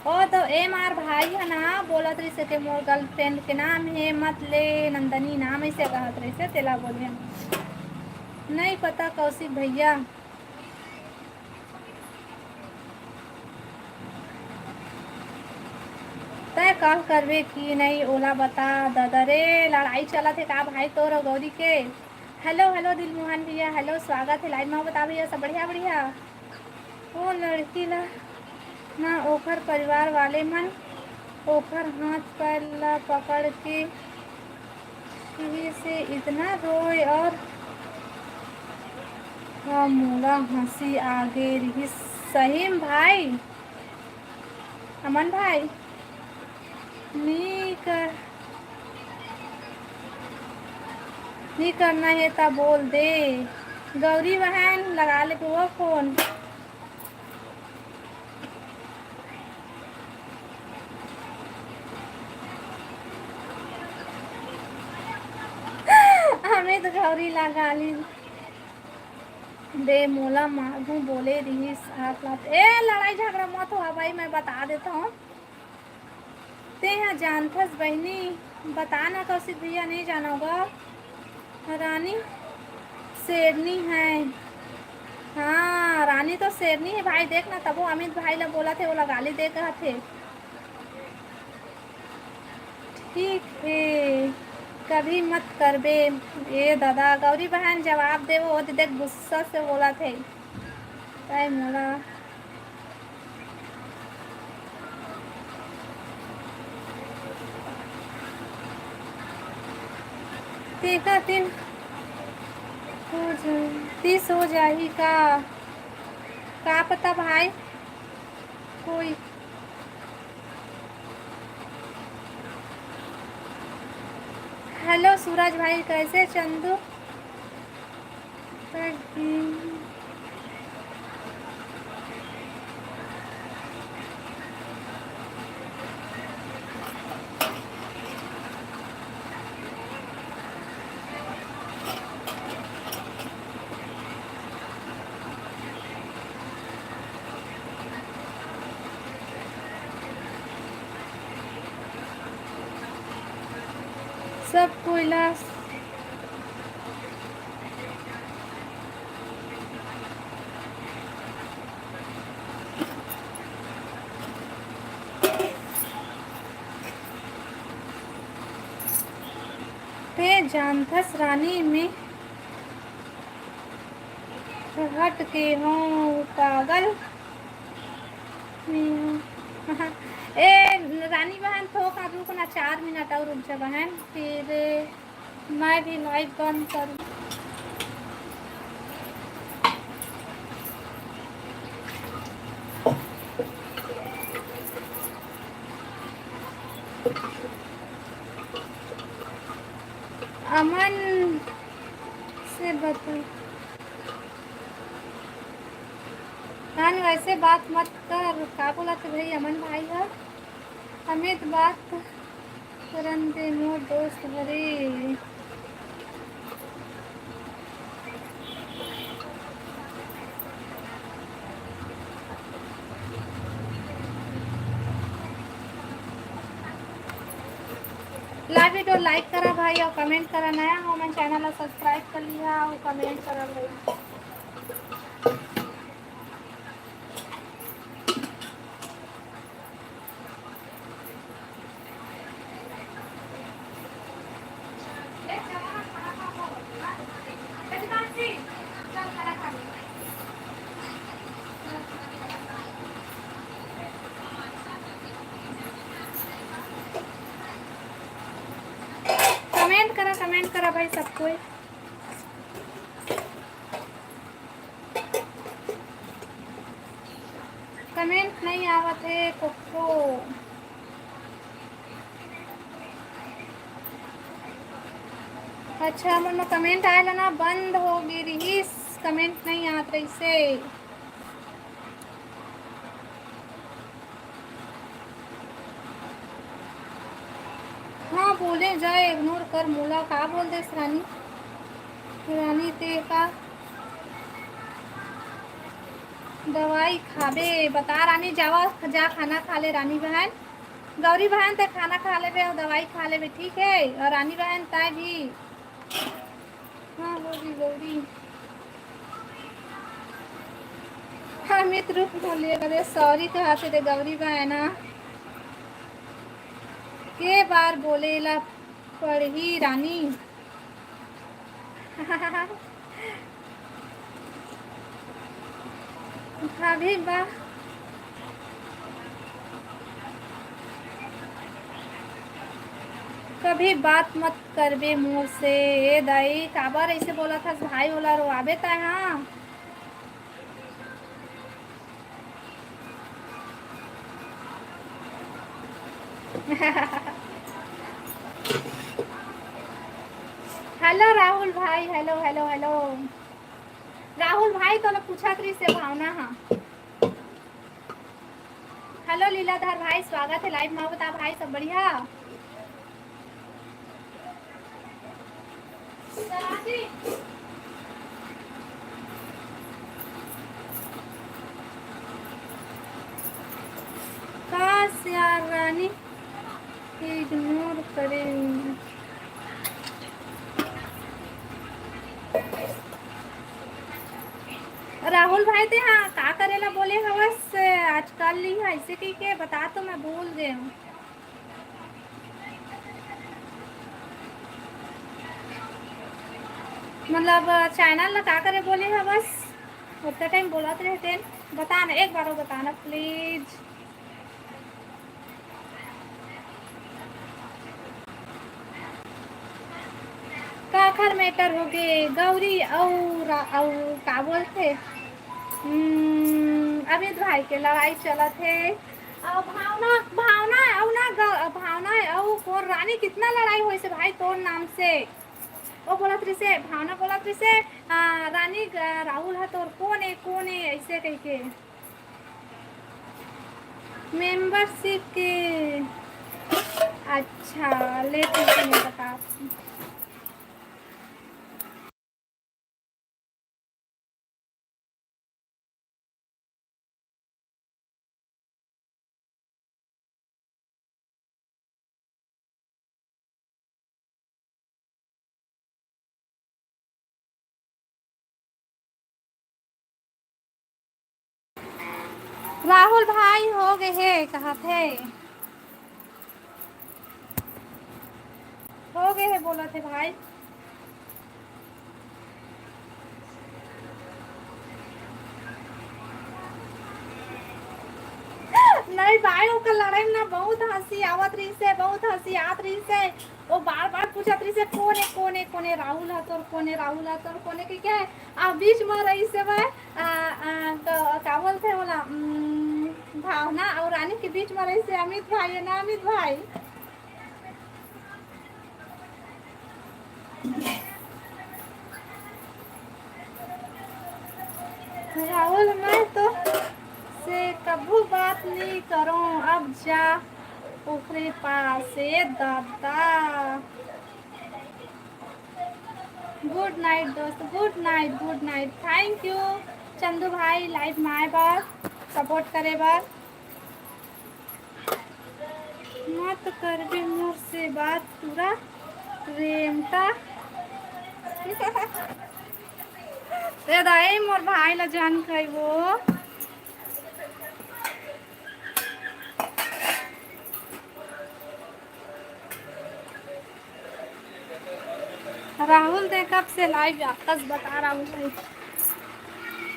ओ तो एम आर भाई ह ना बोलत रहिसे के मोर गर्लफ्रेंड के नाम हे, मत ले नंदनी नाम, अइसे कहत रहिसे, तेला बोले हंव। नहीं पता कौशिक भैया। तैं कह करबे कि नहीं ओला बता ददा रे। लड़ाई चलत हे का भाई तोर अउ गौरी के? हेलो, हेलो दिलमोहन भैया, हेलो, स्वागत हे लाइव में। बता भैया, सब बढ़िया, बढ़िया? ओ लड़की ला ना ओखर परिवार वाले मन ओखर हाथ पैर ला पकड़ के इही से इतना रोए और मोला हंसी आगे रिहिस। सही में भाई, अमन भाई, नी कर, नी करना हे ता बोल दे। गौरी बहन लगा ले बुआ फोन। अमित गौरी ला गाली दे, मोला मारहूं बोले रिहिस हाथ लात। ए, लड़ाई झगड़ा मत हुआ भाई, मैं बता देता हूँ। तेहा जानथस बहिनी, बता ना कौशिक भैया, नहीं जानव गा। रानी शेरनी है। हाँ, रानी तो शेरनी है भाई। देख ना, तबो अमित भाई ला बोलत हे, ओला गाली दे कहत हे। ठीक हे, कभी मत करबे। ए दादा, गौरी बहन जवाब देवो, ओ दे देख गुस्सा से बोलत हे। तय मोला देखा तीन हो जा-, तीस हो जाही का, का पता भाई। कोई हेलो सूरज भाई, कैसे चंदू? सब कोई ला ते जानथस रानी में हट के हूँ पागल। ए रानी बहन, थोका रुक ना, चार मिनट और रुक जा बहन, फिर मैं भी लाइव बंद करूँ। अमन से बता, कान वैसे बात मत कर। का बोला थे भाई अमन भाई ह? अमित बात करन दे मोर दोस्त हरे। लाइव वीडियो लाइक करा भाई, और कमेंट करा, नया हो मन चैनल ला सब्सक्राइब कर लिहा और कमेंट करा भाई। कमेंट करा, कमेंट करा भाई सब कोई। कमेंट नहीं आवत हे कोको। अच्छा, मोर में कमेंट आए ला ना बंद हो गे रिहिस, कमेंट नहीं आत रहिसे। हाँ, बोले जाए, इग्नोर कर मोला। का बोल देस रानी? रानी ते का दवाई खाबे? बता रानी, जावा, जा खाना खा ले रानी बहन। गौरी बहन ते खाना खा लेबे और दवाई खा लेबे, ठीक है? और रानी बहन ताय भी। हाँ, गौरी, गौरी। हाँ, मित्र रूप बोलिए, अरे सॉरी कहा थे रे गौरी बहन, हाँ। के बार बोले ला पड़ही रानी। भाभी बा, कभी बात मत करबे मोर से। ए दाई, काबर ऐसे बोलत हस भाई, ओला रोआबे तै, हाँ। हेलो राहुल भाई, हेलो, हेलो, हेलो। राहुल भाई, तोला पूछत रहिस हे भावना, हाँ। हेलो लीलाधर भाई, स्वागत है लाइव में। बता भाई, सब बढ़िया? काश यार रानी, इग्नोर करे। राहुल भाई, ते हाँ का करे ला बोले हवस आजकल ली, ऐसे कही के बता तो, मैं भूल गए हूँ। मतलब चैनल ला का करे बोले हवस, उतना टाइम बोलत रहते, बताना एक बार, बताना प्लीज। का हर मैटर हो गे। गौरी अउ रा-, अउ का बोलथे, हम्म, अमित भाई के लड़ाई चलत हे। अउ भावना, भावना अउ ना ग-, भावना अउ कोन रानी कितना लड़ाई होइसे भाई तोर नाम से। ओ बोलत रहिसे, भावना बोलत रहिसे, आ, रानी ग-, राहुल ह तोर कोन ए, कोन ए, अइसे कहिके। मेंबरशिप के, अच्छा, ले ठीक हे, मैं बता। राहुल भाई हो गे हे, कहत हे। हो गे हे, बोलत हे भाई। नहीं भाई, ओकर लड़ाई में ना बहुत हंसी आवत रहिसे, बहुत हंसी आत रहिसे। वो बार बार पूछत रहिसे, "कोन ए, कोन ए, कोन ए, राहुल ह तोर कोन ए, राहुल ह तोर कोन ए?" कहिके। आ बीच में रहिसे वह, आ, आ, क-, का बोलथे ओला, उम, भावना अउ रानी के बीच में रहिसे अमित भाई, हे ना अमित भाई? राहुल, मैं तो से कभू बात नहीं करूं, अब जा ओकरे पास, ए दादा। गुड नाइट दोस्त, good night, good night. Thank you Chandu भाई, लाइव में आए बर, सपोर्ट करे बर। मत करबे मोर से बात पूरा रेमटा। ए दाई, मोर भाई ला जान खाई वो। राहुल दे कब से लाइव आकस बता राहुल भाई।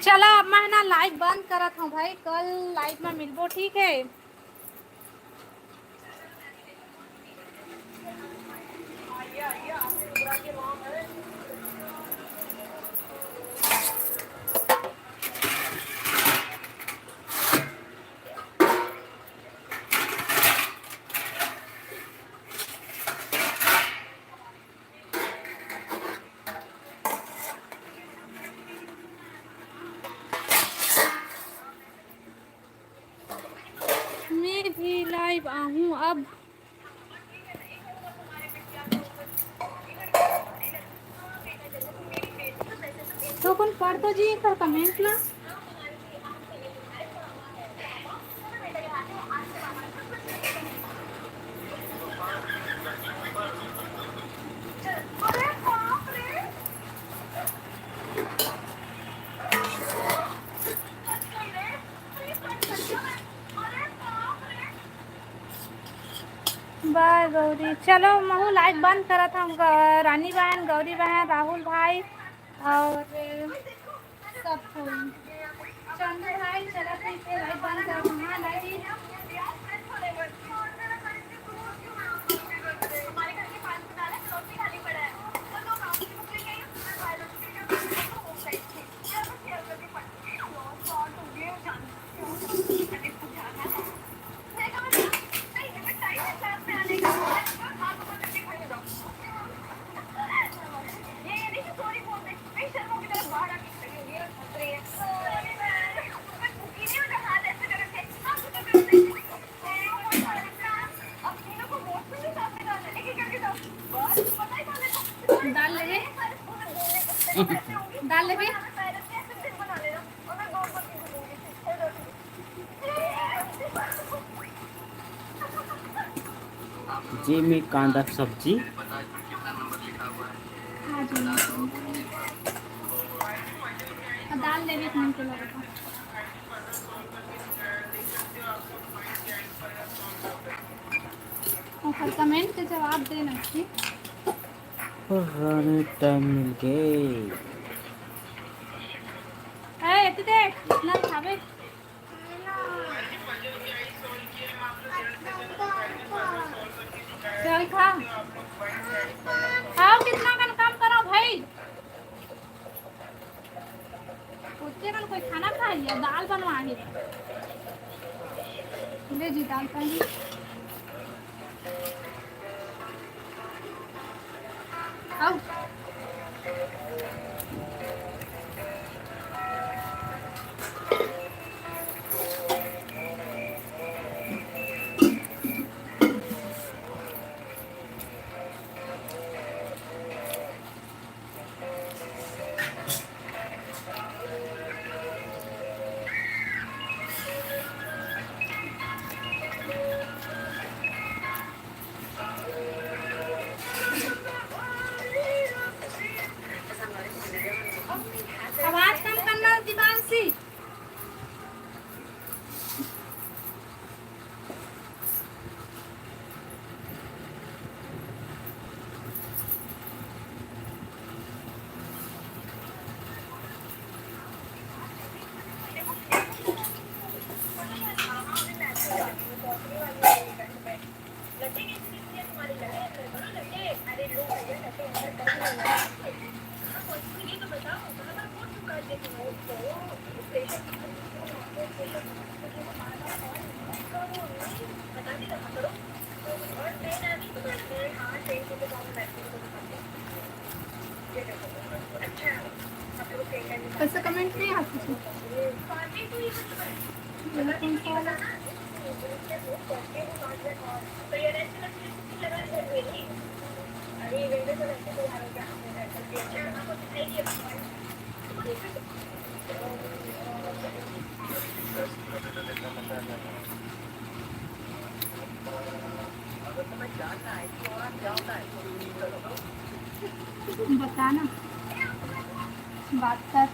चला अब मैं ना लाइव बंद करत हूँ भाई, कल लाइव में मिलबो, ठीक है। मैं भी लाइव आहूँ अब। तो कौन पढ़ तो जी एकर कमेंट ला। बाय गौरी। चलो, महू लाइव बंद करत हूँ। ग-, रानी बहन, गौरी बहन, राहुल भाई और सब कोई। चंदू भाई, चलो ठीक है, लाइव बंद करत हूँ। हाँ, लाइव। दाल लेबे? दाल लेबे? जे में कांदा सब्जी। दाल लेबे कौन के लगे? ओकर कमेंट के जवाब देना, ठीक? रानी टाइम मिल गए। ए, एती देख, नल खाबे। चल खा। आओ, कितना कन कम करो भाई। जी, दाल पानी। आओ। आवाज कम करना, दिवांशी। ऐसा कमेंट नहीं आता था। मेरा कौन सा वाला? बताना, बात कर।